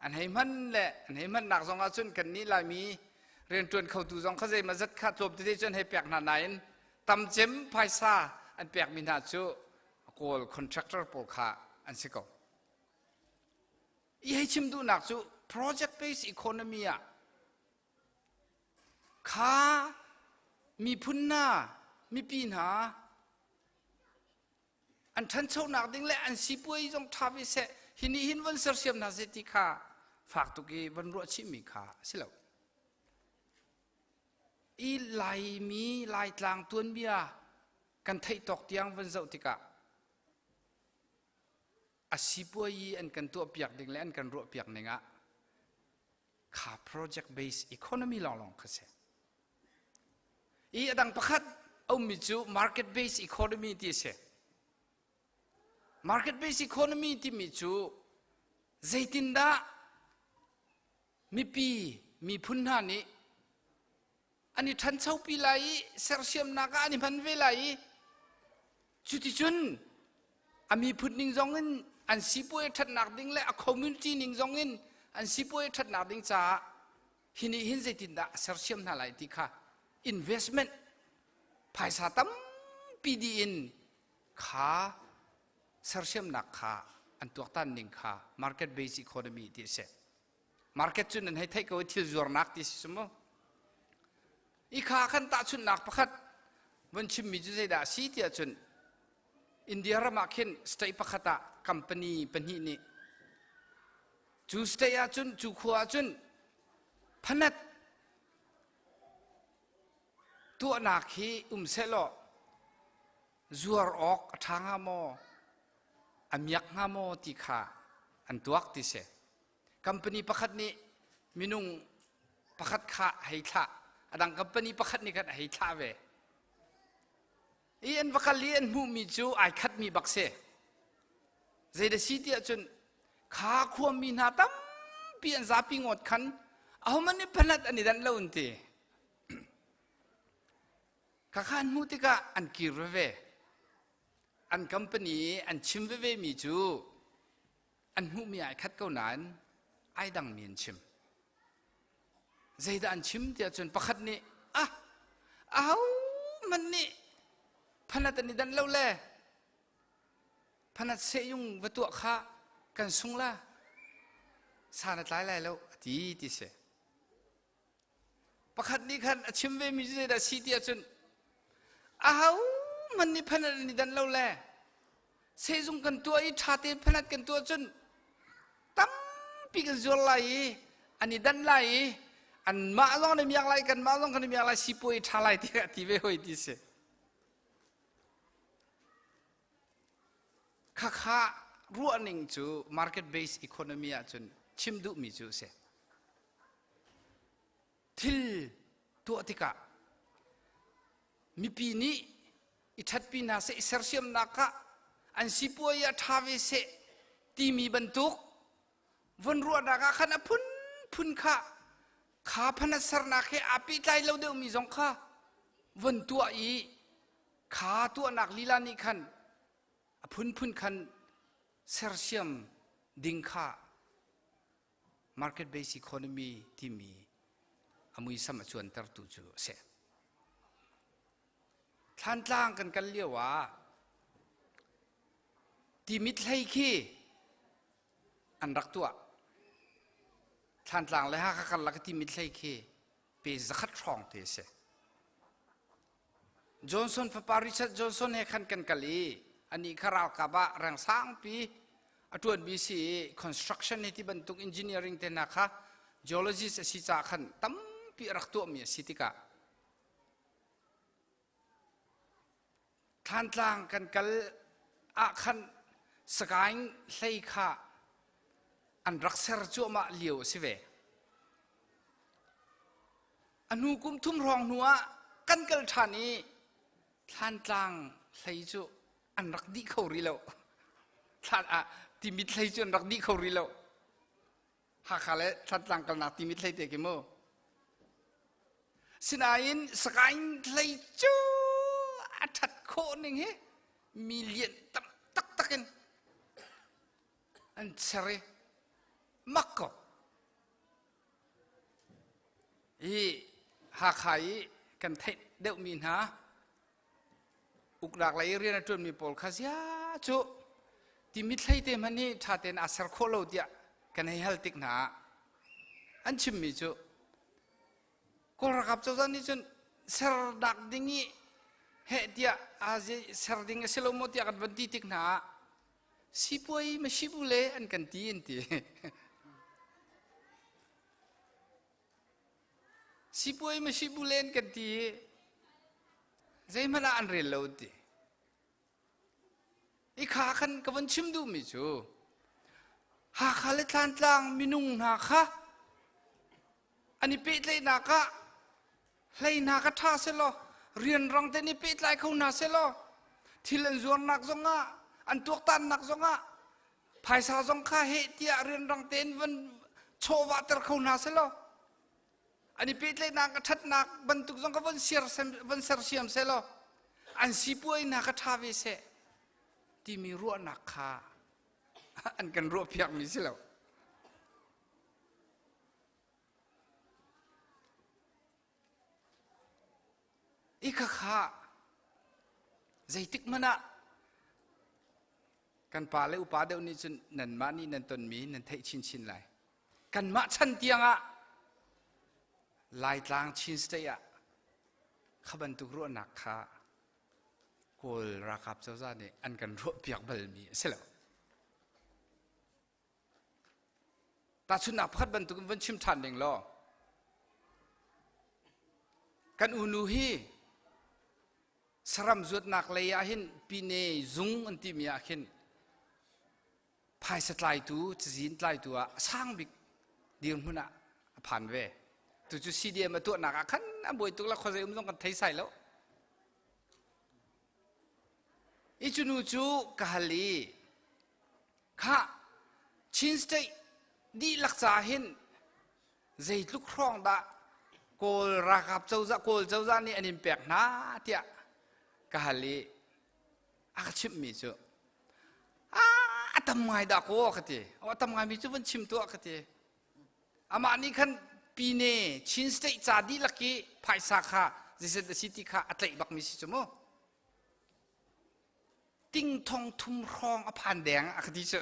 Speaker 13: an hei hman le an hei hmannak zong ah cun kannih Laimi rianṭuan khotu zong kha zeimaw zat kha tlawm tete cu an hei pek hna nain tamcem phaisa an pekmi hna cu Kawl contractor pawl kha an si ko. I hei chim duhnak cu project based economy ah Kha miphun hna, mipi hna an ṭhanchonak ding le an sipuai zong ṭha ve seh, hi nih hin von sersiam hna seh ti kha fak tuk i von ruah chihmi kha a si lo. I Laimi Laitlang tuanbia kan theih tawk tiang von zoh tikah a sipuai i an kan tuahpiak ding le an kan ruahpiak ning ah kha project based economy lawnglawng kha si. I a dang pakhat a ummi cu market based economy ti a si. Market based economy timi cu zeitindah mipi miphun hna nih an i ṭhanchopi lai i sersiamnak ah an i hman ve lai i cuticun a miphun ning zong in an sipuai ṭhatnak ding le a community ning zong in an sipuai ṭhatnak ding caah hi nih hin zeitindah a sersiam hna lai ti kha investment phaisa tampi dih in kha sersiamnak kha an tuaktan ning kha market based economy ti a si. Market cu nan hei theih ko i thil zuarnak ti si mu. I kha khan tahchunhnak pakhat von chimmi cu zeidah a si tiah cun India ram ah khin state pakhat ah company pahnih nih cu state ah cun cu khua ah cun phanat tuahnak hi um sehlaw zuar awk a ṭha hnga maw a miak hnga maw ti kha an tuak ti si. Company pakhat nih minung pakhat kha a hei thlah. A dang company pakhat nih khan a hei thlah ve. I an va kal i an hmuhmi cu ai khatmi bak si. Zeidah si tiah cun kha khuami hna tampi an zapi ngawt khan ahohmanh nih phanat an i danh lo an ti. Khakha an hmuh tikah an kir veve. An company i an chim veve mi cu an hmuhmi ai khat ko nain ai dangmi an chim. Zeidah an chim tiah cun pakhat nih ah ahohmanh nih phanat an i danh lo le phanat sehyung va tuah kha kan sung la san a tlai lai lo a ti ti si. Pakhat nih khan a chim vemi cu zeidah si ti ahcun ahohmanh nih phanat an i danh lo le sehzung kan tuah i ṭha tein phanat kan tuah cun tampi kan zuar lai i an i danh lai i anmah zong an i miak lai kanmah zong kan i miak lai sipuai ṭha lai tiah a ti ve hoi ti si. Khakha ruahning cu market based economy ahcun chim duhmi cu a si. Thil tuah tikah mipi nih i ṭhatpi hna seh, i sersiamnak ah an sipuai ah ṭha ve seh timi bantuk von ruahnak ah khan a phunphun kha kha phanat sernak he aa pehtlai lo deuhmi zong kha von tuah i kha tuahnak lila nih khan a phunphun khan sersiam ding kha. Market based economy timi a muisam a cuantertu cu a si. Thlantlang kan kal lio ah Timit hlei khi an rak tuah. Thlantlang le Hakha karlak i Timit hlei khi pe zakhat hrawng te a si. Johnson fapa Richard Johnson he khan kan kal i anih kha ralkap ah reng sangpi a ṭuanmi si i construction hi ti bantuk engineering te hna kha geologist a si caah khan tampi a rak tuahmi a si tikah Thlantlang kan kal ah khan Sagaing hlei kha an rak ser cuahmah lio a si ve. A hnu kum thum hrawng hnu ah kan kal ṭhan i Thlantlang hlei cu an rak dih kho rih lo. Thlan ah Timit hlei cu an rak dih kho rih lo. Hakha le Thlantlang kalnak Timit hlei te khi mu. Sinain Sagaing hlei cu a ṭhat khawh ning hi mi lian tam taktak in an ser i mak ko. Hi Hakha i kan theih deuhmi hna uknak lei rian a ṭuanmi pawl kha zia cu timi thlei te hmanh hi ṭha tein aa ser khawh lo tiah kan hei hal tik hna ah an chimmi cu Kawl ralkap cozah nih cun sernak ding i heh tiah ser ding a si lo maw tiah kan van ti tik hna ah sipuai masibu le an kan ti an ti. Sipuai masibu le an kan ti i zeihmanh ah an rel lo an ti. I kha khan ka von chim duhmi cu Hakha le Thlantlang minung hna kha an i pehtlaihnak ah hlei hna kha ṭha selaw rianrang tein i pehtlai kho hna selaw thil an zuarnak zongah an tuaktannak zongah phaisa zong kha heh tiah rianrang tein van chawhvahter kho hna selaw an i pehtlaihnak a ṭhatnak bantuk zong kha von siar von sersiam selaw an sipuai hna kha ṭha ve seh timi ruahnak kha an kan ruahpiakmi si lo. I khakha zeitik hmanh ah kan pa le upa deuh nih cun nanmah nih nan tonmi nan theih chinchin lai. Kanmah chan tiangah Laitlang Chin State ah kha bantuk ruahnak kha Kawl ralkap cozah nih an kan ruahpiak balmi a si lo. Tahchunhnak pakhat bantuk in von chim ṭhan ding law kan unu hi saram zuatnak lei ah hin pine zung an timi ah khin phaisa tlaitu cazin tlaitu ah a sang bik dirhmun ah a phan ve tu cu CDM a tuahnak ah khan an buai tuk la khuazei um zong kan thei sai lo I cu nu cu ka hal i khah Chin State dihlak ca hin zeitluk hrawng dah Kawl ralkap cozah Kawl cozah nih an in pek hna tiah ka hal i a ka chimhmi cu a tam ngai dah kaw ka ti a tam ngaimi cu van chim tuah ka ti Amah nih khan Pine Chin State ca dihlak i phaisa kha zeizat a si ti kha a tlaih bakmi si cu mu. Ting thong thum hrawng a phan deng a ka ti cu.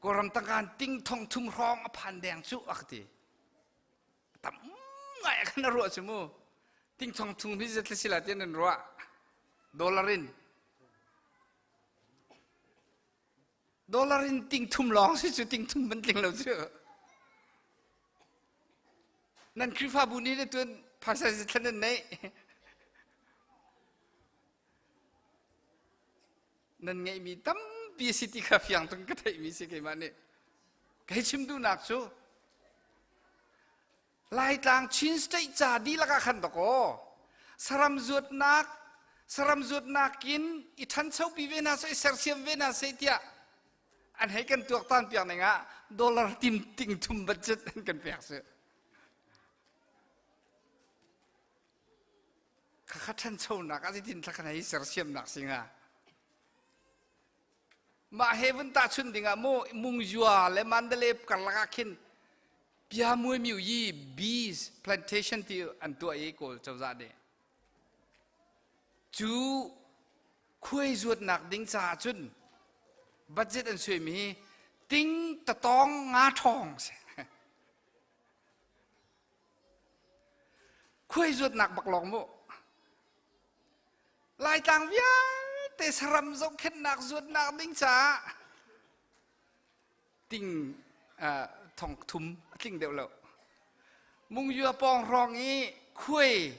Speaker 13: Kawlram tangkaan ting thong thum hrawng a phan deng cu a ka ti. Tam ngai a kan a ruah cu mu. Ting thong thum hi zat si la tian an ruah. Dollar in. Dollar in ting thum lawng si cu ting thum ban tling lo cu. Nan Khrihfabu nih le tuan phaisa thlan nan neih. Nan ngeihmi tampi si ti kha fiang tung ka theihmi si keimah nih. Kei chim duhnak cu Laitlang Chin State ca dihlak ah khan dakaw saram zuatnak saram zuatnak in i ṭhanchopi ve hna seh i sersiam ve hna seh tiah an hei kan tuaktan piak ning ah dollar tim ting thum budget an kan pek si khakha ṭhanchonak ah zeitin thla kan hei sersiamnak singa. Mah he vun tahchunh dingah mu Mungyua le Mandalay karlak ah khin Pia Mui Miu Yi bees plantation ti an tuah i Kawl cozah nih. Cu khuai zuatnak ding caah cun budget an suaimi hi ting tatawng nga ṭhawng si. Khuai zuatnak bak lawng mu. Laitlang vialte saram zohkhenhnak zuatnak ding caah ting thong thum a tling deuh lo. Mungyua pawng hrawng i khuai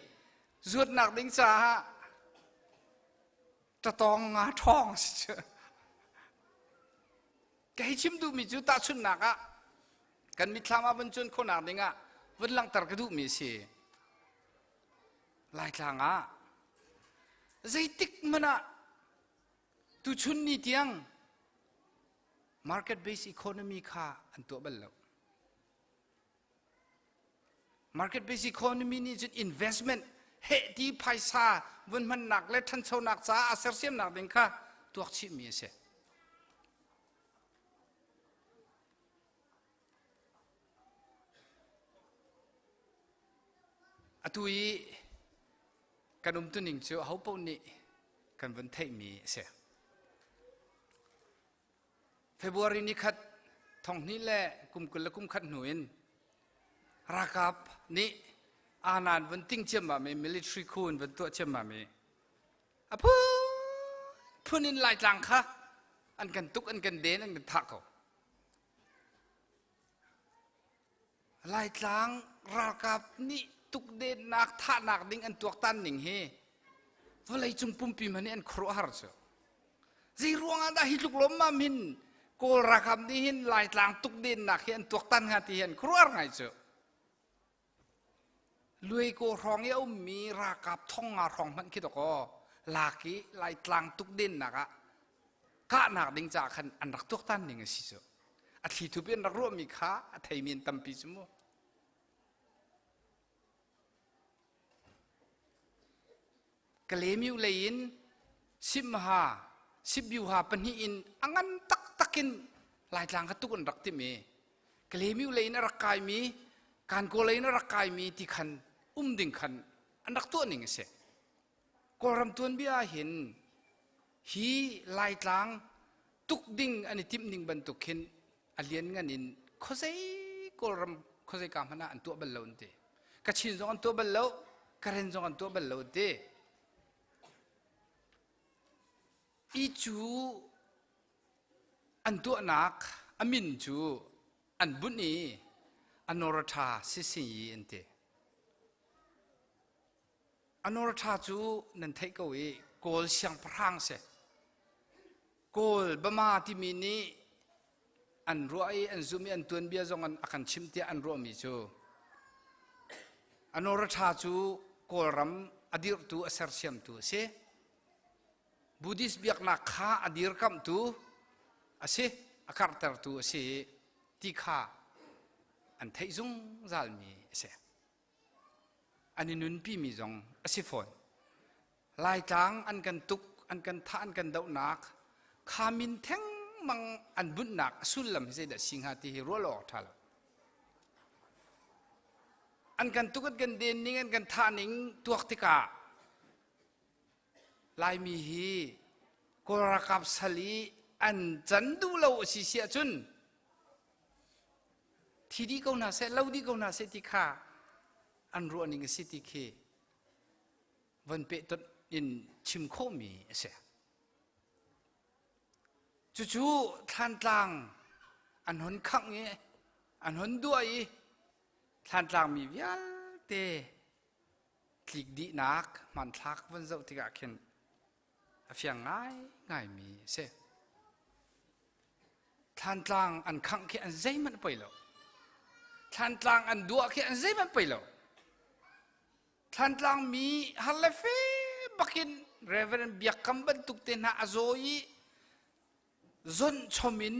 Speaker 13: zuatnak ding caah tatawng nga ṭhawng si cu. Ka hei chim duhmi cu tahchunhnak ah kan mitthlam ah vun cuan khawhnak ding ah vun langhter ka duhmi a si. Laitlang ah zeitik hmanh ah tuchun ni tiang market based economy kha an tuah bal lo. Market based economy nih cun investment heh ti phaisa vun hmannak le ṭhanchonak caah a sersiamnak ding kha tuak chihmi a si. Atu i kan umtuning cu ahopaoh nih kan vun theihmi a si. February ni khat thonghnih le kum 21 hnu in ralkap nih aanan vun ting ciammam i military coup in vun tuah ciammam i a phunphun in Laitlang kha an kan tuk an kan den an kan thah ko. Laitlang ralkap nih tukdennak thahnak ding an tuaktan ning hi vawleicung pumpi hmanh nih an khuaruahhar cu. Zei ruangah dah hi tluk lawmmam hin Kawl ralkap nih hin Laitlang tukdennak hi an tuaktan hnga ti hi an khuaruahhar ngai cu. Luai kaw hrawng i a ummi ralkap thong nga hrawng hmanh khi dawkaw lak i Laitlang tukdennak ah kahnak ding caah khan an rak tuaktan ning a si cu. A thli thup in rak ruahmi kha a theimi an tampi cu mu. Kalemiu lei in Simha, Sibbiuha pahnih in a ngan taktak in Laitlang kha tuk an rak timh i Kalemiu lei in a rak kaimi Kankaw lei in a rak kaimi ti khan um ding khan an rak tuah ning a si. Kawlram tuanbia ah hin hi Laitlang tuk ding an i timh ning bantuk khin a lianngan in khuazei Kawlram khuazei ka hmanh ah an tuah bal lo an ti. Kachin zong an tuah bal lo, Karen zong an tuah bal lo an ti. I cu an tuahnak a min cu an bunh i Anoratha Sisinyi an ti. Anoratha cu nan theih ko i Kawl siangpahrang si. Kawl Bama timi nih an ruah i an zumh i an tuanbia zong an a kan chimh tiah an ruahmi cu Anoratha cu Kawlram a dirhtu a sersiamtu a si. Buddhist biaknak kha a dirkamhtu a si, a karhtertu a si ti kha an theih zungzalmi a si. An i nunpimi zong a si fawn. Laitlang an kan tuk, an kan thah, an kan dohnak, kha min thengmang an bunhnak a sullam hi zeidah si hnga ti hi ruah lo awk ṭha lo. An kan tuk, an kan den ning, an kan thah ning tuak tikah Laimi hi Kawl ralkap sal i an can duh lo a si si ahcun thi dih ko hna seh, lo dih ko hna seh ti kha an ruah ning a si ti khi von pehtonh in chim khawhmi a si. Cucu Thlantlang an hon khangh i an hon duah i Thlantlang mi vialte tlik dihnak hmanthlak von zoh tikah khin a fiang ngaingaimi a si. Thlantlang an khangh khi an zeihmanh poi lo. Thlantlang an duah khi an zeihmanh poi lo. Thlantlang mi har le fe bakin Reverend Biak Kam bantuk te hna a zaw i zonh chom in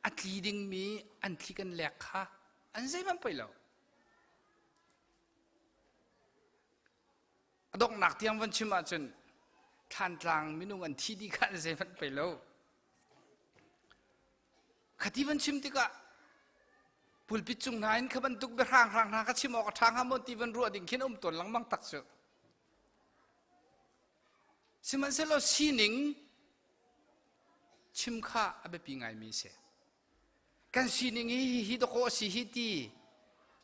Speaker 13: a tli dingmi an thli kan lek kha an zeihmanh poi lo. A donghnak tiang van chim ahcun Thlantlang minung an thi dih kha an zeihmanh pei lo. Khati van chim tikah pulpit cung hna in kha bantuk biahrang hrang hna kha chim awk a ṭha hnga maw ti van ruah ding khin um tawn lengmang tak cu. Sihmanhsehlaw sining chim kha a biapi ngaimi a si. Kan sining hi hihi dawkaw a si hi ti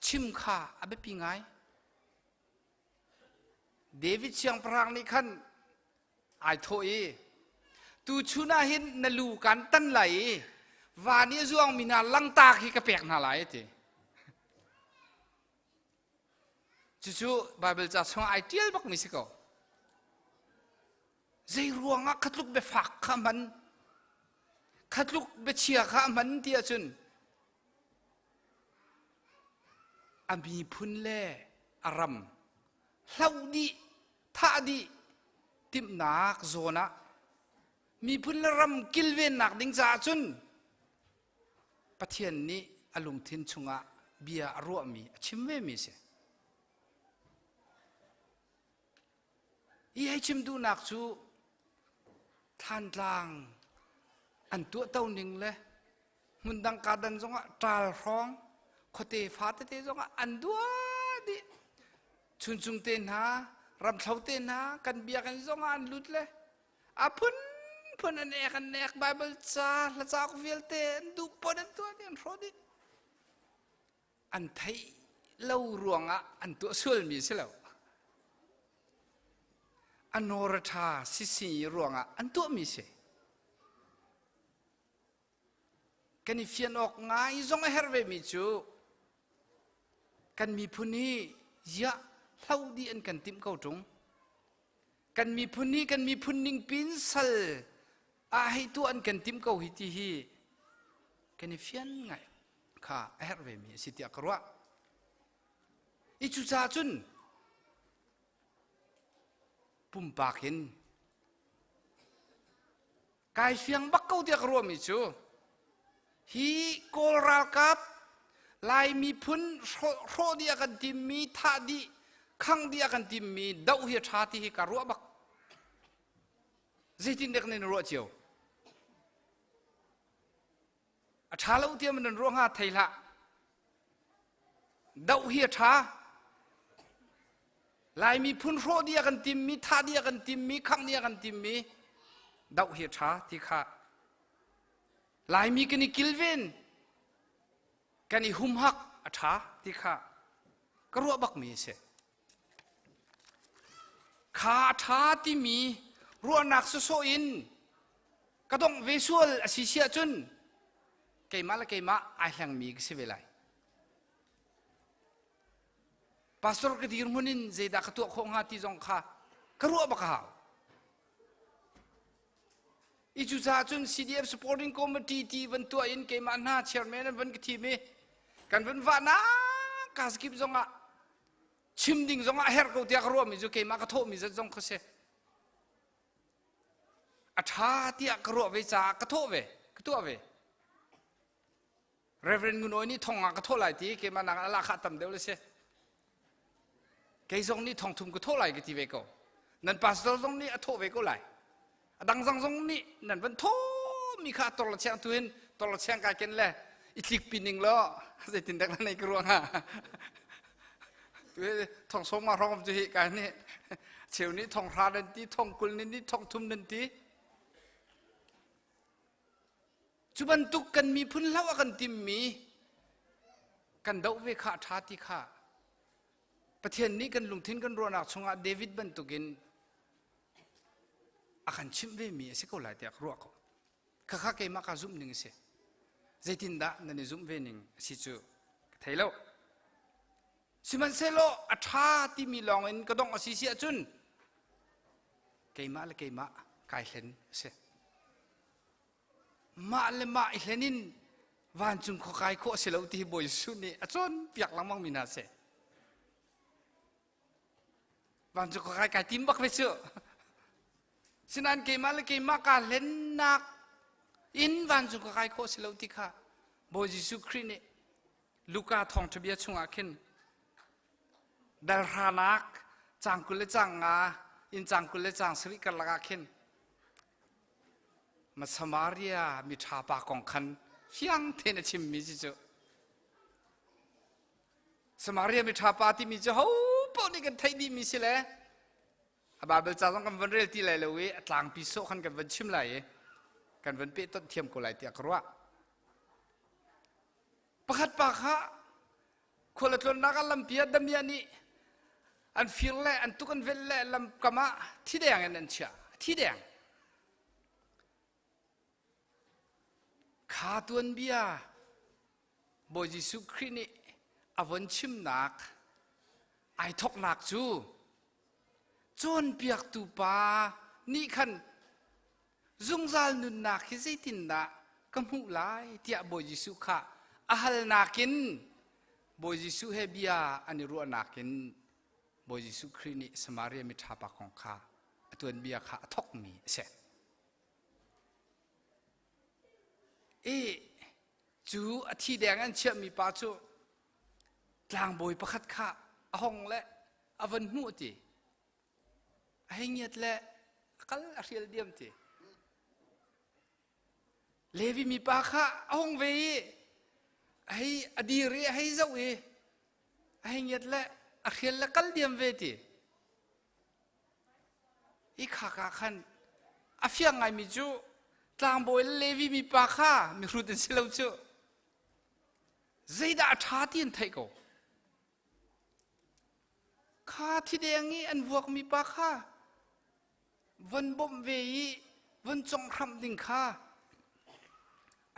Speaker 13: chim kha a biapi ngai. David siangpahrang nih khan ai thawh i tuchun ah hin na lu kan tan lai i van i a zuangmi hna langta khi ka pek hna lai a ti. Cucu Baibal ca chungah ai ṭial bakmi si ko. Zei ruangah kha tluk biafak kha hman, kha tluk biachia kha hman ti ahcun a miphun le a ram hloh dih, thah dih timhnak zawn ah miphun le ram kilvennak ding caah cun Pathian nih a lungthin chungah bia a ruahmi a chim vemi a si. Hi hei chim duhnak cu Thlantlang an tuahto ning le hmundang kadan zongah ṭal hrawng khuate fa tete zongah an duah dih. Chuncung te hna, ramthlo te hna, kan biakinn zongah an lut le a phunphun an ek an ek Bible ca hla cauk vialte an duh pon an tuah dih an hrawh dih. An theih lo ruangah an tuah sualmi si lo. A nawr a ṭha sisi ruangah an tuahmi si. Kan i fian awk ngai zong a herh vemi cu kan miphun hi ziah hlo dih an kan timh ko ṭung. Kan miphun hi kan miphun ning pin sal ah hei tuah an kan timh ko hi ti hi kan i fian ngai kha a herh vemi a si tiah ka ruah. I cucaah cun pumpak in kai fiang bak ko tiah ka ruahmi cu hi Kawl ralkap Lai miphun hrawh dih a kan timmi thah dih khang dih a kan timmi doh hi a ṭha ti hi ka ruah bak. Zeitin dek nan ruah cio? A ṭha lo tiah nan ruah hnga thei hlah. Doh hi a ṭha. Lai miphun hrawh dih a kan timmi, thah dih a kan timmi, khangh dih a kan timmi doh hi a ṭha ti kha Laimi kan i kilven, kan i humhak a ṭha ti kha ka ruah bakmi a si. Kha a ṭha timi ruahnak sawsawh in ka dongh ve sual a si si ahcun keimah le keimah ai hlengmi ka si ve lai. Pastor ka dirhmun in zeidah ka tuah khawh hnga ti zong kha ka ruah bak a hau. I cucaah cun CDF Supporting Committee ti van tuah in keimah hna chairman an van ka thim i kan van vahnak kaskip zongah chim ding zongah a herh ko tiah ka ruahmi cu keimah ka thawhmi zat zong kha si. A ṭha tiah ka ruah ve caah ka thawh ve, ka tuah ve. Reverend Ngun Awi nih thong ah ka thawh lai ti keimah nak a lahkhah tam deuh le si. Kei zong nih thong thum ka thawh lai ka ti ve ko. Nan pastor zong nih a thawh ve ko lai. A dang zong zong nih nan van thawh mi kha tor la cheng tu hin tor la cheng kai ken le i tlik pi ning lo zeitin dek la nei ka ruang ha. Tu thong som ma hrawng cu hi kai nih cheu nih thong hra nan ti thong kul nan ti thong thum nan ti Cu bantuk kan miphun hloh a kan timmi kan doh ve kha a ṭha ti kha Pathian nih kan lungthin kan ruahnak chungah David bantukin a kan chimh vemi a si ko lai tiah ka ruah ko. Khakha keimah ka zumh ning a si. Zeitindah nan i zumh ve ning a si cu ka thei lo. Sihmanhsehlaw a ṭha timi lawngin ka dongh a si si ahcun keimah le keimah kai hlen a si. Mah le mah i hlen in vancung khua kai khawh a si lo ti hi Bawi Jesuh nih a cawnpiak lengmang mi hna a si. Vancung khua kai kai tim bak ve cu. Sinain keimah le keimah kaa hlennak in vancung khua kai khawh a si lo ti kha Bawi Jesuh Khrih nih Luka thawngṭha bia chungah khin dalhranak caang 20 le caang nga in caang 20 le caang sarih karlak ah khin Samaria miṭha pa kong khan Fiang tein a chimmi si cu. Samaria mi ṭha pa timi cu ho paoh nih kan theih dihmi si le a Bible ca zong kan van rel ti lai lo i a tlangpi sawh khan kan van chim lai i kan van pehtonh thiam ko lai tiah ka ruah. Pakhat pa kha khual a tlawnnak ah lampi ah damiah nih an fir le an tuk an velh le lamkam ah thi deng in an chiah. Thi deng. Kha tuanbia Bawi Jesuh Khrih nih a von chimnak ai thawknak cu cawnpiaktu pa nih khan zungzal nunnak hi zeitindah ka hmuh lai tiah Bawi Jesuh kha a halnak in Bawi Jesuh he bia an i ruahnak in Bawi Jesuh Khrih nih Samaria miṭha pa kong kha a tuanbia kha a thawkmi a si. I cu a thi deng an chiahmi pa cu tlangbawi pakhat kha a hong le a von hmuh ti. A hei ngiat le a kal a hrial diam ti. Levi mipa kha a hong ve i a hei a dir i a hei zoh i a hei ngiat le a hrial le kal diam ve ti. Hi khak ah khan a fiang ngaimi cu tlangbawi le Levi mipa kha mihrut an si lo cu. Zeidah a ṭha ti an theih ko. Kha thideng i an vuakmi pa kha von bawmh ve i von conghramh ding kha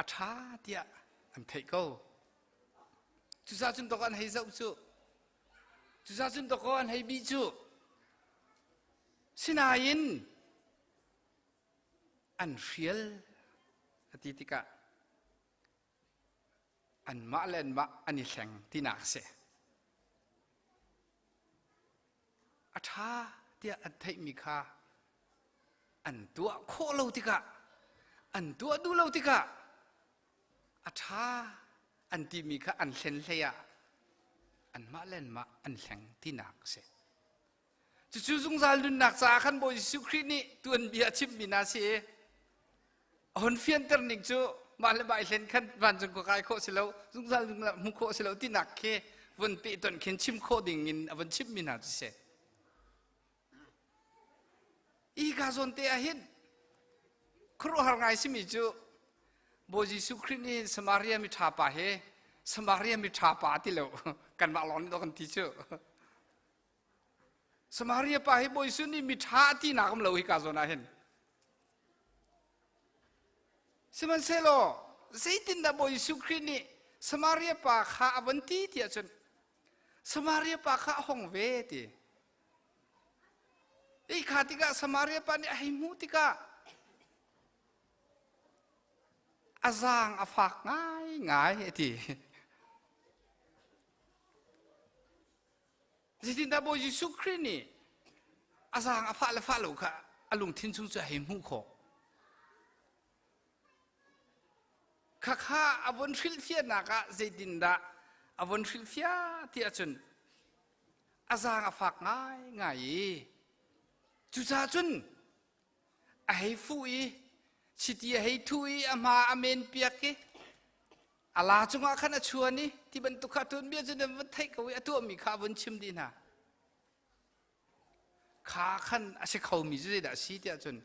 Speaker 13: a ṭha tiah an theih ko. Cucaah cun dawk an hei zoh cu. Cucaah cun dawkaw an hei bih cu. Sinain an hrial a ti tikah anmah le anmah an i hleng tinak a si. A ṭha tiah an theihmi kha an tuah khawh lo tikah an tuah duh lo tikah a ṭha an timi kha an hlen hlei ah anmah le anmah an hleng tinak a si. Cucu zungzal nunnak caah khan Bawi Jesuh Khrih nih tuanbia a chimmi hna si i a hun fianter ning cu mah le mah i hlen khan vancung khua kai khawh si lo zungzal nunnak hmuh khawh si lo tinak khi vun pehtonh khin chim khawh ding in a vun chimmi hna cu si. Ika zawn te ah hin khuaruahhar ngai simi cu Bawi Jesuh Khrih nih Samaria mi ṭha pa he Samaria mi ṭha pa ti lo kanmah lawng nih kan ti cu Samaria pa hi Bawi Jesuh nih mi ṭha a tinak um lo hi ka zawn ah hin Sihmanhsehlaw zeitindah Bawi Jesuh Khrih nih Samaria pa kha a von ti tiah cun Samaria pa kha a hong ve ti Ei kha tikah Samaria pa nih a hei hmuh tikah a zaang a fak ngaingai a ti. Zeitindah Bawi Jesuh Khrih nih a zaang a fah le fah lo kha a lungthin chung cu a hei hmuh khawh. Khakha a von hrilhfiahnak ah zeitindah a von hrilhfiah ti ahcun a zaang a fak ngaingai i cucaah cun a hei fuh i chiti a hei thuh i a hma a men piak i a la cungah khan a chuan i ti bantuk kha tuanbia cu nan van theih ko i a tuahmi kha a vun chim dih hna. Kha khan a si khomi cu zeidah a si tiah cun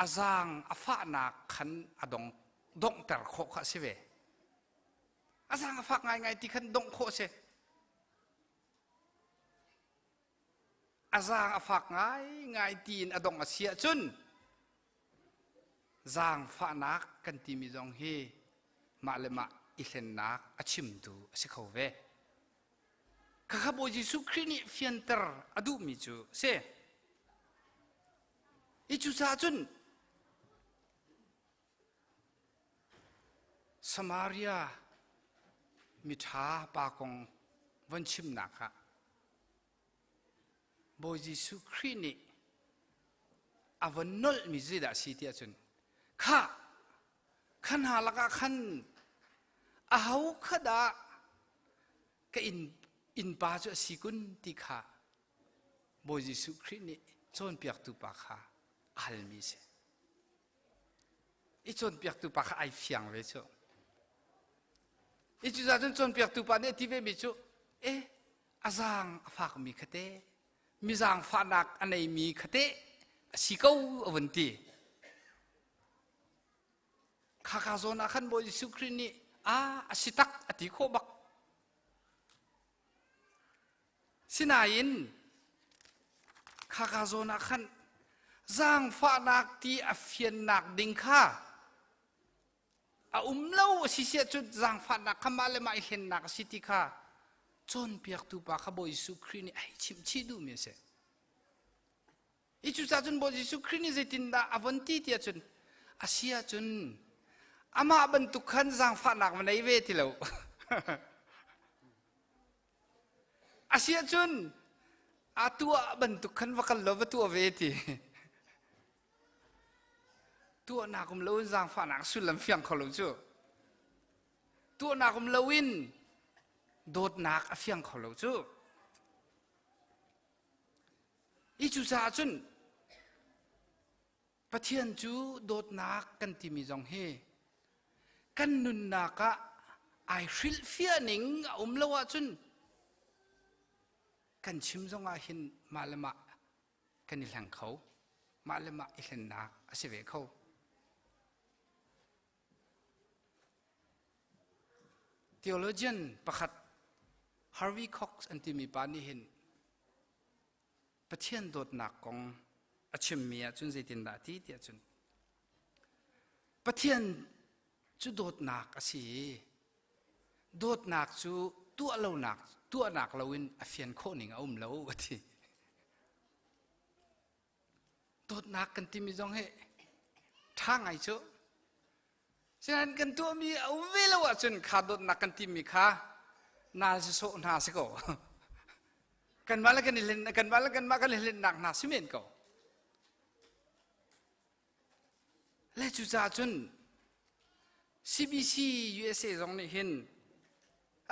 Speaker 13: a zaang a fahnak khan a dong donghter khawh kha a si ve. A zaang a fak ngaingai ti khan dongh khawh a si. A zaang a fak ngaingai tiin a dongh a si ahcun zaangfahnak kan timi zong hi mah le mah i hlennak a chimtu a si kho ve. Khakha Bawi Jesuh Khrih nih fianter a duhmi cu a si. I cucaah cun Samaria miṭha pa kong von chimnak ah Bawi Jesuh Khrih nih a von nolhmi zeidah a si tiah cun khah kha hna lakah khan aho kha dah ka inn innpa cu a si kun ti kha Bawi Jesuh Khrih nih cawnpiaktu pa kha a halmi a si. I cawnpiaktu pa kha ai fiang ve cu. I cucaah cun cawnpiaktu pa nih a ti vemi cu, eh, a zaang a fakmi kha te, mi zaangfahnak a neimi kha te a si ko a vun ti. Khaka zawn ah khan Bawi Jesuh Khrih nih a a si tak a ti khawh bak. Sinain khaka zawn ah khan zaangfahnak ti a fiannak ding kha a um lo a si siah cun zaangfahnak kha mah le mah i hlennak a si ti kha cawnpiaktu pa kha Bawi Jesuh Khrih nih a hei chimh chih duhmi a si. I cucaah cun Bawi Jesuh Khrih nih zeitindah a von ti tiah cun a si ahcun amah bantuk khan zaangfahnak va nei ve ti lo. a si ahcun a tuah bantuk khan va kal law va tuah ve ti. Tuahnak um loin zaangfahnak sullam fiang kho lo cu. Tuahnak um loin dawtnak a fiang kho lo cu. I cucaah cun Pathian cu dawtnak kan timi zong hi kan nunnak ah ai hrilhfiah ning a um lo ahcun kan chim zong ah hin mah le mah kan i hleng kho mah le mah i hlennak a si ve kho. Theologian pakhat Harvey Cox an timi pa nih hin Pathian dawtnak kong a chimmi ahcun zeitindah a ti tiah cun Pathian cu dawtnak a si i dawtnak cu tuah lonak tuahnak loin a fian khawh ning a um lo a ti. Dawtnak kan timi zong hi ṭha ngai cu. Sinain kan tuahmi a um ve lo ahcun kha dawtnak kan timi kha nal sawh hna si ko. Kanmah le kan i hlen kanmah le kanmah kan i hlennak hna si men ko. Le cucaah cun CBC USA zong nih hin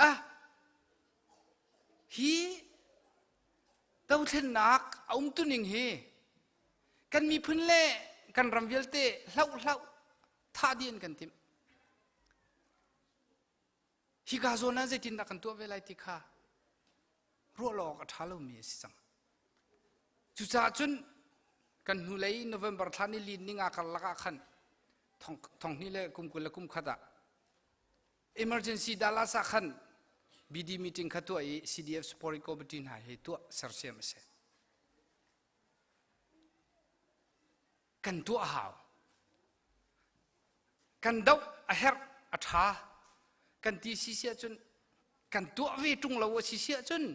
Speaker 13: ah hi dothlennak a umtuning hi kan miphun le kan ram vialte hloh hloh thah dih an kan timh. Hika zawn ah zeitindah kan tuah ve lai ti kha ruah lo awk a ṭha lomi a si cang. Cucaah cun kan hnulei November thla ni lin ninga karlak ah khan thong hnih le kum 20 le kum khat ah emergency Dallas ah khan BD meeting kha tuah i CDF supporting committee hna hi tuah sersiam a si. Kan tuah hau. Kan doh a herh a ṭha. Kan ti si si ahcun kan tuah ve ṭung lo a si si ahcun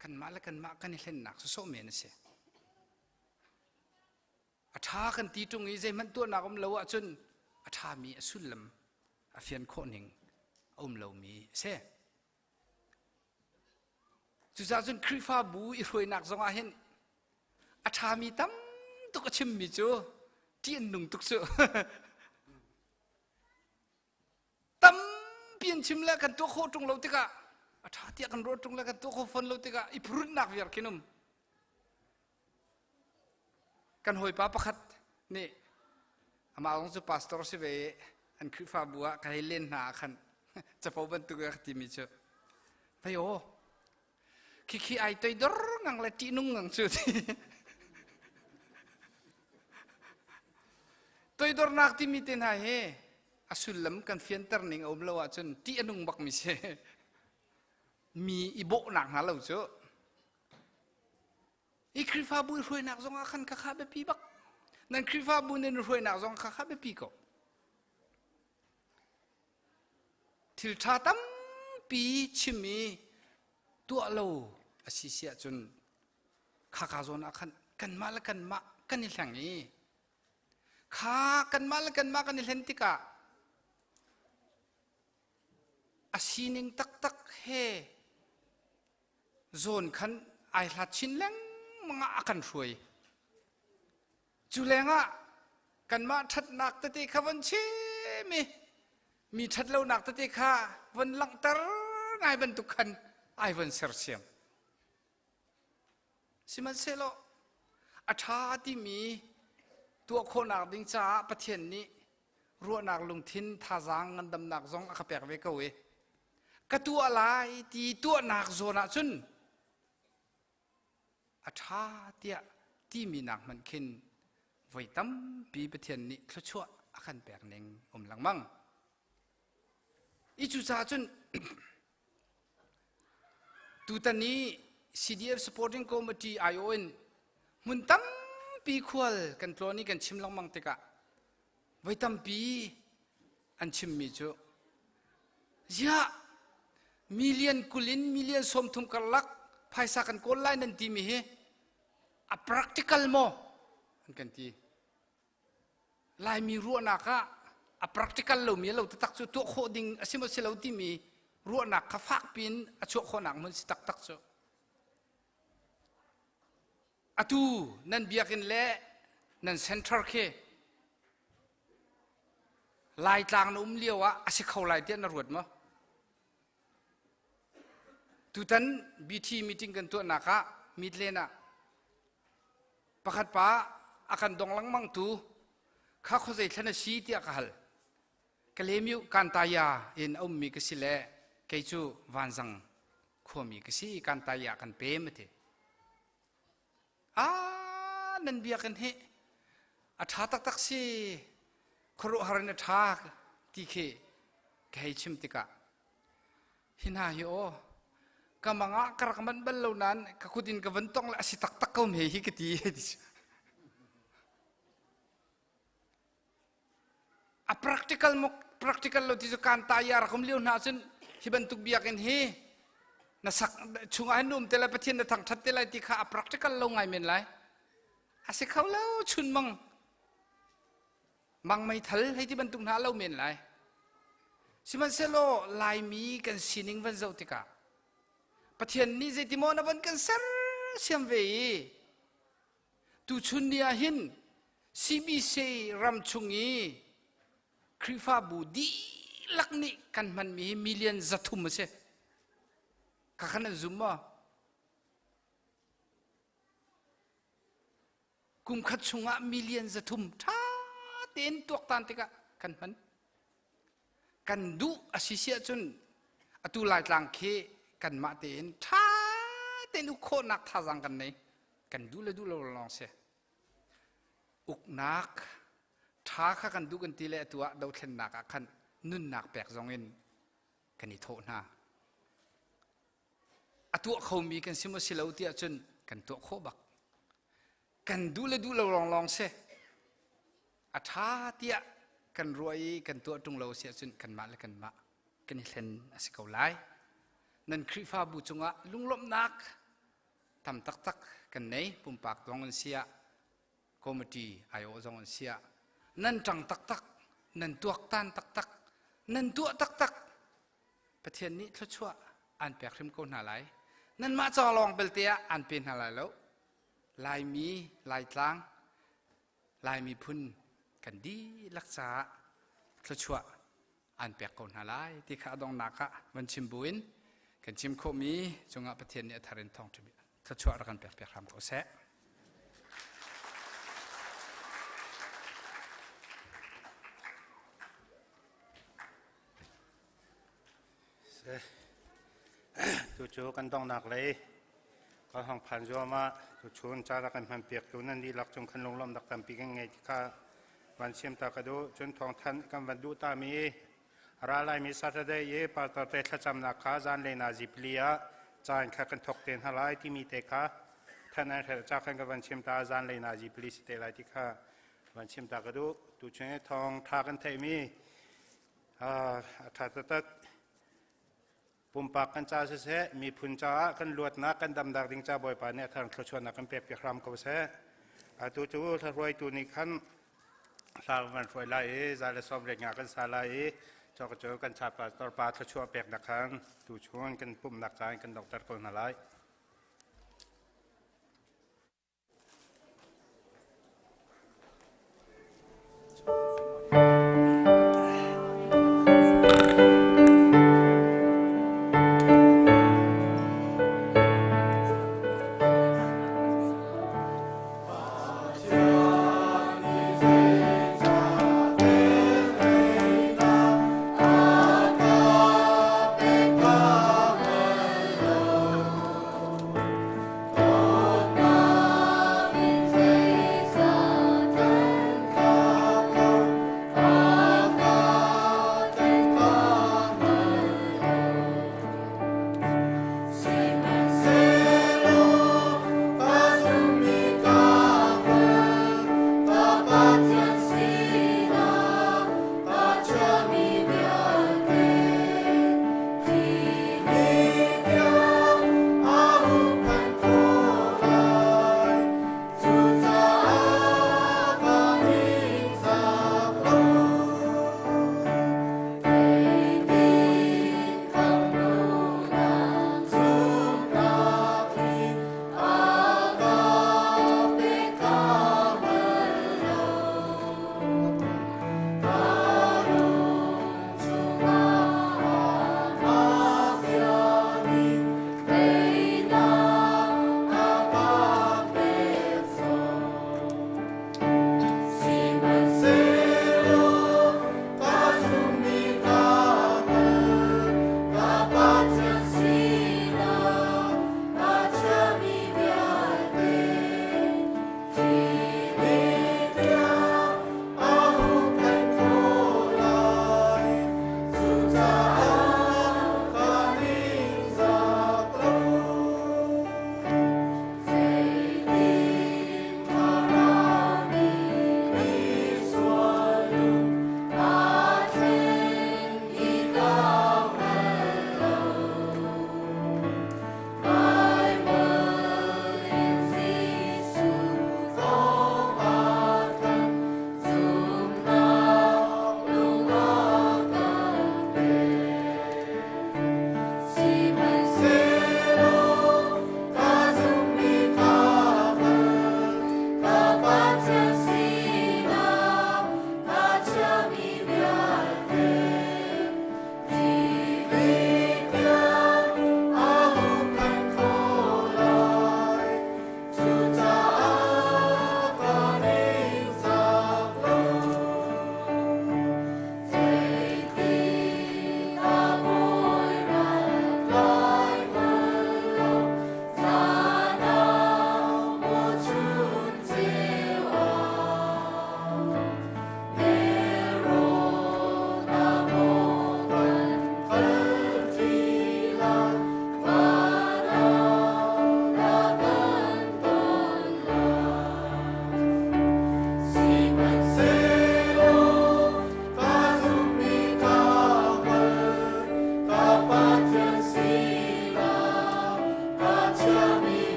Speaker 13: kanmah le kanmah kan i hlennak sawsawh men a si. A ṭha kan ti ṭung i zeihmanh tuahnak um lo ahcun a ṭhami a sullam a fian khawh ning a um lomi a si. Cucaah cun Khrihfabu i hruainak zong ah hin a ṭhami tam tuk a chimmi cu ṭih an nung tuk cu. Tampi an chim le kan tuah khawh ṭung lo tikah a ṭha tiah kan ruah ṭung le kan tuah khawh fawn lo tikah i phurutnak viar khin um. Kan hawipa pakhat nih amah zong cu pastor si ve i an Khrihfabu ah ka hei len hna ah khan capo bantuk a ka timi cu vei aw khikhi ai toidor ngang le ṭihnung ngang cu toidornak timi te hna hi a sullam kan fianter ning a um lo ahcun ṭih a nung bakmi si mi i bawhnak hna lo cu I Khrihfabu i hruainak zong ah khan khakha biapi bak. Nan Khrihfabu nan i hruainak zong khakha biapi ko. Thil ṭha tampi chim i tuah lo a si si ahcun khaka zawn ah khan kanmah le kanmah kan i hleng i kha kanmah le kanmah kan i hlen tikah a sining taktak he zawn khan ai hlat chin lengmang ah a kan hruai. Cu lengah kanmah ṭhatnak tete kha von chim i mi ṭhatlonak tete kha von langhter ngai bantuk khan ai von sersiam. Sihmanhsehlaw a ṭha timi tuah khawhnak ding caah Pathian nih. Ruahnak lungthin thazaang ngandamnak zong a ka pek ve ko i ka tuah lai ti tuahnak zawn ah cun a ṭha tiah timi nak hmanh khin voi tampi Pathian nih thluachuah a kan pek ning um lengmang. I cucaah cun tutan i CDF Supporting Committee aiawh in hmun tampi khual kan tlawn i kan chim lengmang tikah voi tampi an chimmi cu ziah million 20 in million 30 karlak phaisa kan kawl lai nan timi hi a practical maw an kan ti. Laimi ruahnak ah a practical lomi a lo taktak cu tuah khawh ding a si maw si lo timi ruahnak kha fak piin a chuah khawhnak hmun si taktak cu. Atu nan biakinn le nan center khi Laitlang na um lio ah a si kho lai tiah na ruat maw? Tutan BT meeting kan tuahnak ah Midland ah pakhat pa a kan dong lengmang tu kha khuazei thlan a si tiah ka hal. Kalemiu Kantaya in a ummi ka si le kei cu Vanzang khuami ka si Kantaya kan pem a ti. Ah nan biakinn hi a ṭha taktak si khuaruahhar in a ṭha ti khi ka hei chim tikah hi hna hi aw ka mang ah ka rak manh bal lo nain ka kut in ka van tong le a si taktak ko me hi ka ti. A practical mo practical lo ti cu kan ta ya rak um lio hna cun hi bantuk biakinn hi na sak chungah hin um te lai Pathian na thangthat te lai ti kha a practical lo ngai men lai. A si kho lo chun mang mang meithal hei ti bantuk hna lo men lai. Sihmanhsehlaw Laimi kan sining van zoh tikah Pathian nih zeiti maw na van kan ser siam ve i Tuchun ni ah hin CBC ram chung i Khrihfabu dihlak nih kan hmanmi hi million 300 a si. Kha khan an zum maw? Kum khat chungah million 300 ṭha tein tuaktan tikah kan hman. Kan duh a si si ahcun atu Laitlang khi kanmah tein ṭha tein uk khawhnak thazaang kan nei. Kan duh le duh lo lawng si. Uknak ṭha kha kan duh kan ti le atu ah dothlennak ah khan nunnak pek zong in kan i thawh hna. A tuah khomi kan si maw si lo ti ahcun kan tuah khawh bak. Kan duh le duh lo lawnglawng si. A ṭha tiah kan ruah i kan tuah ṭung lo si ahcun kanmah le kanmah kan i hlen a si ko lai. Nan Khrihfabu cungah lunglawmhnak tam taktak kan nei. Pumpak zong an si ah, committee aiawh zong an si ah, nan ṭang taktak, nan tuaktan taktak, nan tuah taktak. Pathian nih thluachuah aan pek hrim ko hna lai. Nanmah ca lawng belte ah aan pe hna lai lo. Laimi, Laitlang, Lai miphun kan dihlak caah thluachuah aan pek ko hna lai ti kha a donghnak ah van chim buin kan chim khawhmi cungah Pathian nih a thar in thawngṭha thluachuah rak kan pek piak hram ko seh.
Speaker 1: Tu cu kan donghnak lei kan hong phan zuam ah tuchun caan a kan hman piaktu nan dihlak cung khan lunglawmhnak tampi kan ngei ti kha van chim ta ka duh. Cun thawngthanh kan van duh tami a ra laimi Saturday i pastor te thlacamnak kha zanlei nazi pali ah caan kha kan thawk te hna lai timi te kha than an hrelh ca khan ka van chim ta zanlei nazi pali si te lai ti kha van chim ta ka duh. Tuchun i thawng tha kan theihmi A ṭha taktak. Pumpak kan ca siseh, miphun caah kan luatnak, kan damnak ding ca Bawipa nih a thar thluachuahnak kan pek piak hram ko seh. Atu cu hruaitu nih khan hla kan hruai lai i za le sawm nga kan sa lai i cawk cu kan cha pastor pa thluachuah peknak khan tu chun kan pumhnak caan kan dokter ko hna lai.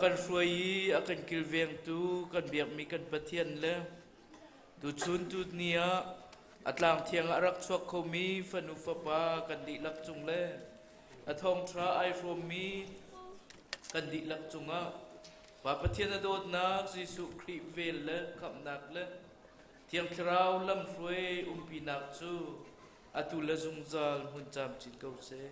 Speaker 8: kan hruai i a kan kilvengtu kan biakmi kan Pathian le tuchun tuni ah a tlang thiang ah a rak chuak khomi fanu fapa kan dihlak cung le a thawngṭha ai hrawmmi kan dihlak cungah Pa Pathian a dawtnak Jesuh Khrih vel le khamhnak le Thiang Thlarau lamhruai umpinak cu atu le zungzal hmun camcin ko seh.